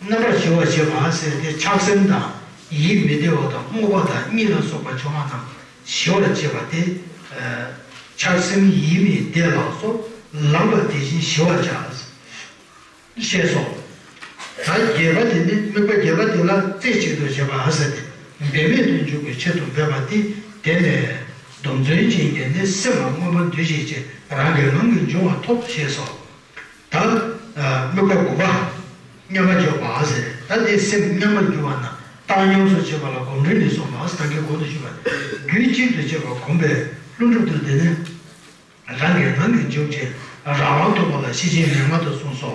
རྣམ་པར་ཞི་བར་བྱེད་པ་ཟེར་ཏེ་ཆགས་སེམས་དང་ཡིད་མི་བདེ་བ་དང་རྨུགས་པ་དང་གཉིད་ལ་སོགས་པ་བྱུང་བ་རྣམས་ཞི་བར་བྱེད་པ་སྟེ། ཆགས་སེམས་ཡིད་མི་བདེ་ལ་སོགས་ལངས་པ་དེ་བཞིན་ཞི་བར་བྱ། ཞེས་སོ། ད་བརྒྱད་པ་དེ་ནི་དམིགས་པ་བརྒྱད་པ་དེ་ལ་རྩེ་གཅིག་ཏུ་བྱེད་པ་ཟེར་ཏེ་འབད་མེད་དུ་འཇུག་པའི་ཕྱིར་དུ་འབད་པ་སྟེ། དེ་ལས་ སྡོམ་བརྩོན་ཅན་གྱིས་ནི་སེམས་ལ་མངོན་པར་འདུ་ཤེས་ཀྱིས་རང་གི་ངང་གིས་འབྱུང་བ་ཐོབ་ཞེས་སོ། ད་དམིགས་པ་དགུ་པ། མཉམ་པར་འཇོག་པ་ཟེར། ད་དེ་སེམས་མཉམ་པར་འགྱུར་བ་ན་བཏང་སྙོམས་སུ་བྱེད་པ་ལ་སྒོམ་འགྲེལ་ནས་གསུངས་པ། ད་གིན་གོང་དུ་ཞུས་པ། རྒྱུད་གཅིག་ཏུ་བྱེད་པ་གོམས་པས་ཀླུ་སྒྲུབ་ཏུ། དེ་ནི་རང་གི་ངང་གིས་འཇུག་ཅིང་རང་དབང་ཐོབ་པ་ལ་ཤེས་བཞིན་མེད་མངལ་དུ་གསུངས་སོ།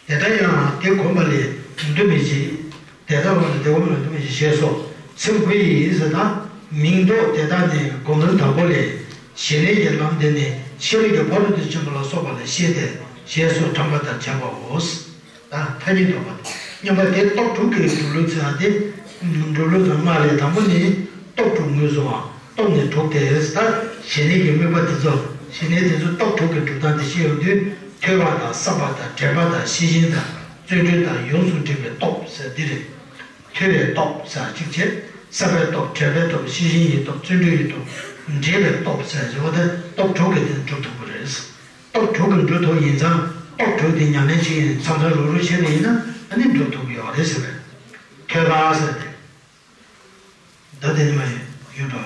དེ་ལྟར་ཡང་དེ་གོམས་པ་ལས་འདུ་མི་བྱེད། དེ་ལྟར་བ་ལ་དེ་གོམས་ལ་འདུ་མི་བྱེད་ཞེས་སོ། སེམས་དགུ་ཡིས་ཟེར་ན། མིང་འདོགས་དེ་དག་ནི་སྒོམ་ལམ་དང་པོ་ལས། ཞི་གནས་ཀྱི་ལམ་འདི་ནི་ཤེས་རིག་གི་ཕ་རོལ་ཏུ་ཕྱིན་པ་ལ་སོགས་པ་ལ་ཤེས་ཏེ་ཞེས་སོགས་དྲངས་པ་དང་བཅས་པའོ། ད་ཐ་སྙད་འདོགས་པ། མཉམ་པ་དེ་སྟོབས་དྲུག་གི་སྒྲུབ་ལུགས་ཚང་སྟེ། སྒྲུབ་ལུགས་ཚང་ལྔ་ལས་དང་པོ་ནི་སྟོབས་དྲུག་ངོས་བཟུང་བ། སྟོབས་ནི་དྲུག་སྟེ། ད་ཞི་གནས་ཀྱི་དམིགས་པ་དེ་ཚོ། ཞི་གནས་དེ་ཚོ་སྟོབས་དྲུག་གི་སྒྲུབ་སྟངས་དེ་ཤེས་ཡོང་དུས། ཐོས་པ་དང་བསམ་པ་དང་དྲན་པ་དང་ཤེས་བཞིན་དང་བརྩོན་འགྲུས་དང་ཡོངས་སུ་འདྲེས་པའི་སྟོབས་ཟེར་འདི་རེད། ཐོས་པའི་སྟོབས་ཟེར་གཅིག་བྱས། བསམ་པའི་སྟོབས། དྲན་པའི་སྟོབས། ཤེས་བཞིན་གྱི་སྟོབས། བརྩོན་འགྲུས་ཀྱི་སྟོབས། འདྲེས་པའི་སྟོབས་ཟེར་བྱས་པ་དེ་སྟོབས་དྲུག་གིས་དེ་འགྲུབ་ཐུབ་ཀྱི་རེད། སྟོབས་དྲུག་གིས་འགྲུབ་ཐུབ་ཡིན་ཙང་། སྟོབས་དྲུག་དེ་ཉམས་ལེན་བྱེད་ཡིན། མཚམས་མཚམས་རུག་རུག་བྱས་པ་ཡིན་ན་ཨ་ནི་འགྲུབ་ཐུབ་ཀྱི་ཡོད་རེད་ཟེར་བས། ཐོས་པ་ཟེར་ཏེ། ད་དེ་ནི་མ་ཡིན་ཡོད་དོ།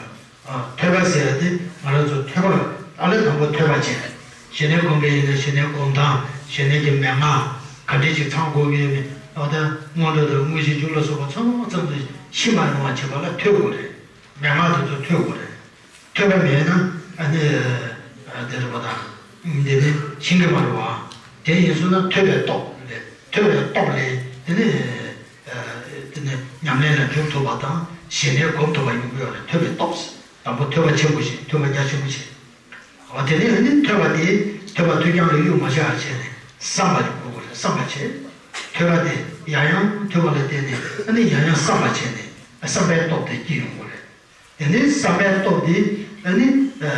ཨ། ཐོས་པ་ཟེར་ཏེ་ང་རང་ཚོ་ཐོས་པ། ཨ་ལས་དང་པོ་ཐོས་པ་བྱས། ཞི་གནས་སྒོམ་པ་ཡིན་ན་ཞི་གནས་སྒོམ་སྟངས། ཞི་གནས་ཀྱི་མན་ངག་ག་འདྲ་ཞིག་ཚང་དགོས་ཀྱི་ཡོད་མེད། འོ་ད་མངོན་རྟོགས་དང་དངོས་གཞི་འཇུག་ལ་སོགས་པ་ཚང་མ་ཚང་དུ་ཤེས་མ་ཡོང་བ་བྱེད་པ་ལ་ཐོས་དགོས་རེད། མན་ངག་དེ་ཚོ་ཐོས་དགོས་རེད། ཐོས་པ་མེད་ན་ཨ་ནི་དེ་རེད་པ། ད་འདི་ནི་ཤེས་ཀྱི་མ་རེད་པ། དེ་ཡིན་སོང་ན་ཐོས་པའི་སྟོབས་ལས། ཐོས་པའི་སྟོབས་ལས་དེ་ནི་དེ་ནི་ཉམས་ལེན་ལ་འཇུག་ཐུབ་པ་དང་ཞི་གནས་སྒོམ་ཐུབ་པ་ཡོང་གི་ཡོད་རེད། ཐོས་པའི་སྟོབས། དང་པོ་ཐོས་པ་ཆེན་པོ་བྱེད། ཐོས་པ་རྒྱ་ཆེན་པོ་བྱེད། འོ་དེ་ནས་ཨ་ནི་ཐོས་པ་དེ་ཐོས་པ་ཐོས་རྐྱང་ལ་གཡུག་མ་བཞག་བྱས་ནས་བསམ་པ་ཞིག་དགོས་པ་རེད། བསམ་པ་བྱེད། ཐོས་པ་དེ་ཡང་ཡང་ཐོས་པ་ལ་བརྟེན་ནས་ཨ་ནི་ཡང་ཡང་བསམ་པ་བྱས་ནས་བསམ་པའི་སྟོབས་དེ་སྐྱེ་ཡོང་གི་རེད། དེ་ནས་བསམ་པའི་སྟོབས་དེ་ཨ་ནི་ཨ་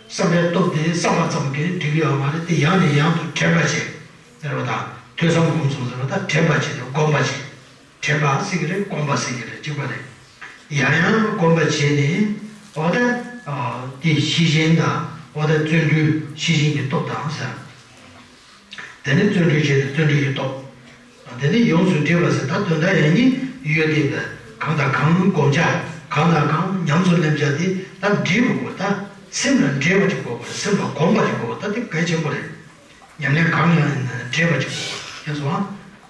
བསམ་པའི་སྟོབས་དེ་བསམ་པ་ཙམ་གྱིས་འགྲིག་གི་ཡོད་མ་རེད། དེ་ཡང་ནས་ཡང་དུ་དྲན་པ་བྱེད་ཟེར་བ་དང་། ཐོས་བསམ་སྒོམ་གསུམ་ཟེར་བ་དང་། དྲན་པ་བྱེད་དང་སྒོམ་པ་བྱེད། དྲན་པ་ཟེར་གྱི་རེད། སྒོམ་པ་ཟེར་གྱི་རེད། གཅིག་པ་རེད། ཡང་ཡང་སྒོམ་པ་བྱས་ནས། འོ་ད་ཨ་དེ་ཤེས་བཞིན་དང་། འོ་ད་བརྩོན་འགྲུས། ཤེས་བཞིན་གྱི་སྟོབས་དང་ཟེར། དེ་ནས་བརྩོན་འགྲུས་བྱས་ནས་བརྩོན་འགྲུས་ཀྱི་སྟོབས། དེ་ནས་ཡོངས་སུ་འདྲེས་པ་ཟེར། ད་དོན་དག་ཡང་སྙིང་ཡོད་དེ། གང་དང་གང་སྒོམ་བྱ། གང་དང་གང་ཉམས་སུ་ལེན་བྱ་དེ་ད་འདྲེས་པ་དགོས། ད་སེམས་ལ་འདྲེས་པ་ཅིག་དགོས་པ་རེད། སེམས་ལ་གོམས་པ་ཅིག་དགོས་པ། ད་དེ་གལ་ཆེན་པོ་རེད། ཉམས་ལེན་གང་ཡང་ཡིན་ན་འདྲེས་པ་ཅིག་དགོས་པ་རེད། ཡིན་སོང་ཨ།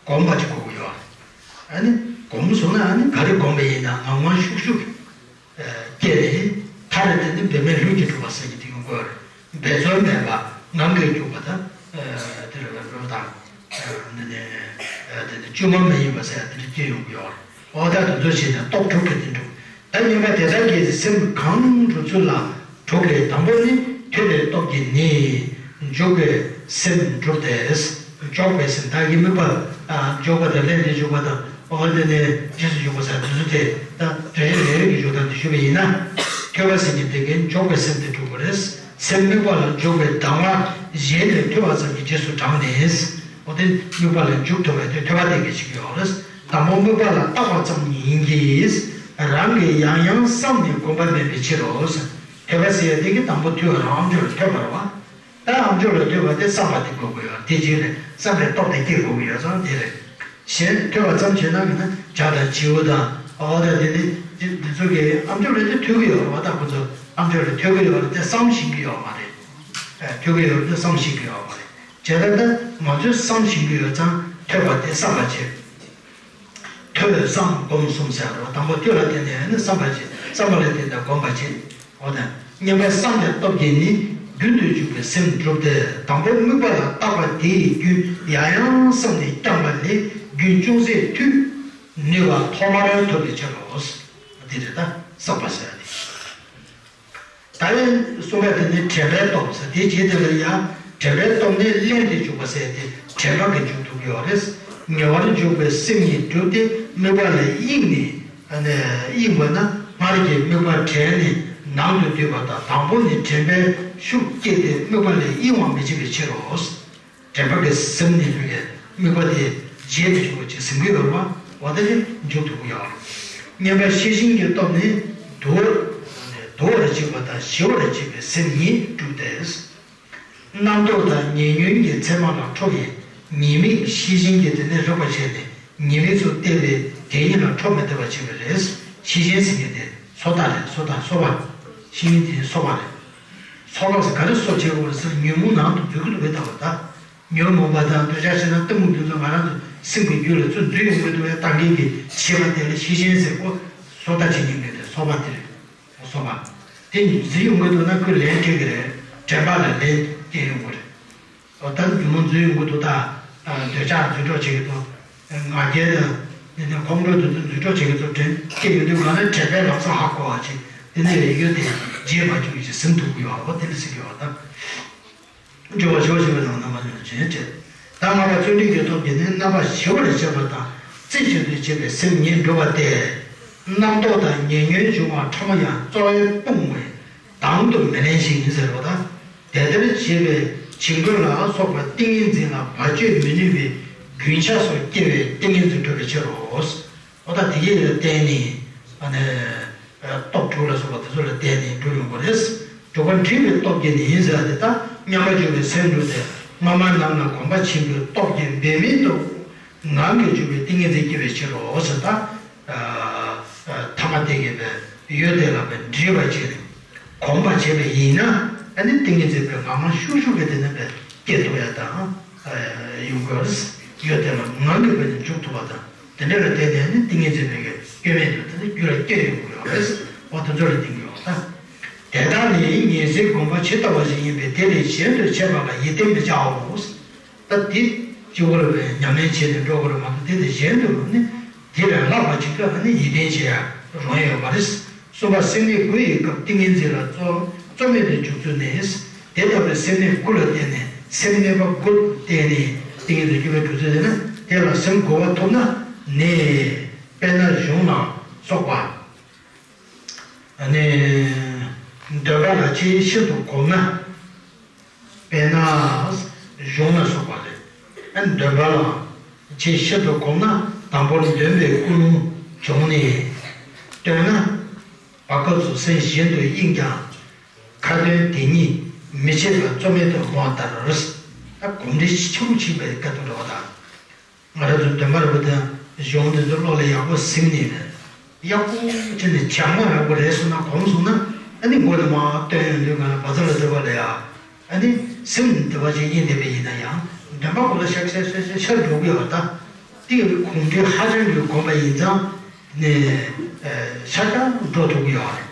གོམས་པ་ཅིག་དགོས་ཀྱི་ཡོད་རེད། ཨ་ནི་གོམས་སོང་ན་ཨ་ནི་ག་རེ་གོམས་པ་ཡིན་ན་ངང་ངམ་ཤུགས་ཤུགས་སྐྱེས་ནས། མཐར་དེ་ནི་འབད་མེད་ལྷུན་གྱིས་གྲུབ་པ་ཟེར་གྱི་དེ་ཡོང་དགོས་རེད། འབད་རྩོལ་མེད་པ་ངང་གིས་འཇུག་པ་དང་། དེ་ལ་འབད་རྩོལ་དང་། འདི་ནི་འདི་ནི་བཅོས་མ་མ་ཡིན་པ་ཟེར་ཡ་དེ་འདྲ་སྐྱེ་ཡོང་གི་ཡོད་རེད། འོ་ད་དེ་ཚོ་བྱས་ནས་སྟོབས་དྲུག་གིས་དེ་འགྲུབ། ད་མཉམ་པ་དེ་དག་གིས་སེམས་གང་འགྲུབ་ཚུལ་ལ་དྲུག་ལས། དང་པོ་ནི་ཐོས་པའི་སྟོབས་ཀྱིས་ནི་འཇུག་པའི་སེམས་འགྲུབ་སྟེ། འཇོག་པའི་སེམས། བདག་གི་དམིགས་པ་འཇོག་པ་དང་ལྷན་དུ་འཇུག་པ་དང་། འོ་དེ་ནས་རྗེས་སུ་འཇུག་པ་ཟེར་དེ་ཚོ་དེ་ད་རེ་རེ་རེ་རེ་གི་འཇུག་སྟངས་དེ་ཞུས་པ་ཡིན་ན། ཐོས་པ་སེམས་ཀྱི་སྟེང་གི་འཇོག་པའི་སེམས་དེ་འགྲུབ་པ་རེད། སེམས་དམིགས་པ་ལ་འཇུག་པའི་གདམས་ངག་གཞན་དེ་ཐོས་པ་ཙམ་གྱིས་རྗེས་སུ་འབྲངས་ནས། འོ་དེ་དམིགས་པ་ལ་འཇུག་ཐུབ་པ་དེ་ཐོས་པ་སྟེང་གི་ཞིག་ཡོད་རེད། དང་པོ་དམིགས་པ་ལ་བཏགས་པ་ཙམ་ཡིན་གྱི། རང་གིས་ཡང་ཡང་བསམས་ནས་གོམས་པ་མེད་པའི་ཕྱིར་རོ། ཐོས་པ་ཟེར་ཡ་དེ་གི་དང་པོ་ཐོས་པ་རང་ཨམ་ཅོག་ལ་ཐོས་པ་རེད་བ། ད་ཨམ་ཅོག་ལ་ཐོས་པ་དེ་བསམ་པ་དེ་དགོས་ཀྱི་ཡོད། དེ་གཅིག་རེད། བསམ་པའི་སྟོབས་དེ་སྐྱེ་དགོས་ཀྱི་ཡོད་ཙང་དེ་རེད། གཞན་ཐོས་པ་ཙམ་བྱས་ན་མིན་ན་ཇ་དང་བྱིའུ་དང་། འོ་ད་དེ་ནི་འདི་ཚོ་གི་ཨམ་ཅོག་ལ་དེ་ཐོས་ཀྱི་ཡོད་རེད་བ། ད་ཁོ་ཚོ་ཨམ་ཅོག་ལ་ཐོས་ཀྱི་ཡོད་རེད་དེ་བསམ་ཤེས་ཀྱི་ཡོད་མ་རེད། ཨ། ཐོས་ཀྱི་ཡོད་རེད་དེ་བསམ་ཤེས་ཀྱི་ཡོད་མ་རེད། བྱས་ཙང་ད་ང་ཚོས་བསམ་ཤེས་ཀྱི་ཡོད་ཙང་ཐོས་པ་དེ་བསམ་པ་བྱེད། ཐོས་བསམ་སྒོམ་གསུམ་ཟེར་བ་རེད་བ། དང་པོ་ཐོས་ལ་བརྟེན་ནས་ནི་བསམ་པ་བྱེད། བསམ་པ་ལ་བརྟེན་ནས་སྒོམ་པ་བྱེད། འོ་ན། མཉམ་པའི་བསམ་པའི་སྟོབས་ཀྱིས་ནི་རྒྱུན་དུ་འཇུག་པའི་སེམས་འགྲུབ་སྟེ། དང་པོ་དམིགས་པ་ལ་བཏགས་པ་དེ་ཡི་རྒྱུན་ཡང་ཡང་བསམས་ནས་བསྐྱངས་པ་ལས་རྒྱུན་ཅུང་ཟད་མཐུད་ནུས་པ་ཐོག་མར་ཐོབ་པའི་ཕྱིར་རོ། འདི་རེད། ད་བསམ་པ་ཟེར་བ་དེ། ད་ཡང་གསུམ་པ་དེ་ནི་དྲན་པའི་སྟོབས་ཟེར། དེའི་རྗེས་དེ་ལ་ཡང་དྲན་པའི་སྟོབས་ནི་ལྷན་དུ་འཇུག་པ་ཟེར་ཏེ་དྲན་པ་གིས་འཇུག་ཐུབ་ཀྱི་ཡོད་རེད། ཉེ་བར་འཇུག་པའི་སེམས་ཉིད་གྲུབ་སྟེ་དམིགས་པ་ལ་གཡེང་ནས། ཨ་ནི་གཡེང་བ་ན་སྔར་གྱི་དམིགས་པ་དྲན་ནས་ནང་དུ་བསྡུས་པ་དང་། དང་པོ་ནི་དྲན་པའི་ཤུགས་བསྐྱེད་དེ་དམིགས་པ་ལ་གཡེང་བ་མི་བྱེད་པའི་ཕྱིར་རོ། དྲན་པ་གིས་ཟིན་ནས་དམིགས་པའི་དམིགས་པ་དེ་བརྗེད་མི་ཆོག་པ་ཅིག་ཟིན་གྱི་ཡོད་རེད་བ། འོ་དེ་ནི་འཇུག་ཐུབ་ཀྱི་ཡོད་རེད། མཉམ་པ་ཤེས་བཞིན་གྱི་སྟོབས་ནི་དུ་བ། དུ་བར་བྱེད་པ་དང་ཞི་བར་བྱེད་པའི་སེམས་ཉིད་གྲུབ་སྟེ། རྣམ་རྟོག་དང་ཉེ་ཉོན་གྱི་མཚན་མ་ལ་ཁྲོ་བའི་ཉེས་དམིགས་ཤེས་བཞིན་གྱིས་དེ་ནི་རེག་པར་བྱས་ནས་ཉེས་དམིགས་སུ་བལྟས་པས་དེ་ཉིད་ལ་ཁྲོ་མི་བདེ་བར་བྱེད་པའི་རེད། ཤེས་བཞིན་ཟེར་མཁན་དེ་སོ་ཐར་རེད། སོ་ཐར་སོ་པ། ཤེས་ཡོན་དེ་གསོ་བ་རེད། གསོ་བ་ཟེར་ག་རེ་གསོ་བྱེད་དགོས་རེད་ཟེར་ཉོན་མོངས་ནང་དུ་འཛུལ་གི་འདུག་པས་ད་བ་ད། ཉོན་མོངས་པ་དང་འདོད་ཆགས་ཞེ་སྡང་གཏི་མུག་འདི་ཚོ་ང་རང་ཚོ་སེམས་ཀྱི་རྒྱུད་ལ་ཚུར་འཛུལ་ཡོང་གི་འདུག་པས་ད་གིན་གྱི་བྱེད་པ་དེ་ལ་ཤེས་བཞིན་ཟེར་གོ། གསོ་ལྟ་བྱེད་མཁན་དེ་གསོ་བ་དེ་རེད། གསོ་བ་དེ་འཛུལ་ཡོང་གི་འདུག་ན་ཁོས་ལན་སྤྲད་གི་རེད། དྲན་པ་ལ་ལན་སྤྲད་ཡོང་གི་རེད། ཨོ་ད་ཉོན་མོངས་འཛུལ་ཡོང་གི་འདུག་ད། འདོད་ཆགས་འཛུལ་འགྲོ་བྱེད་ཀྱི་འདུག་ང་རྒྱལ་དང་། དེ་ནས་ཁོང་ཁྲོ་དེ་ཚོ་འཛུལ་འགྲོ་བྱེད་ཀྱི་འདུག་དྲན་སྐྱེ་ཡོང་དུས་གང་ལ་དྲན་པའི་ལམ་སང་ཧ་གོ་བ་བྱེད། དེ་ནས་ཡོད་ཡོད་དེ་རྗེས་མ་བཅུག་ཅིག་ཟིན་ཐུབ་ཀྱི་ཡོད་ཨོ་དེ་ལ་ཟེར་གྱི་ཡོད་ད། སྦྱོར་བ་ཞི་བ་ཞི་བའི་ལམ་རྣམ་པ་ཉུང་ཅན་བྱེད། ད་སྔགས་པ་བརྩོན་འགྲུས་ཀྱི་སྟོབས་ཀྱིས་ནི་རྣམ་པ་ཞི་བར་བྱེད་པ་དང་རྩེ་གཅིག་ཏུ་བྱེད་པའི་སེམས་ཉིད་འགྲུབ་པ་སྟེ། རྣམ་རྟོག་དང་ཉེ་ཉོན་འབྱུང་བ་ཕྲ་མོ་ཡང་རྩ་བས་སྤོང་བས། དང་དུ་མི་ལེན་ཞིང་ཟེར་བ་དང་། དེ་ལྟར་བྱེད་པའི་བྱིང་རྒོད་ལ་སོགས་པ་ཏིང་ངེ་འཛིན་ལ་བར་གཅོད་མི་ནུས་པའི་རྒྱུན་ཆགས་སུ་སྐྱེ་བའི་ཏིང་ངེ་འཛིན་གྲུབ་པའི་ཕྱིར་རོ། འོ་ད་དེ་ཡིད་ལ་བརྟེན་ནས་ཨ་ནི་སྟོབས་དྲུག་ལ་སོགས་པ་དེ་ཚོ་ལ་བརྟེན་ནས་འགྲུབ་ཡོང་གི་རེད། དྲུག་པ་འདྲིས་པའི་སྟོབས་ཀྱིས་ནི་ཡིན་ཟེར་ཏེ་ད་མཉམ་པར་འཇུག་པའི་སེམས་འགྲུབ་སྟེ་སྔ་མ་རྣམས་ལ་གོམས་པ་ཆེན་པོའི་སྟོབས་ཀྱིས་འབད་མེད་དུ་ངང་གིས་འཇུག་པའི་ཏིང་ངེ་འཛིན་སྐྱེ་བའི་ཕྱིར་རོ་ཟེར་ད། ཐ་མ་དེ་གས་པའི་ཡོད་དེ་ལ་བའི་འདྲིས་པ་བྱས་ནས་གོམས་པ་བྱས་པ་ཡིན་ན་ཨ་ནི་ཏིང་ངེ་འཛིན་པའི་ངང་ངམ་ཤུགས་ཤུགས་ཀྱིས་དེ་ནས་པའི་སྐྱེ་ཐུབ་ཡ་དང་ཡོང་དགོས་རེད། ཡོད་དེ་ལ་ངང་གིས་པའི་འཇུག་ཐུབ་པ་དང་དེ་འདྲ་ལ་བརྟེན་ནས་ཨ་ནི་ཏིང་ངེ་འཛིན་པའི་གས་སྐྱོན་མེད་དུ་དེ་ནི་རྒྱུད་ལ་སྐྱེ་ཡོང་དགོས་རེད། འོ་དེ་ཚོ་ལ་བརྟེན་དགོས་ཡོད་ད། དེ་དག་ནི་ཉེར་འཚེའི་གོམས་པ་ཇི་ལྟ་བ་ཞིག་ཡིན་པས་དེ་ལས་གཞན་དུ་ཆད་པ་ལ་ཡིད་བརྟན་མི་བྱའོ། ད་འདི་གཅིག་པོ་ལ་བའི་ཉམས་ལེན་བྱས་ནས་འགྲོ་དགོས་རེད་མ་གཏོགས་དེ་དང་གཞན་དུ་ནི་དེ་ལས་ལྷག་པ་ཅིག་ལ་ནི་ཡིད་བརྟན་བྱེད་ཡ་རུང་ཡོད་པ་རེད། གསུམ་པ་སེམས་གནས་དགུ་ཡི་སྐབས་ཏིང་ངེ་འཛིན་ལ་རྩོལ་རྩོལ་མེད་དུ་འཇུག་ཚུལ་ནི། དེ་ལྟ་བུའི་སེམས་གནས་དགུ་ལ་བརྟེན་ནས་སེམས་གནས་པ་དགུ་བརྟེན་ནས་ཏིང་ངེ་འཛིན་སྐྱེ་བའི་གྲུབ་ཚུལ་དེ་ནི་དེ་ལ་སེམས་གོ་བ་ཐོབ་ན་ནི་དཔེར་ན་གཞུང་ལ་སོགས་པ། ཨ་ནི། འདོན་པ་ལ་ཆེས་ཤིན་ཏུ་གོམས་ན། དཔེར་ན། གཞུང་ལ་སོགས་པ་རེད། ཨ་ནི་འདོན་པ་ལ་ཆེས་ཤིན་ཏུ་གོམས་ན་དང་པོར་འདོན་པའི་ཀུན་སློང་བྱུང་ནས། བཏོན་ན། བར་སྐབས་སུ་སེམས་གཞན་དུ་གཡེངས་ཀྱང་། ཁ་ཏོན་དེ་ཉིད་མི་བྱེད་པར་རྩོལ་མེད་དུ་སྨྲ་བ་ལྟར། ད་གོམས་འདྲིས་ཆེན་པོ་ཕྱིན་པའི་སྐད་དུ་འགྲོ་བ་དང་། ང་རང་ཚོ་འདོན་པ་རེད་པ་དང་གཞུང་འདི་ཚོ་བློ་ལ་ཡག་པོ་ཟིན་ནས་ཡག་པོ་བྱས་ནས་བྱང་མ་ཡག་པོ་རེད་སོང་ན་གོམས་སོང་ན་ཨ་ནི་མགོ་ནས་མར་བཏོན་ཡོང་དུས་གང་ལ་བ་ཚ་ལ་འདོད་པ་ལ་ཡ་ཨ་ནི་སེམས་འདི་བ་ཅིག་ཡིན་བསྡད་པ་ཡིན་ན་ཡང་འདོན་པ་གོ་ལ་ཤག་ཤག་ཤག་ཤག་ཤར་འགྲོ་གི་ཡོད་པ་ད་དེ་གོམས་འདྲིས་ཧ་ཅང་གི་གོམས་པ་ཡིན་ཙང་ནས་ཤར་ཀྱང་འགྲོ་ཐུབ་ཀྱི་ཡོད་རེད།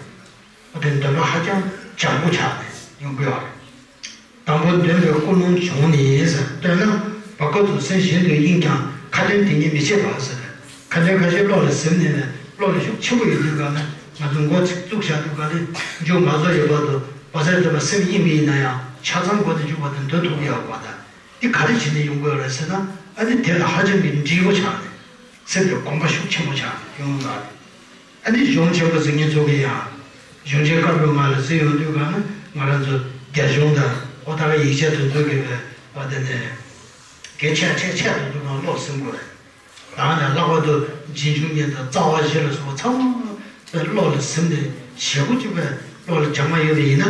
ཨ་དེ་འདོན་པ་ཧ་ཅང་བྱང་པོ་ཆགས་ནས་ཡོང་གི་ཡོད་རེད། དང་པོ་འདོན་པའི་ཀུན་སློང་བྱུང་ནས་ཟེར་བཏོན་ན་བར་སྐབས་སུ་སེམས་གཞན་དུ་གཡེངས་ཀྱང་ཁ་ཏོན་དེ་ཉིད་མི་བྱེད་པ་ཟེར། ཁ་ཏོན་ཁ་ཤས་བློ་ལ་ཟིན་ནས་ནས་བློ་ལ་ཤུགས་ཆེན་པོ་ཡོད་དུས་ག་ལ་ང་ཚོ་མགོ་ཚིག་བཙུགས་བཞག་དུས་ག་ལ་མཇུག་མ་རྫོགས་ཡོད་བར་དུ་བ་ཚ་ལ་འདོད་པ་སེམས་གཡེངས་པ་ཡིན་ན་ཡང་ཆ་ཚང་མགོ་ནས་མཇུག་བར་དུ་འདོན་ཐུབ་ཀྱི་ཡོད་པ་དང་འདི་ག་རེ་བྱས་ནས་ཡོང་དགོས་རེད་ཟེར་ན་ཨ་ནི་དེ་ལ་ཧ་ཅང་གི་འདྲིས་པོ་ཆགས་ནས་སེམས་ཀྱི་གོམས་པ་ཤུགས་ཆེན་པོ་ཆགས་ནས་ཡོང་ཡོད་རེད། ཨ་ནི་གཞུང་ཆེན་པོ་ཟེར་མཁན་ཚོ་གི་ཡང་གཞུང་ཆེན་བཀའ་པོད་ལྔ་ལ་ཟེར་ཡོང་དུས་གང་ན་ང་རང་ཚོ་རྒྱ་གཞུང་དང་ཨོ་ཐར་ཡིག་ཆ་དེ་ཚོ་གི་བ་དེ་ནས་གལ་ཆེ་ཆེ་ཆེ་དེ་ཚོ་གང་ཀློག་ཟིན་དགོས་རེད། ད་ནས་ལྷག་པར་དུ་རྗེས་འཇུག་གཉིས་དང་རྩ་བ་བཞི་ལ་སོགས་པ་ཚང་མ་དཔེ་ཀློག་ལ་ཟིན་ནས་ཞེ་པོ་ཅིག་དཔེ་ཀློག་ལ་སྦྱངས་མ་ཡོད་པ་ཡིན་ན་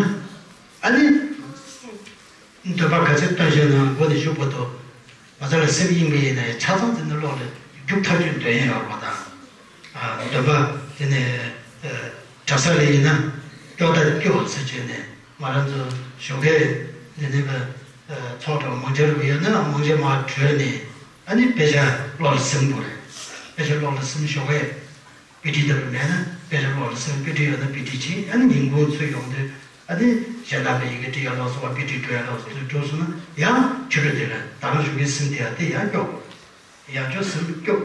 ཨ་ནི། འདོན་པ་ག་ཚོད་བཏོན་བཞིན་ན་མགོ་ནས་མཇུག་བར་དུ་མ་རྩ་ལ་སེམས་གཡེང་བ་ཡིན་ན་ཡང་ཆ་ཚང་དེ་ནི་ཀློག་ལ་རྒྱུག་ཐག་ཆོད་འདོན་ཡས་ཡོད་པ་དང་། འདོན་པ་དེ་ནས་གྲྭ་ས་ལ་ཡིན་ན་སྐྱོ་ད་སྐྱོ་ཟེར་བྱས་ནས་ང་རང་ཚོ་གཞུང་སྐད་འདི་ནས་པའི་ཚོགས་གྲྭ་མང་ཆེ་རུ་ཡོད་ན་མང་ཆེ་མར་བྲོས་ནས་ཨ་ནི་དཔེ་ཆ་ཀློག་ལ་ཟིན་དགོས་རེད། དཔེ་ཆ་ཀློག་ལ་ཟིན་ཞོགས་ཀས། དཔེ་ཁྲིད་ལྟ་བུ་མེད་ན་དཔེ་ཆ་ཀློག་ལ་སེམས་དཔེ་ཁྲིད་ཡོད་ན་དཔེ་ཁྲིད་བྱེད། ཨ་ནི་ཉིན་གུང་ཚུར་ཡོང་དུས་ཨ་ནི་གཞན་དག་པའི་ཡི་གེ་ཁྲིད་ཡ་ལ་སོགས་པ་དཔེ་ཁྲིད་འགྲོ་ཡ་ལ་སོགས་ཚུར་འགྲོ་སོང་ན་ཡང་ཕྱི་རོལ་དེ་ལ་ད་ག་གཞུང་གི་སེམས་དེ་ཡང་དེ་ཡང་སྐྱོ། ཡང་ཁྱོད་སེམས་སྐྱོ།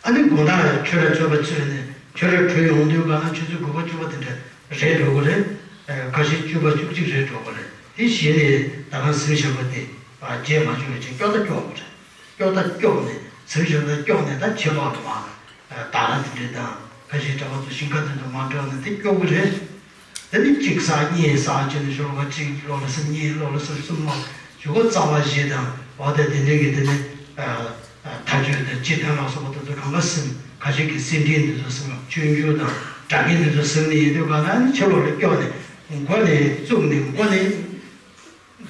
ཨ་ནི་དགོང་དག་ཡང་ཁྱོད་ར་ཚོད་པ་ཚོད་ནས་ཁྱོད་ར་བྲོས་ཡོང་དུས་ག་ན་ཆུ་ཚོད་དགུ་པ་བཅུ་པ་དེ་འདྲ་རེད་འགྲོ་གི་རེད། ཁ་ཤས་བཅུ་པ་བཅུ་གཅིག་རེད་འགྲོ་གི་རེད། དེ་གཞི་ནས་ད་ག་སེམས་ཞན་པ་དེ་རྗེས་མ་བྱུང་བའི་ཆེད་སྐྱོ་ད་སྐྱོ་གི་རེད། སྐྱོ་ད་སྐྱོ་ནས་ཟིལ་ཞོག་ད་སྐྱོ་ནས་ད་ཆེ་ལོག་ཏུ་མ་ད་ར་དེ་འདྲས་དང་ཁ་ཤས་གྲྭ་པ་ཚོ་ཞིང་ཁ་དེ་ཚོ་མ་འགྲོ་ནས་དེ་སྐྱོ་གི་རེད། དེ་ནི་གཅིག་བསགས་གཉིས་བསགས་བྱས་ནས་ཞོགས་པ་གཅིག་ལོག་ལ་སེམས་གཉིས་ལོག་ལ་སེམས་གསུམ་ལོག་ཞུ་གོ་རྩ་བ་བཞི་དང་འོ་དེ་དེ་འདྲས་ཀྱི་དེ་ནི་ཐ་ཆོད་དང་སྤྱི་དོན་ལ་སོགས་པ་དེ་ཚོ་གང་ག་སེམས་ཁ་ཤས་ཀྱི་སེམས་ཁྲལ་འདི་ཚོ་སེམས་ལ་སྤྱོད་འཇུག་དང་དགྲ་བགེགས་འདི་ཚོ་སེམས་ནས་ཡིན་དུས་གང་ལ་ནི་ཆེ་ལོག་ལ་སྐྱོ་ནས་མགོ་ནས་བཙུགས་ནས་མགོ་ནས།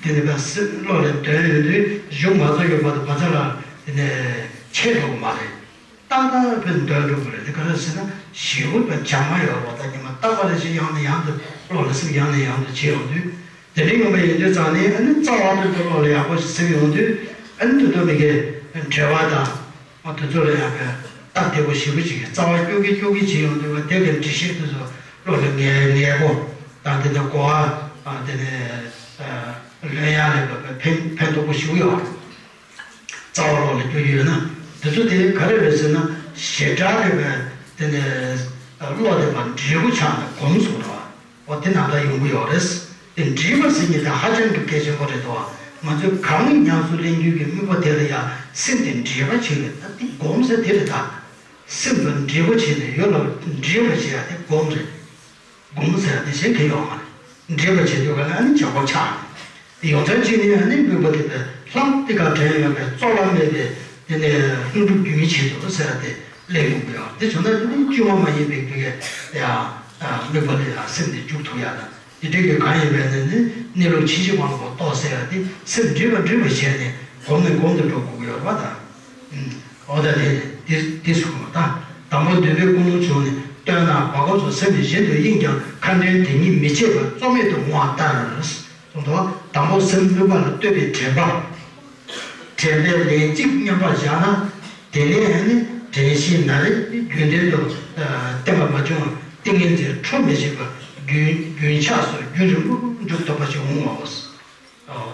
དེ་ནི་ད་སེམས་བློ་ལ་འདོན་ཡོང་དུས་གཞུང་མ་རྫོགས་ཡོད་པ་དང་བ་ཚ་ལ་དེ་ནས་ཆད་འགྲོ་གི་མ་རེད། ཏག་ཏག་བས་འདོན་འགྲོ་གི་རེད། དེ་ག་རེ་ཟེར་ན་ཞེ་པོ་བྱ་དངོས་ཡོད་རེད་པ། ད་ཉི་མ་རྟག་པ་རེ་བཞིན་ཡང་ནས་ཡང་དུ་བློ་ལ་སེམས་ཡང་ནས་ཡང་དུ་བྱེད་ཡོང་དུས། དེ་འདྲའི་ངོ་མ་ཡིན་དུས་ཙང་ནས་ཨ་ནི་རྩ་བ་དེ་ཚོ་བློ་ལ་ཡག་པོ་ཞིག་སིམ་ཡོང་དུས། ཨ་ནི་དུ་དུ་མི་གའི་འབྲེལ་བ་དང་། ཨ་དེ་ཚོ་ལ་ཡང་སྟབས་བདེ་པོ་ཞེ་པོ་ཅིག་རྩ་བ་སྐྱོ་གི་སྐྱོ་གི་བྱེད་ཡོང་དུས། དེ་གའི་འགྲེལ་བཤད་དེ་ཚོ་བློ་ལ་ངེས་ངེས་པོ་དང་། དེ་ནས་གོ་བ་དེ་ནས་ལོན་ཡག་ལས་ཕན་ཕན་ཐོགས་པོ་ཞེ་པོ་ཡོད་རེད། རྩ་བ་བློ་ལ་སྐྱོ་རྒྱུ་ཡོད་ན། དེ་ཚོ་དེ་ག་རེ་རེད་ཟེར་ན། ཞེ་དྲག་གི་བས་དེ་ནས་བློ་དེ་མ་འདྲིས་པོ་ཆགས་ནས་གོམས་སོང་ར། འོ་དེ་ནང་ལྟར་ཡོང་གི་ཡོད་རེད། དེ་འདྲིས་པ་ཟེར་མཁན་དེ་ཧ་ཅང་གི་གལ་ཆེན་པོ་རེད་དོ། ང་ཚོས་གང་ཉམས་སུ་ལེན་རྒྱུ་གི་དམིགས་པ་དེ་ལ་ཡང་སེམས་དེ་འདྲིས་པ་བྱེད་ལ། ད་དེ་སྒོམ་ཟེར་དེ་རེད་ད། སེམས་ལ་འདྲིས་པ་བྱེད་ནས་ཡོད་ལ་འདྲིས་པ་བྱེད་ཡ་དེ་སྒོམ་རེད། སྒོམ་ཟེར་ཡ་དེ་གཞན་གང་ཡང་མ་རེད། འདྲིས་པ་བྱེད་དུས་ག་ལ་ཨ་ནི་བྱ་སྒོ་ཆགས། ཡོངས་གྲགས་གཅིག་ནི་ཨ་ནི་དམིགས་པ་དེ་ལྷག་དེ་ག་དྲན་ཡོད་པའི་རྩོལ་བ་མེད་པའི་དེ་ནས་ལྷུན་གྲུབ་རྒྱུན་མི་ཆད་དུ་ཟེར་ཏེ་སླེབས་ཡོང་གི་ཡོད། དེ་བྱུང་ན་དེ་ནི་བཅོས་མ་མ་ཡིན་པའི་དུས་ཀྱི་ཡ་དམིགས་པ་ལ་ཡ་སེམས་དེ་འཇུག་ཐུབ་ཡ་དང་། དེ་འདྲའི་གི་གང་ཡིན་པའི་ནི་ནི་གནས་ལུགས་ཇི་ཞིག་མ་ལོག་པ་རྟོགས་ཟེར་ཡ་དེ་སེམས་འདྲིས་པ་འདྲིས་པ་བྱས་ནས་གོམས་ནས་གོམས་དུ་འགྲོ་དགོས་ཀྱི་ཡོད་རེད་པ་དང་། འོ་ད་དེ་དེ་དེ་གསུངས་པ་དང་། དང་པོ་འདུས་པའི་ཀུན་སློང་བྱུང་ནས་བཏོན་ན་བ་གོ་ཚོ་སེམས་ནི་གཞན་དུ་གཡེངས་ཀྱང་ཁ་འདྲེན་དེ་ཉིད་མི་བྱེད་པར་རྩོལ་མེད་དུ་འོང་བ་ལྟར། གསུངས་སོ། དང་པོ་སེམས་དམིགས་པ་ལ་ལྟོས་པའི་དྲན་པ། དྲན་པས་ལན་གཅིག་མཉམ་པར་བཞག་ན། དེ་ནས་ནི་དྲན་ཤེས་ན་རེ་རྒྱུན་ལྡན་དུ་བརྟན་པ་མ་བྱུང་བར་ཏིང་ངེ་འཛིན་འཕྲོ་མི་ཤེས་པར་རྒྱུན་རྒྱུན་ཆགས་སུ་རྒྱུན་རིང་པོ་འཇུག་ཐུབ་པ་ཞིག་འོང་བའོ།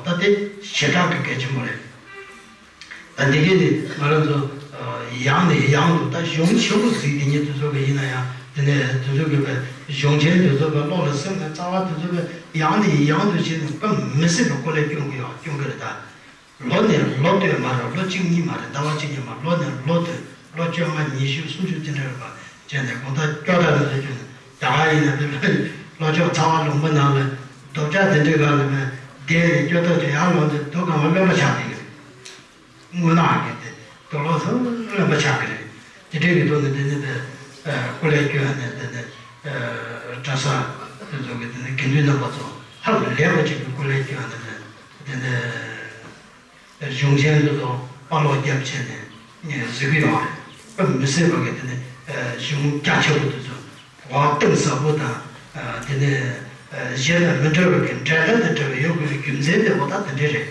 ད་དེ་ཞེ་དྲག་གི་གལ་ཆེན་པོ་རེད། ད་འདི་གས་ནི་ང་རང་ཚོ་ཡང་ནས་ཡང་དུ་ད་གཞུང་ཆེན་པོ་ཟིག་དེ་ཉིད་དུ་བཟོ་གི་ཡིན་ན་ཡང་། དེ་ནས་དུ་བཟོ་དགོས་པའི་གཞུང་ཆེན་དུ་བཟོ་བའི་བློ་ལ་སེམས་ནས་རྩ་བ་དུ་བཟོ་བའི་ཡང་ནས་ཡང་དུ་བྱས་ནས་དཔེ་མི་སྲིད་པའི་སྐོར་ལས་སྐྱོན་གི་ཡོད། སྐྱོན་གི་རེད་ད། ལོ་ནས་ལོ་སྟོད་མ་རེད། ལོ་གཅིག་གཉིས་མ་རེད། ཟླ་བ་གཅིག་གཉིས་མ་རེད། ལོ་ནས་ལོ་སྟོད། ལོ་བཅོ་ལྔ་ཉི་ཤུ་སུམ་ཅུ་དེ་འདྲ་རེད་པ། བྱས་ནས་དགོང་དག་སྐྱོ་དག་ལ་ཟེར་རྒྱུ་ནི། རྒྱ་གར་ཡིན་ན་དེ་ལོ་ལོ་ཕྱོགས་ཚ་བ་ལུང་པ་ནང་ལ་རྡོ་བཅག་དེ་འདྲའི་སྒང་ལ་མེད་བསྡད་ནས་སྐྱོ་དག་དུ་ཡར་ལོངས་ཏེ་རྡོ་སྒང་ལ་རློན་པ་ཆགས་བསྡད་ཀྱི་རེད། རྔུལ་ནག་གི་དེ་རྡོ་ལོག་ཚོ་རློན་པ་ཆགས་ཀྱི་རེད། དེ་འདྲའི་གི་ཐོག་ནས་དེ་ནི་དེ་སྐུ་ལས་སྐྱོན་ནས་དེ་ནི་གྲྭ་ས་དེ་ཚོ་གི་དེ་ནི་དགེ་འདུན་རྣམ་པ་ཚོ་ཧ་ལས་པ་ཅིག་གི་སྐུ་ལས་སྐྱོན་ནས་དེ་ནི། གཞུང་ཆེན་དེ་ཚོ་དཔའ་ལོག་རྒྱབ་བྱས་ནས་ངས་གཟིགས་ཀྱི་ཡོད་རེད། དཔེ་མི་སྲིད་པ་གི་དེ་ནི་གཞུང་རྒྱ་ཆེ་པོ་དེ་ཚོ་འོ་གཏིང་ཟབ་པོ་དང་། དེ་ནི་གཞན་དང་མི་འདྲ་བའི་གི་འགྲན་ཟླ་དང་བྲལ་བའི་ཡོད་དགོས་པའི་རྒྱུ་མཚན་དེ་འོ་ད་དེ་འདྲ་རེད།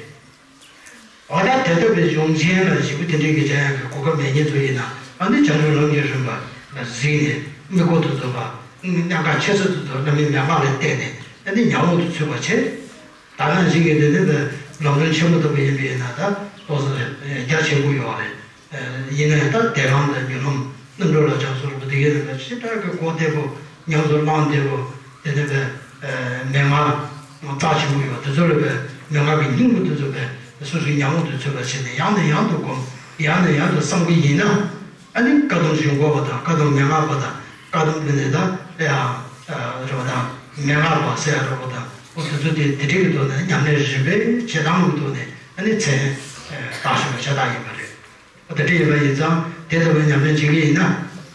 འོ་ད་དེ་ལྟ་བུའི་གཞུང་ཆེན་ལ་ཞིབ་པོ་དེ་འདྲའི་གི་བྱ་ཡག་གི་གོ་སྐབས་མེད་མཁན་ཚོ་ཡིན་ན། ཨ་ནི་བྱང་ཆུབ་ལམ་གྱི་རིམ་པ་ལ་གཟིགས་ནས་དམིགས་སྐོར་དེ་ཚོ་ལ་གནད་འགག་ཆེ་ས་དེ་ཚོ་རྣམ་སྨིན་མན་ངག་ལ་བརྟེན་ནས་ཨ་ནི་ཉམས་མྱོང་དུ་ཚུད་པ་བྱེད། ད་ནང་བཞིན་གྱི་འདི་ནི་ལམ་སྒྲོན་ཆེན་པོ་ལྟ་བུ་ཡིན་པ་ཡིན་ན་ད་ཏོག་ཙམ་རྒྱ་ཆེན་པོ་ཡོད་རེད། ཡིན་ན་ཡང་ད་དེ་རང་དང་མྱུར་ལམ་རྣམ་གྲོལ་ལ་སྦྱངས་སོགས་ལ་དེ་གའི་ནང་ཞེ་དྲག་གི་གོ་བདེ་པོ་ཉམས་སུ་བླང་བདེ་པོ་དེ་ནི་བས་མན་ངག་རྩ་ཆེན་པོ་ཡོད། དེ་ཚོ་ལ་བས་མན་ངག་གི་སྙིང་པོ་དེ་ཚོ་བས་སོ་སོའི་ཉམས་མྱོང་དུ་ཚུད་པ་བྱས་ནས་ཡང་ནས་ཡང་དུ་སྒོམ། ཡང་ནས་ཡང་དུ་བསམ་གྱི་ཡིན་ན། ཨ་ནི་བཀའ་གདམས་གཞུང་གོ་བ་དང་བཀའ་གདམས་མན་ངག་པ་དང་བཀའ་གདམས་དེ་ནས་ད་ཡ་རེད་པ་དང་མན་ངག་པ་ཟེར་ཡ་རེད་པ་དང་། འོ་དེ་ཚོ་དེ་དེ་འདྲའི་གི་ཐོག་ནས་ཉམས་ལེན་རིམ་པས་བྱེད་སྟངས་ཀྱི་ཐོག་ནས་ཨ་ནི་མཚན་བཏགས་བཞག་པ་ཤ་སྟག་ཡིན་པ་རེད། འོ་དེ་འདྲ་ཡིན་པ་ཡིན་ཙང་དེ་ལྟ་བུའི་ཉམས་ལེན་བྱེད་ཀྱི་ཡིན་ན།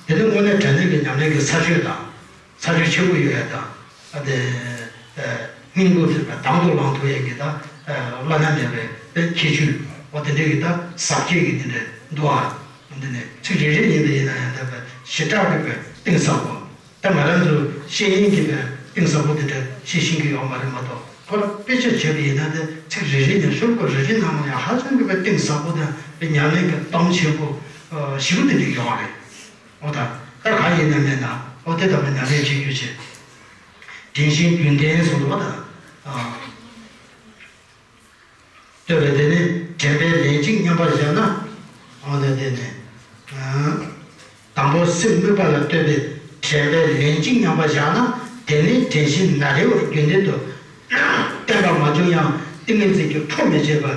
དེ་ནི་དངོས་གནས་དྲང་གནས་ཀྱི་ཉམས་ལེན་གྱི་ཚ་ཤོས་དང་། ཚ་ཤོས་ཆེན་པོ་ཡོད་ཡ་དང་། ཨ་དེ་སྙིང་པོ་ཟེར་བ་དང་དུ་བླང་ཐུབ་ཡ་གི་ད་བླ་ན་མེད་པའི་དཔེ་ཁྱད་ཆོས་འོ་དེ་འདྲ་གི་ད་ཟབ་ཁྱད་ཀྱི་དེ་འདྲ་འདུག་ཨ། འདི་ནས་ཚིག་རེ་རེ་ཡིན་པ་ཡིན་ན་ཡང་ད་བས་ཞེ་དྲག་གི་བས་གཏིང་ཟབ་པོ། ད་ང་རང་ཚོ་ཤེས་ཡོན་གྱི་བས་གཏིང་ཟབ་པོ་དེ་འདྲ་ཤེས་ཤེས་ཀྱི་ཡོད་མ་རེད་མ་གཏོགས། ཁོ་ལ་དཔེ་ཆ་བྱས་པ་ཡིན་ན་དེ་ཚིག་རེ་རེ་ནས་ཤོ་ལོ་ཀ་རེ་རེ་ནང་ལ་ཡང་ཧ་ཅང་གི་བས་གཏིང་ཟབ་པོ་དང་བས་ཉམས་ལེན་གྱི་གཏམ་ཆེན་པོ་ཞེ་པོ་དེ་འདྲ་ཡོད་རེད། འོ་ད་ད་གང་ཡིན་ན་མེད་ན་འོ་དེ་ལྟ་བུ་ཉམས་ལེན་བྱེད་རྒྱུ་བྱེད། དྲན་ཤེས་རྒྱུན་ལྡན་སོགས་ལ་བ་དང་། ལྟོས་པས་དེ་ནི་དྲན་པས་ལན་གཅིག་མཉམ་པར་བཞག་ན། འོ་ན་དེ་ནི། དང་པོ་སེམས་དམིགས་པ་ལ་ལྟོས་པས་དྲན་པས་ལན་གཅིག་མཉམ་པར་བཞག་ན། དེ་ནི་དྲན་ཤེས་ན་རེ་བ་རྒྱུན་ལྡན་དུ་བརྟན་པ་མ་བྱུང་ཡང་ཏིང་ངེ་འཛིན་གྱི་འཕྲོ་མི་བྱེད་པར་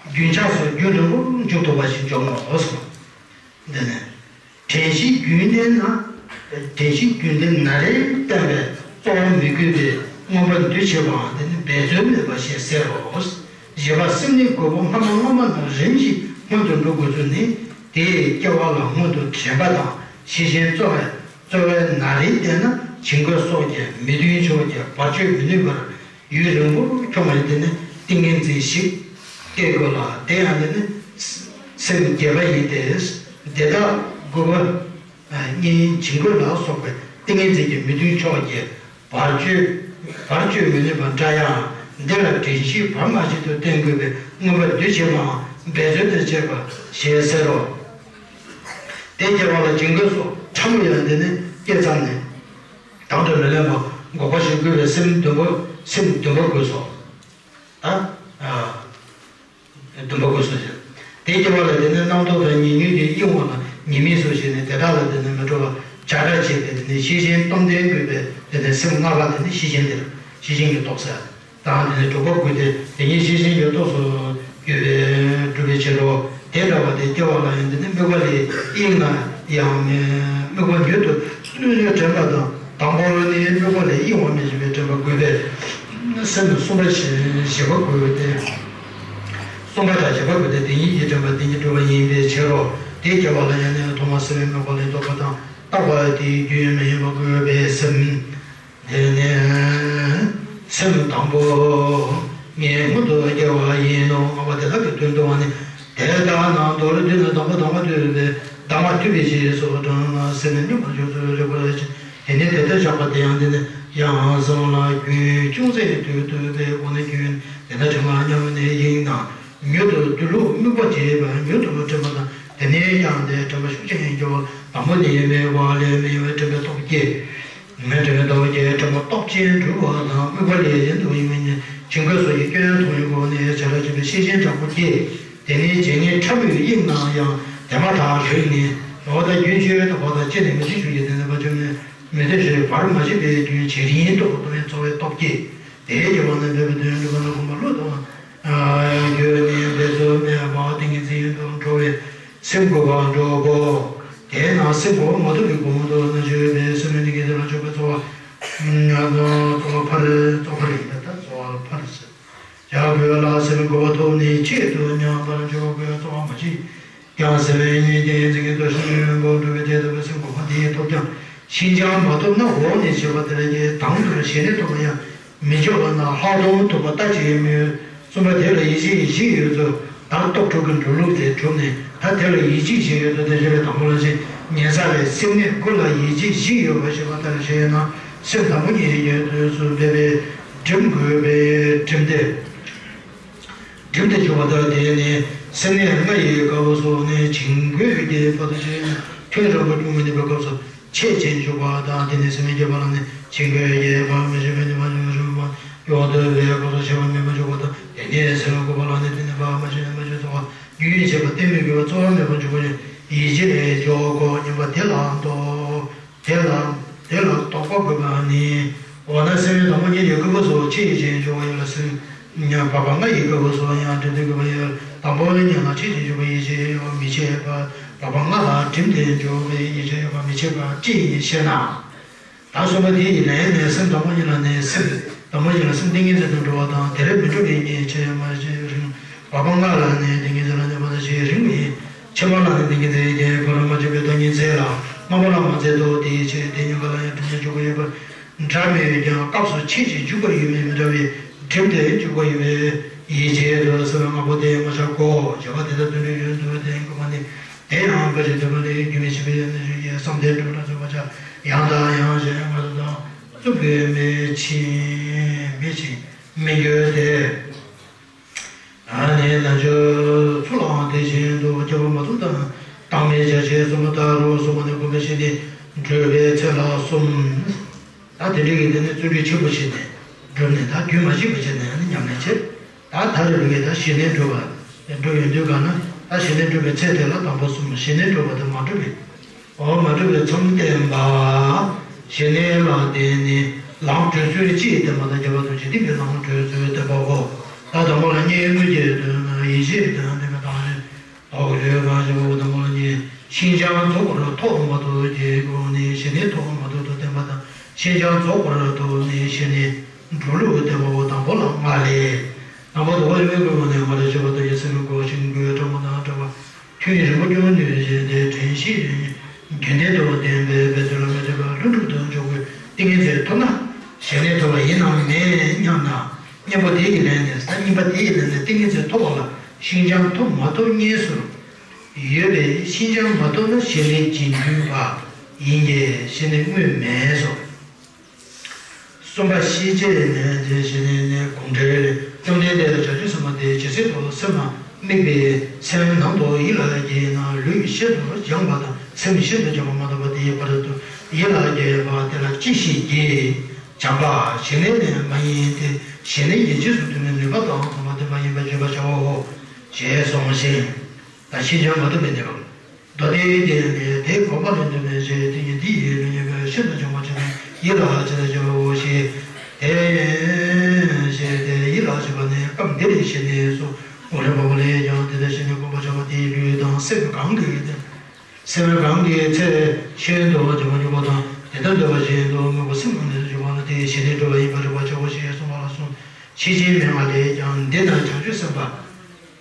རྒྱུན་ཆགས་སུ་རྒྱུན་རིང་པོར་འཇུག་ཐུབ་པ་ཞིག་འབྱུང་ངོ་། འདི་ནི། དྲན་ཤེས་རྒྱུན་ལྡན་ན། དྲན་ཤེས་རྒྱུན་ལྡན་ན་རེ་བརྟན་པས་རྩོལ་བ་མི་དགོས་པས་མངོན་པར་འདུ་བྱེད་པའང་དེ་ནི་འབད་རྩོལ་མེད་པ་ཞེས་ཟེར་རོ། བཞི་པ་སེམས་ནི་དགོས་པ་སྔ་མ་སྔ་མ་དང་རིམ་བཞིན་སྔོན་དུ་འགྲོ་དགོས་ཚུལ་ནི། དེས་སྐྱེ་བ་ལ་སྔོན་དུ་དྲན་པ་དང་ཤེས་བཞིན་རྩོལ་བས་རྩོལ་བས་ན་རེ་བརྟན་ན་བྱིང་རྒོད་སོགས་ཀྱི་མི་མཐུན་ཕྱོགས་ཀྱི་བར་ཆད་མི་ནུས་པར། ཡུན་རིང་པོར་འཁྱོངས་པ་ཡིན་དེ་ནི་ཏིང་ངེ་འཛིན་ཞིག་སྐྱེ་དགོས་ལ། དེ་ཡང་དེ་ནི་སེམས་བསྐྱེད་པ་ཡིན་ཏེ། དེ་དག་དགུ་པ། གཉིས་བྱིང་རྒོད་ལ་སོགས་པའི་ཏིང་ངེ་འཛིན་གྱི་མི་མཐུན་ཕྱོགས་ཀྱི་བར་གཅོད། བར་གཅོད་མི་ནུས་པ་འདྲ་ཡང་འདི་ལ་དྲན་ཤེས་བར་མ་ཆད་དུ་བསྟེན་དགོས་པས། མངོན་པར་འདུ་བྱེད་པའམ་འབད་རྩོལ་དང་བཅས་པ་ཞེས་ཟེར་རོ། དེ་སྐྱེ་བ་ལ་བྱིང་རྒོད་སོགས་ཕྲ་མོ་ཡང་འདི་ནི་སྐྱེས་ཙམ་ནས། དང་དུ་མི་ལེན་པ་འགོག་པ་ཞིག་དགོས་པས། སེམས་འདུན་པ། སེམས་འདུན་པ་དགོས་སོ། ད། འདུན་པ་དགོས་སོ་ཞེས། དེ་སྐྱེ་བ་ལ་དེ་ནི་རྣམ་རྟོག་དང་ཉེ་ཉོན་གྱི་གཡེང་བ་དང་ཉེས་དམིགས་སོ་ཞེས་ནས། དེ་དག་ལ་དེ་ནི་མི་སྤྲོ་བ་བྱ་བྲལ་བྱེད་པའི་དེ་ནི་ཤེས་བཞིན་སྟོབས་ལྡན་དགོས་པས། དེ་ནི་སེམས་ལྔ་པ་དེ་ནི་ཤེས་བཞིན་དེར་ཤེས་བཞིན་གྱི་སྟོབས་ཟེར། དང་དེ་ནི་སྒྲུབ་པ་དགོས་ཏེ། དེ་ཉིད་ཤེས་བཞིན་གྱི་སྟོབས་སུ་གྱུར་པས་སྒྲུབ་པའི་ཕྱིར་རོ། དེ་འདྲ་བ་དེ་སྐྱེ་བ་ལ་ཡང་དེ་ནི་དམིགས་པ་ལས་གཡེངས་ན་ཡང་མི་དམིགས་པ་མྱུར་དུ་གནོད་ནུས་དྲན་པ་དང་། དང་པོ་ནི་དམིགས་པ་ལས་གཡེང་བ་མི་བྱེད་པའི་དྲན་པ་དགོས་པས། སེམས་གསུམ་པ་བཞི་བཞི་པ་དགོས་ཏེ། གསུམ་པ་དང་བཞི་པ་དགོས་ཏེ། དེ་ཉིད་ཀྱི་དྲན་པ་དེ་ཉིད་སྒྲུབ་པ་ཡིན་པའི་ཕྱིར་རོ། དེ་སྐྱེ་བ་ལ་ཡང་ནི་ཐོག་མར་སེམས་དམིགས་པ་ལས་ལྡོག་པ་དང་། རྟག་པ་དེའི་རྒྱུན་མི་ཡིན་པ་དགོས་པས་སེམས། དེ་ནས་སེམས་དང་པོ་ཉིད་མངོན་དུ་སྐྱེ་བ་ཡིན་ནོ། ལྔ་པ་དེ་དག་གི་དོན་བསྡུ་བ་ནི། དེ་ལྟ་ན་མདོར་བསྡུས་ན་དང་པོ་དང་པོ་ཐོས་པས་གདམས་པ་ཐོས་པའི་རྗེས་སུ་འབྲང་ན་སེམས་ནི་སྙོམས་པར་འཇུག་ཚུལ་རིག་པར་བྱེད། དེ་ནི་དེ་ལྟར་བཞག་པ་དེ་ཡང་འདི་ནི་ཡང་སེམས་ལ་རྒྱུན་ཅུང་ཟད་ཐོས་ཐུབ་པའི་སྒོ་ནས་རྒྱུན་དེ་ལྟར་དྲན་པ་སྙམ་ནས་གཡེངས་ན། མྱུར་དུ་སྡོད་ལུགས་དམིགས་པ་བྱེད་པ་མྱུར་དུ་དྲན་པ་དང་། དེ་ནས་ཡང་དེ་དྲན་པ་ཤུགས་ཆེན་སྐྱེ་བ་དང་པོ་ནི་དམིགས་པ་ལས་མི་གཡེང་བའི་དྲན་པའི་སྟོབས་ཀྱིས། མི་དྲན་པའི་སྟོབས་ཀྱིས་དྲན་པ་སྟོབས་ཆེན་འགྲུབ་པ་དང་། དམིགས་པ་ལས་གཞན་དུ་གཡེང་བའི་ཉེན་བྱིང་རྒོད་སོགས་ཀྱི་སྐྱོན་མཐོང་བའི་སྒོ་ནས་བྱ་བྲལ་བྱེད་པའི་ཤེས་བཞིན་དྲང་པོ་སྐྱེ། དེ་ནི་བྱེད་ངན་ཕྲ་མོས་གཡེངས་ན་ཡང་དེ་མ་ཐག་རིག་ནས་འོ་ད་རྒྱུན་ཆད་དུ་བ་དང་བཅས་ནས་མི་མཐུན་ཕྱོགས་ཀྱི་དེ་ནི་བ་ཆོད་ནས་མི་མཐུན་ཕྱོགས་བར་མ་ཆད་པའི་རྒྱུན་ཇི་རིང་དུ་སྡོད་པའི་འཚོ་བའི་སྟོབས་ཀྱིས། དེའི་སྐྱེ་བ་ནི་འདོད་པའི་དོན་སྒྲུབ་པ་ན་གོམས་པ་བློ་དང་། རྒྱུ་ནི་འབད་རྩོལ་མེད་པར་ཏིང་ངེ་འཛིན་དུ་འགྲོ་བའི་སེམས་དགོས་པར་འགྲོ་གོ། དེས་ན་སེམས་འགོག་པ་མ་ཐུབ་པའི་གོང་དུ་ན་འཇུག་པའི་སེམས་ནི་ཏིང་ངེ་འཛིན་ལ་འཇུག་པའི་རྩོལ་བ། རྩོལ་བ་ཕར། རྩོལ་བ་ཕར་ཡིན་པས་ད་རྩོལ་བ་ཕར་ཟེར། བྱ་རྒོད་ལ་སེམས་འགོག་པ་ཐོབ་ནས་ཆེད་དུ་མཉམ་པར་འཇུག་པའི་རྩོལ་བ་མ་བྱེད། ཀྱང་སེམས་ཉིད་ཀྱི་ཏིང་ངེ་འཛིན་གྱི་འདུ་ཤེས་འགོག་འགྲོ་བའི་དེ་ལྟ་བུའི་སེམས་འགོག་པ་དེ་ཐོབ་ཀྱང་ཕྱིན་ཅི་མ་ཐོབ་ན་འོག་ནས་བྱེད་པ་དེ་ལ་ཡི་དམ་དུ་ཞི་གནས་ཐོབ་པ་ཡང་མི་འཇོག་པ་ན་ལྷག་མཐོང་ཐོབ་པ་ལྟ་ཅི་སྨོས། གསུམ་པ་དེ་ལ་ཡིད་ཆེས་བཞི་ཡོད་ཚུལ་དང་སྟོབས་དྲུག་གི་འགྲོ་ལུགས་དེ་གྲུབ་ནས་ད་དེ་ལ་ཡིད་ཆེས་བཞི་ཡོད་ཚུལ་དེ་བཞི་པའི་དང་པོ་ལ་ཕྱིན་ཉེ་ས་པའི་སེམས་གནས་དགུ་ལ་ཡིད་ཆེས་བཞི་ཡོད་པ་ཞེས་པ་ལྟར་ཞེ་ན་སེམས་དང་པོ་ཉིད་ཀྱི་དུས་སུ་འབད་པའི་སྒྲིམ་དགོས་པའི་སྒྲིམ་སྟེ། སྒྲིམ་སྟེ་འཇུག་པ་ལྟར་དེ་ནི་སེམས་གནས་ལྔ་ཡི་སྐབས་སུ་ནི་བྱིང་རྒོད་ཀྱི་བར་དུ་ཕྱིན་ཐུན་རིང་པོ་སྐྱོང་མི་ནུས་པའི་སྐབས་སུ་ཆད་ཅིང་འཇུག་པ་དང་། དེ་ནི་སེམས་སྐྱེས་པ་ལ་ནི་བྱིང་རྒོད་ཀྱི་བར་མི་ཆད་པའི་ནུས་པ་འཇུག་རིམ་པ་ཡོང་ཐུབ་པའི་སྐབས་སུ་ཆད་པ་མེད་པར་འཇུག་པ་དང་། དེ་ནི་སེམས་འགོག་པ་ལ་ནི་དེ་ནི་བར་མ་ཆད་ནས་མ་ཆད་ཚོར་བ་རྒྱུན་ཆད་པ་གཏན་མེད་དགོས་པ་རྩོལ་བ་མེད་པར་འཇུག་པ་ཡིན། ཡིད་ཆེས་འཇོག་གོ་སྙམ་པ་དེ་ལ་ལྡོག་དེ་ལ་དེ་ལ་ལྡོག་པ་དགོས་པ་ནི། འོ་ན་སེམས་དང་པོ་ཉིད་ཀྱི་སྐབས་སུ་ཆད་ཅིང་འཇུག་པ་ཡོད་ལ་སེམས་ཉམས་བག་པ་ལྔ་ཡི་སྐབས་སུ་ཡང་སྒྲིམ་སྟེ་དགོས་པ་ཡོད། དང་པོ་ཉིད་ལ་ཆད་ཅིང་འཇུག་པའི་ཡིད་ཆེས་ཡོད་པ་མི་བྱེད་པ། བག་པ་ལྔ་ལ་སྒྲིམ་སྟེ་འཇུག་པའི་ཡིད་ཆེས་ཡོད་པ་མི་བྱེད་པ་ཅི་ཡིན་ཞེ་ན། ད་གསུམ་པ་དེ་ཡི་ལན་ནི་སེམས་དང་པོ་ཉིད་ལ་ནི་སེམས་དང་པོ་ཉིད་ལ་སེམས་ཏིང་ངེ་འཛིན་དུ་འགྲོ་བ་དང་། དེར་མི་འགྲོ་བའི་ཉེས་བྱས་མ་བྱས་རིང་། བག་པ་ལྔ་ལ་ནི་ཏིང་ངེ་འཛིན་ལ་གནས་པ་དང་བྱས་རིང་བའི། ཕྱི་མ་ལ་ནི་ཏིང་ངེ་འཛིན་གྱི་བར་མ་ཆད་པའི་བདག་ཉིད་མཛད་ལ། སྔ་མ་ལ་མ་མཛད་དོ། དེའི་ཕྱིར་དེ་གཉིས་ཀ་ལ་ཡང་སྒྲིམ་ནས་འཇུག་པ་ཡོད་པ་འདྲ་མི་ཡོད་ཀྱང་སྐབས་སུ་ཆད་ཅིང་འཇུག་པ་ཡོད་མེད་མི་འདྲ་བས་སྒྲིམ་སྟེ་འཇུག་པ་ཡོད་པའི་ཡིད་ཆེས་དུ་སེམས་ལྔ་པོ་དེ་མ་བཞག་གོ། བྱ་བ་དེ་དག་དོན་དུ་ཡོད་འདུག་དེ་ཡང་དགོས་པ་ནི། དེ་ཡང་བཀའ་ཆད་འདོད་པ་ལས་རྒྱུ་མི་འཆད་པའི་ཡང་ན་ཆོས་ཀྱི་བསམ་གཏན་གྲུབ་ལ་སོགས་པ་ཆ་ཡང་དང་ཡང་ཞེས་ང་རོ་དང་རྩུབ་པའི་མེ་ཆེན་མེ་ཆེན་མི་འགྱུར་ཏེ། ཨ་ནི་ན་ཆོས་ཚུལ་ལའང་དེ་བཞིན་དུ་སྐྱེ་བ་མ་ཐུབ་དང་བདག་མེད་བྱ་བྱེད་གསུམ་པོ་ལྟར་རོ་གསུངས་པ་ནི་སྒོམ་པའི་ཤེས་ནི་སྒྲུབ་པའི་ཚེ་ལ་གསུམ། ད་དེ་འདྲ་གི་དེ་ནི་བརྩོན་འགྲུས་ཆེན་པོ་བྱས་ནས་བསྒྲུབས་ནས་ད་རྒྱུན་མ་ཆད་པ་བྱས་ནས་ཨ་ནི་ཉམས་ལེན་བྱེད། ད་ད་རེས་བོད་ཀྱི་ད་ཞི་གནས་སྒྲུབ་པ་སྒྲུབ་ཡོང་དུས་ག་ན་ད་ཞི་གནས་སྒྲུབ་པའི་ཚེ་དེ་ལ་དང་པོ་གསུམ། ཞི་གནས་སྒྲུབ་པ་དེ་མ་གྲུབ་པའི་འོ་མ་གྲུབ་པའི་མཚམས་བསྟན་པ། ཞི་གནས་ལ་བརྟེན་ནས་ལམ་བགྲོད་ཚུལ་གཅིག་བསྟན་པ་དང་། རྒྱལ་བ་ཐམས་ཅད་སྟེང་གི་ལམ་བགྲོད་ཚུལ་བསྟན་པའོ། ད་དང་པོ་ལ་སྙིང་དངོས་ཀྱི་དོན་ཡིད་ཆེས་དོན་བསྟན་པའི་དང་ནི། འོག་ཡོད་པ་ཞེས་པ་དང་པོ་ལ་ནི་ཤིན་སྦྱངས་རྫོགས་པར་ཐོབ་མ་ཐོབ་ཀྱི་སྒོ་ནས་ཞི་གནས་ཐོབ་མ་ཐོབ་དོ་བསྟན་པ་དང་། ཤིན་སྦྱངས་རྫོགས་པར་ཐོབ་ནས་ཞི་གནས་འགྲོ་ལུགས་བསྟན་པའོ། དང་པོ་ལ་ལྔ་ལས། དང་པོ་དང་པོ་ཡོད་པའི་སྒོ་ནས་ང་རང་ཞེས་པ་དང་ཡང་སེམས་འགོག་ཞིང་རྒོད་ཕྲ་མོ་དང་བྲལ་བ་ཐུན་རིང་པོ་སྐྱོང་ནུས་བྱས་ཏེ་དྲན་ཤེས་རྒྱུན་ལྡན་དུ་ལྡན་པའི་འབད་རྩོལ་ལ་མི་ལྟོས་པར་ལྷུན་གྲུབ་ཏུ་འཇུག་པའི་ཏིང་ངེ་འཛིན་ཐོབ་ན་ཞི་གནས་ཐོབ་པ་ཡིན་ནམ་མེད་སྙམ་ན། གཉེན་པོ་དེ་ཡི་ལན་ནས་ད་གཉིས་པ་དེ་ཡི་ལན་ནས་ཏིང་ངེ་འཛིན་ཐོབ་པ་ལ་ཤིན་སྦྱངས་ཐོབ་མ་ཐོབ་གཉིས་སུ། ཡོད་པས་ཤིན་སྦྱངས་མ་ཐོབ་ན་ཞི་གནས་རྗེས་མཐུན་པ་ཡིན་གྱི་ཞི་གནས་དངོས་མེད་སོ། གསུམ་པ་ཤེས་བྱའི་ནས་དེ་ཞི་གནས་ནས་གོང་འགྲེལ། བཅོམ་ལྡན་འདས་ལ་བྱང་ཆུབ་སེམས་དཔའ་དེ་ཇི་སྲིད་དུ་སེམས་ལ་དམིགས་པའི་སེམས་ནང་དུ་ཡིད་ལ་སྐྱེས་ན་ལུས་ཤིན་ཏུ་སྦྱངས་པ་དང་སེམས་ཤིན་ཏུ་སྦྱངས་པ་མ་ཐོབ་པ་དེའི་བར་དུ་ཡིད་ལ་སྐྱེས་པ་དེ་ལ་ཅི་ཞིག་བགྱི། བྱམས་པ་ཞི་གནས་ནི་མ་ཡིན་ཏེ། ཞི་གནས་ཀྱི་རྗེས་སུ་མཐུན་པའི་ནུས་པ་དང་མཐུན་པ་དེ་མ་ཡིན་པར་བརྗོད་པར་བྱའོ། ཞེས་གསུངས་ཤིང་། ད་ཤིན་སྦྱངས་མ་ཐོབ་པའི་གནས་སྐབས། མདོ་སྡེའི་སྐད་ནི་དེ་བསྒོམ་པ་ལས་འདོན་པའི་ཕྱིར་དེ་ཉིད་འདི་ཡི་ལུས་ཉིད་པའི་ཤིན་ཏུ་སྦྱངས་པ་ཅན་ཡིད་ལ་ཇི་ལྟར་བྱའོ་ཞེས། དེ་ཞེས་ཏེ་ཡིད་ལ་བྱེད་པ་ནི་སྐབས་འདིར་ཞི་གནས་སོ། གོང་རིམ་པ་པོ་ལས་ཀྱང་དེ་ལྟར་ཞི་གནས་བསྒོམ་པར་བྱ་བ་དེའི་ལུས་དང་སེམས་གང་གིས་སེམས་གང་གི་ཚེ་ཤིན་ཏུ་སྦྱངས་པ་འཇུག་པ་དང་དེ་ལྟར་འདོད་པ་བཞིན་དུ་དངོས་པོ་སེམས་ནང་ནས་འཇུག་པ་ལ་དེའི་ཞི་གནས་སྒྲུབ་པ་ཡིན་པར་རིག་པར་བྱའོ་ཞེས་གསུངས་པ་ལ་གསུངས། ཕྱི་ཆེན་མན་ངག་ལས་ཀྱང་འདི་ན་བྱང་ཆུབ་སེམས་དཔའ་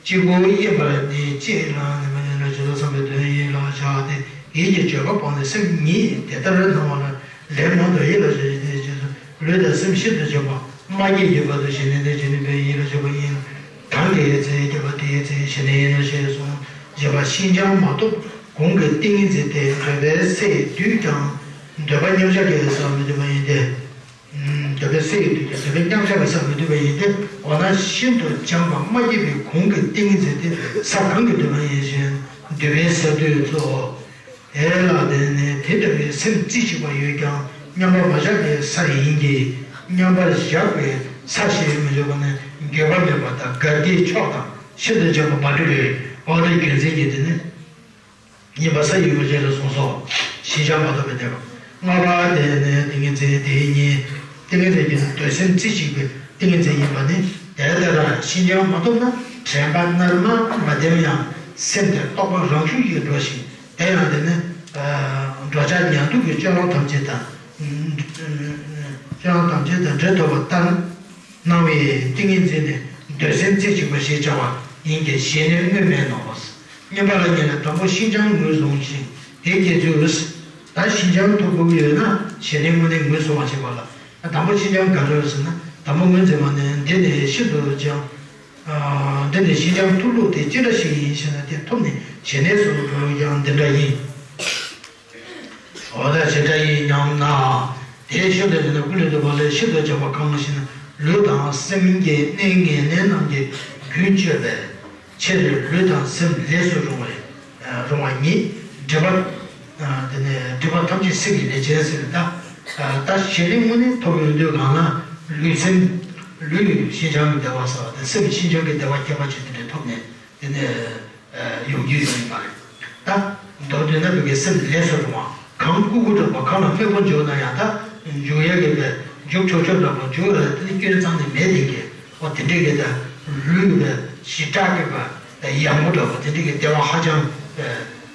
གཅིག་པུ་ཡིན་པར་ནི་ཅི་ལ་ནི་མ་ནི་ལ་ཇི་ལྟར་བསམ་པའི་དོན་ཡིད་ལ་བྱ་སྟེ་ཡིད་ཀྱི་བརྗོད་པ་སྤངས་ནས་སེམས་ཉིད་དེ་ལྟར་སྣང་བ་ལ་ལན་མང་དུ་ཡིད་ལ་བྱ་ཞིང་དེའི་རྗེས་སུ་ལུས་དང་སེམས་ཤིན་ཏུ་སྦྱངས་པ་མ་སྐྱེས་ཀྱི་བར་དུ་ཞི་གནས་དེ་ཇི་སྙེད་པའི་ཡིད་ལ་བྱེད་པ་ཡིན། གང་གི་ཚེ་སྐྱེས་པ་དེའི་ཚེ་ཞི་གནས་ཡིན་ནོ་ཞེས་གསུངས། བཞི་པ་ཤིན་སྦྱངས་མ་ཐོབ་གོང་གི་ཏིང་ངེ་འཛིན་དེ་འདོད་པའི་སས་བསྡུས་ཀྱང་འདོད་པ་མཉམ་གཞག་གི་ས་མི་འདོད་པ་ཡིན་ཏེ། འདོད་པའི་སས་བསྡུས་ཀྱང་འདོད་པ་མཉམ་གཞག་གི་ས་མི་འདོད་པ་ཡིན་ཏེ། འོ་ན་ཤིན་ཏུ་སྦྱངས་པ་མ་སྐྱེས་པའི་གོང་གི་ཏིང་ངེ་འཛིན་དེ་ས་གང་གི་འདོད་པ་ཡིན་ཞེས་འདོད་པའི་སས་བསྡུས་སོ། དེ་ལ་བརྟེན་ནས་དེ་འདྲ་བའི་སེམས་རྩེ་གཅིག་པ་ཡོད་ཀྱང་མཉམ་པར་མ་བཞག་པའི་ས་ཡིན་གྱི། མཉམ་པར་བཞག་པའི་ས་ཞེས་མི་བརྗོད་པ་ནི་འགྱོད་པ་མེད་པ་དང་དགའ་བདེའི་ཕྱོགས་དང་ཤིན་ཏུ་འཇམ་པོ་མ་འདྲེས་པའི་འོ་དེ་རྒྱུ་མཚན་གྱིས་དེ་ནི་ཡིན་པ་ས་ཡོད་པ་ཅན་ལ་གསུངས་སོ། ཤིན་སྦྱངས་མ་ཐོབ་པའི་གནས་སྐབས། ལྔ་པ་དེ་ནི་ཏིང་ངེ་འཛིན་དེ་ཉིད་ཏིང་ངེ་འཛིན་གྱི་འདོད་སེམས་རྩེ་གཅིག་པའི་ཏིང་ངེ་འཛིན་ཡིན་པ་ནི་དེ་ལྟར་ཤིན་སྦྱངས་མ་ཐོབ་ན་དྲན་པ་རྣལ་མ་མ་ལྡན་ཡང་སེམས་དེ་རྟོག་པ་རང་ཤུགས་ཀྱིས་འགྲོ་ཞིང་དེ་ཡང་དེ་ནི་འགྲོ་འཆག་ཉལ་འདུག་གི་སྤྱོད་ལམ་ཐམས་ཅད་དང་སྤྱོད་ལམ་ཐམས་ཅད་དང་འབྲེལ་ཐུབ་པ་ལྟར། སྣང་བའི་ཏིང་ངེ་འཛིན་ནི་འདོད་སེམས་རྩེ་གཅིག་པ་ཞེས་བྱ་བ་ཡིན་གྱི་ཞི་གནས་དངོས་མེད་ནོ། བསྙེན་པ་ལ་ཉེ་ལ་དང་པོ་ཤིན་སྦྱངས་ངོས་བཟུང་ཞིང་དེ་སྐྱེ་ཚུལ། ད་ཤིན་སྦྱངས་ཐོབ་དགོས་ཀྱི་ཡོད་ན་ཞི་གནས་དངོས་གནས་ངོས་བཟུང་བ་བྱེད་པ་ལ། དང་པོ་ཤིན་སྦྱངས་ག་རེ་ཟེར་ན་དང་པོ་ངོས་འཛིན་པ་ནི་འདི་ནི་ཤིན་ཏུ་སྦྱངས། འདི་ནི་ཤིན་སྦྱངས་ཐོབ་ལུགས་དེ་ཅི་འདྲ་ཞིག་ཡིན་ཞེ་ན་དེ་ཐོབ་ནས་ཞི་གནས་སུ་འགྲོ་ཡང་འདི་འདྲ་ཡིན། འོ་ད་ཇི་འདྲ་ཡིན་སྙམ་ན། དེའི་ཤུལ་དུ་དེ་ནི་ཀུན་ནས་བསྡུས་པ་ལས་ཤིན་ཏུ་སྦྱངས་པ་གང་ཞེ་ན་ལུས་དང་སེམས་ཀྱི་གནས་ངན་ལེན་རྣམས་ཀྱི་རྒྱུན་གཅོད་པའི་ཕྱིར་ལུས་དང་སེམས་ལས་སུ་རུང་བའི་རུང་བ་ཉིད་སྒྲིབ་པ། དེ་ནས་སྒྲིབ་པ་ཐམས་ཅད་སེལ་བའི་ལས་ཅན་ཟེར་བའི་ད། ད་ཞི་གནས་དངོས་གནས་ཐོབ་ཡོང་དུས་གང་ན་ལུས་སེམས་ལུས་ཤིན་སྦྱངས་ཀྱི་བདེ་བ་ཟེར་བ་དང་སེམས་ཤིན་སྦྱངས་ཀྱི་བདེ་བ་ཁྱད་པར་ཅན་དེ་འདྲ་ཐོབ་ནས་དེ་ནས། ཡོང་རྒྱུ་ཡོད་ཡིན་པ་རེད། ད་མདོར་བསྡུས་ན་བོད་ཀྱི་སེམས་ལས་སུ་རུང་བ་གང་ལྐུགས་ཀུ་འདྲ་པོ་གང་ལ་དམོད་པོ་འཇུག་ན་ཡང་ད་འཇུག་ཡ་གི་བས་འཇུག་ཆོག་ཆོག་འདྲ་པོ་འཇུག་ཡ་ལ་དེ་ནི་སྐྱོན་རྩ་ནས་མེད་དེ་གི་འོ་དེ་འདྲས་གི་ད་ལུས་བས་ཞི་དྲག་གི་བ་ཡག་མོ་འདྲ་པོ་དེ་འདྲས་གི་བདེ་བ་ཧ་ཅང་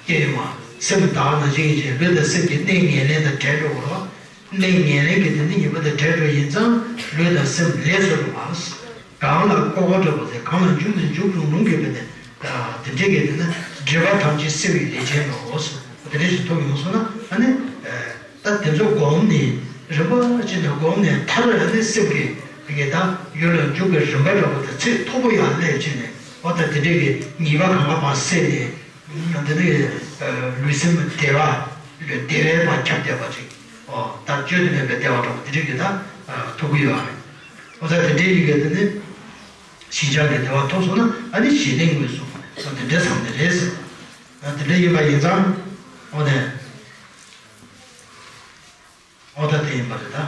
སྐྱེ་ཡོད་མ། སེམས་དག་ན་ཅིག་ཡིན་ཅིག་ལུས་དང་སེམས་ཀྱི་གནས་ངན་ལེན་དང་བྲལ་འགྲོ་བར་གནས་ངན་ལེན་གྱི་དེ་ནི་ཉེས་པ་དང་བྲལ་འགྲོ་ཡིན་ཙང་ལུས་དང་སེམས་ལས་སུ་རུང་བ། གང་ལ་ལྐོག་གོ་འདྲ་པོ་ཟེར་གང་ལ་འཇུག་ནས་འཇུག་རུང་རུང་གི་བས་ནས་དེ་འདྲས་ཀྱི་དེ་ནི་སྒྲིབ་པ་ཐམས་ཅད་སེལ་བའི་ལས་ཅན་ནོ། དེ་འདྲས་ཞིག་ཐོབ་ཡོང་སོང་ན་ཨ་ནི་ད་དེ་ཚོ་བསྒོམས་ནས་རིམ་པ་བྱས་ནས་བསྒོམས་ནས་མཐར་ཨ་ནི་སེམས་ཀྱི་དེ་གི་ད་ཡུལ་ལ་འཇུག་པའི་རིམ་པ་འདྲ་པོ་དང་ཚེ་མཐོ་པོ་ཡང་སླེབས་བྱས་ནས་འོ་ད་དེ་འདྲས་ཀྱི་ཉེས་པ་གང་ག་མ་སེལ་ནས། ཡང་དེ་ནས་ལུས་སེམས་བདེ་བ་ལུས་བདེ་བའི་བར་ཁྱབ་བསྡད་པ་ཅིག་ཨོ་ད་བཅོས་ཏེ་མེད་པའི་བདེ་བ་འདྲ་པོ་དེ་འདྲ་གི་ད་ཐོབ་ཀྱི་ཡོད་རེད། ཨོ་ད་དེ་འདྲའི་ཡི་གེ་དེ་ནི་ཤིན་སྦྱངས་ཀྱི་བདེ་བ་ཐོབ་སོང་ན་ཨ་ནི་ཞི་གནས་ངོས་བཟུང་ཨོ་དེ་འདྲ་ཚང་ནི་རེད་ཟེར། ཨ་དེ་འདྲ་ཡིན་པ་ཡིན་ཙང་ཨོ་ནས། ཨོ་ད་དེ་ཡིན་པ་རེད་ད།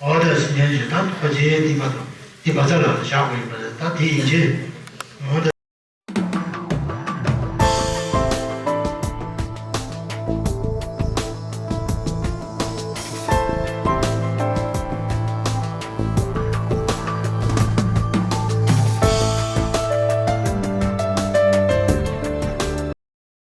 ཨོ་ད་སེམས་ཅན་ཞེ་སྡང་ཐོགས་པ་ཅན་སྡིག་པ་དང་སྡིག་པ་ཚ་ལ་བཞག་པ་ཡིན་པ་རེད་ད་དེ་ཡིན་ཕྱིར། ཨོ་ད་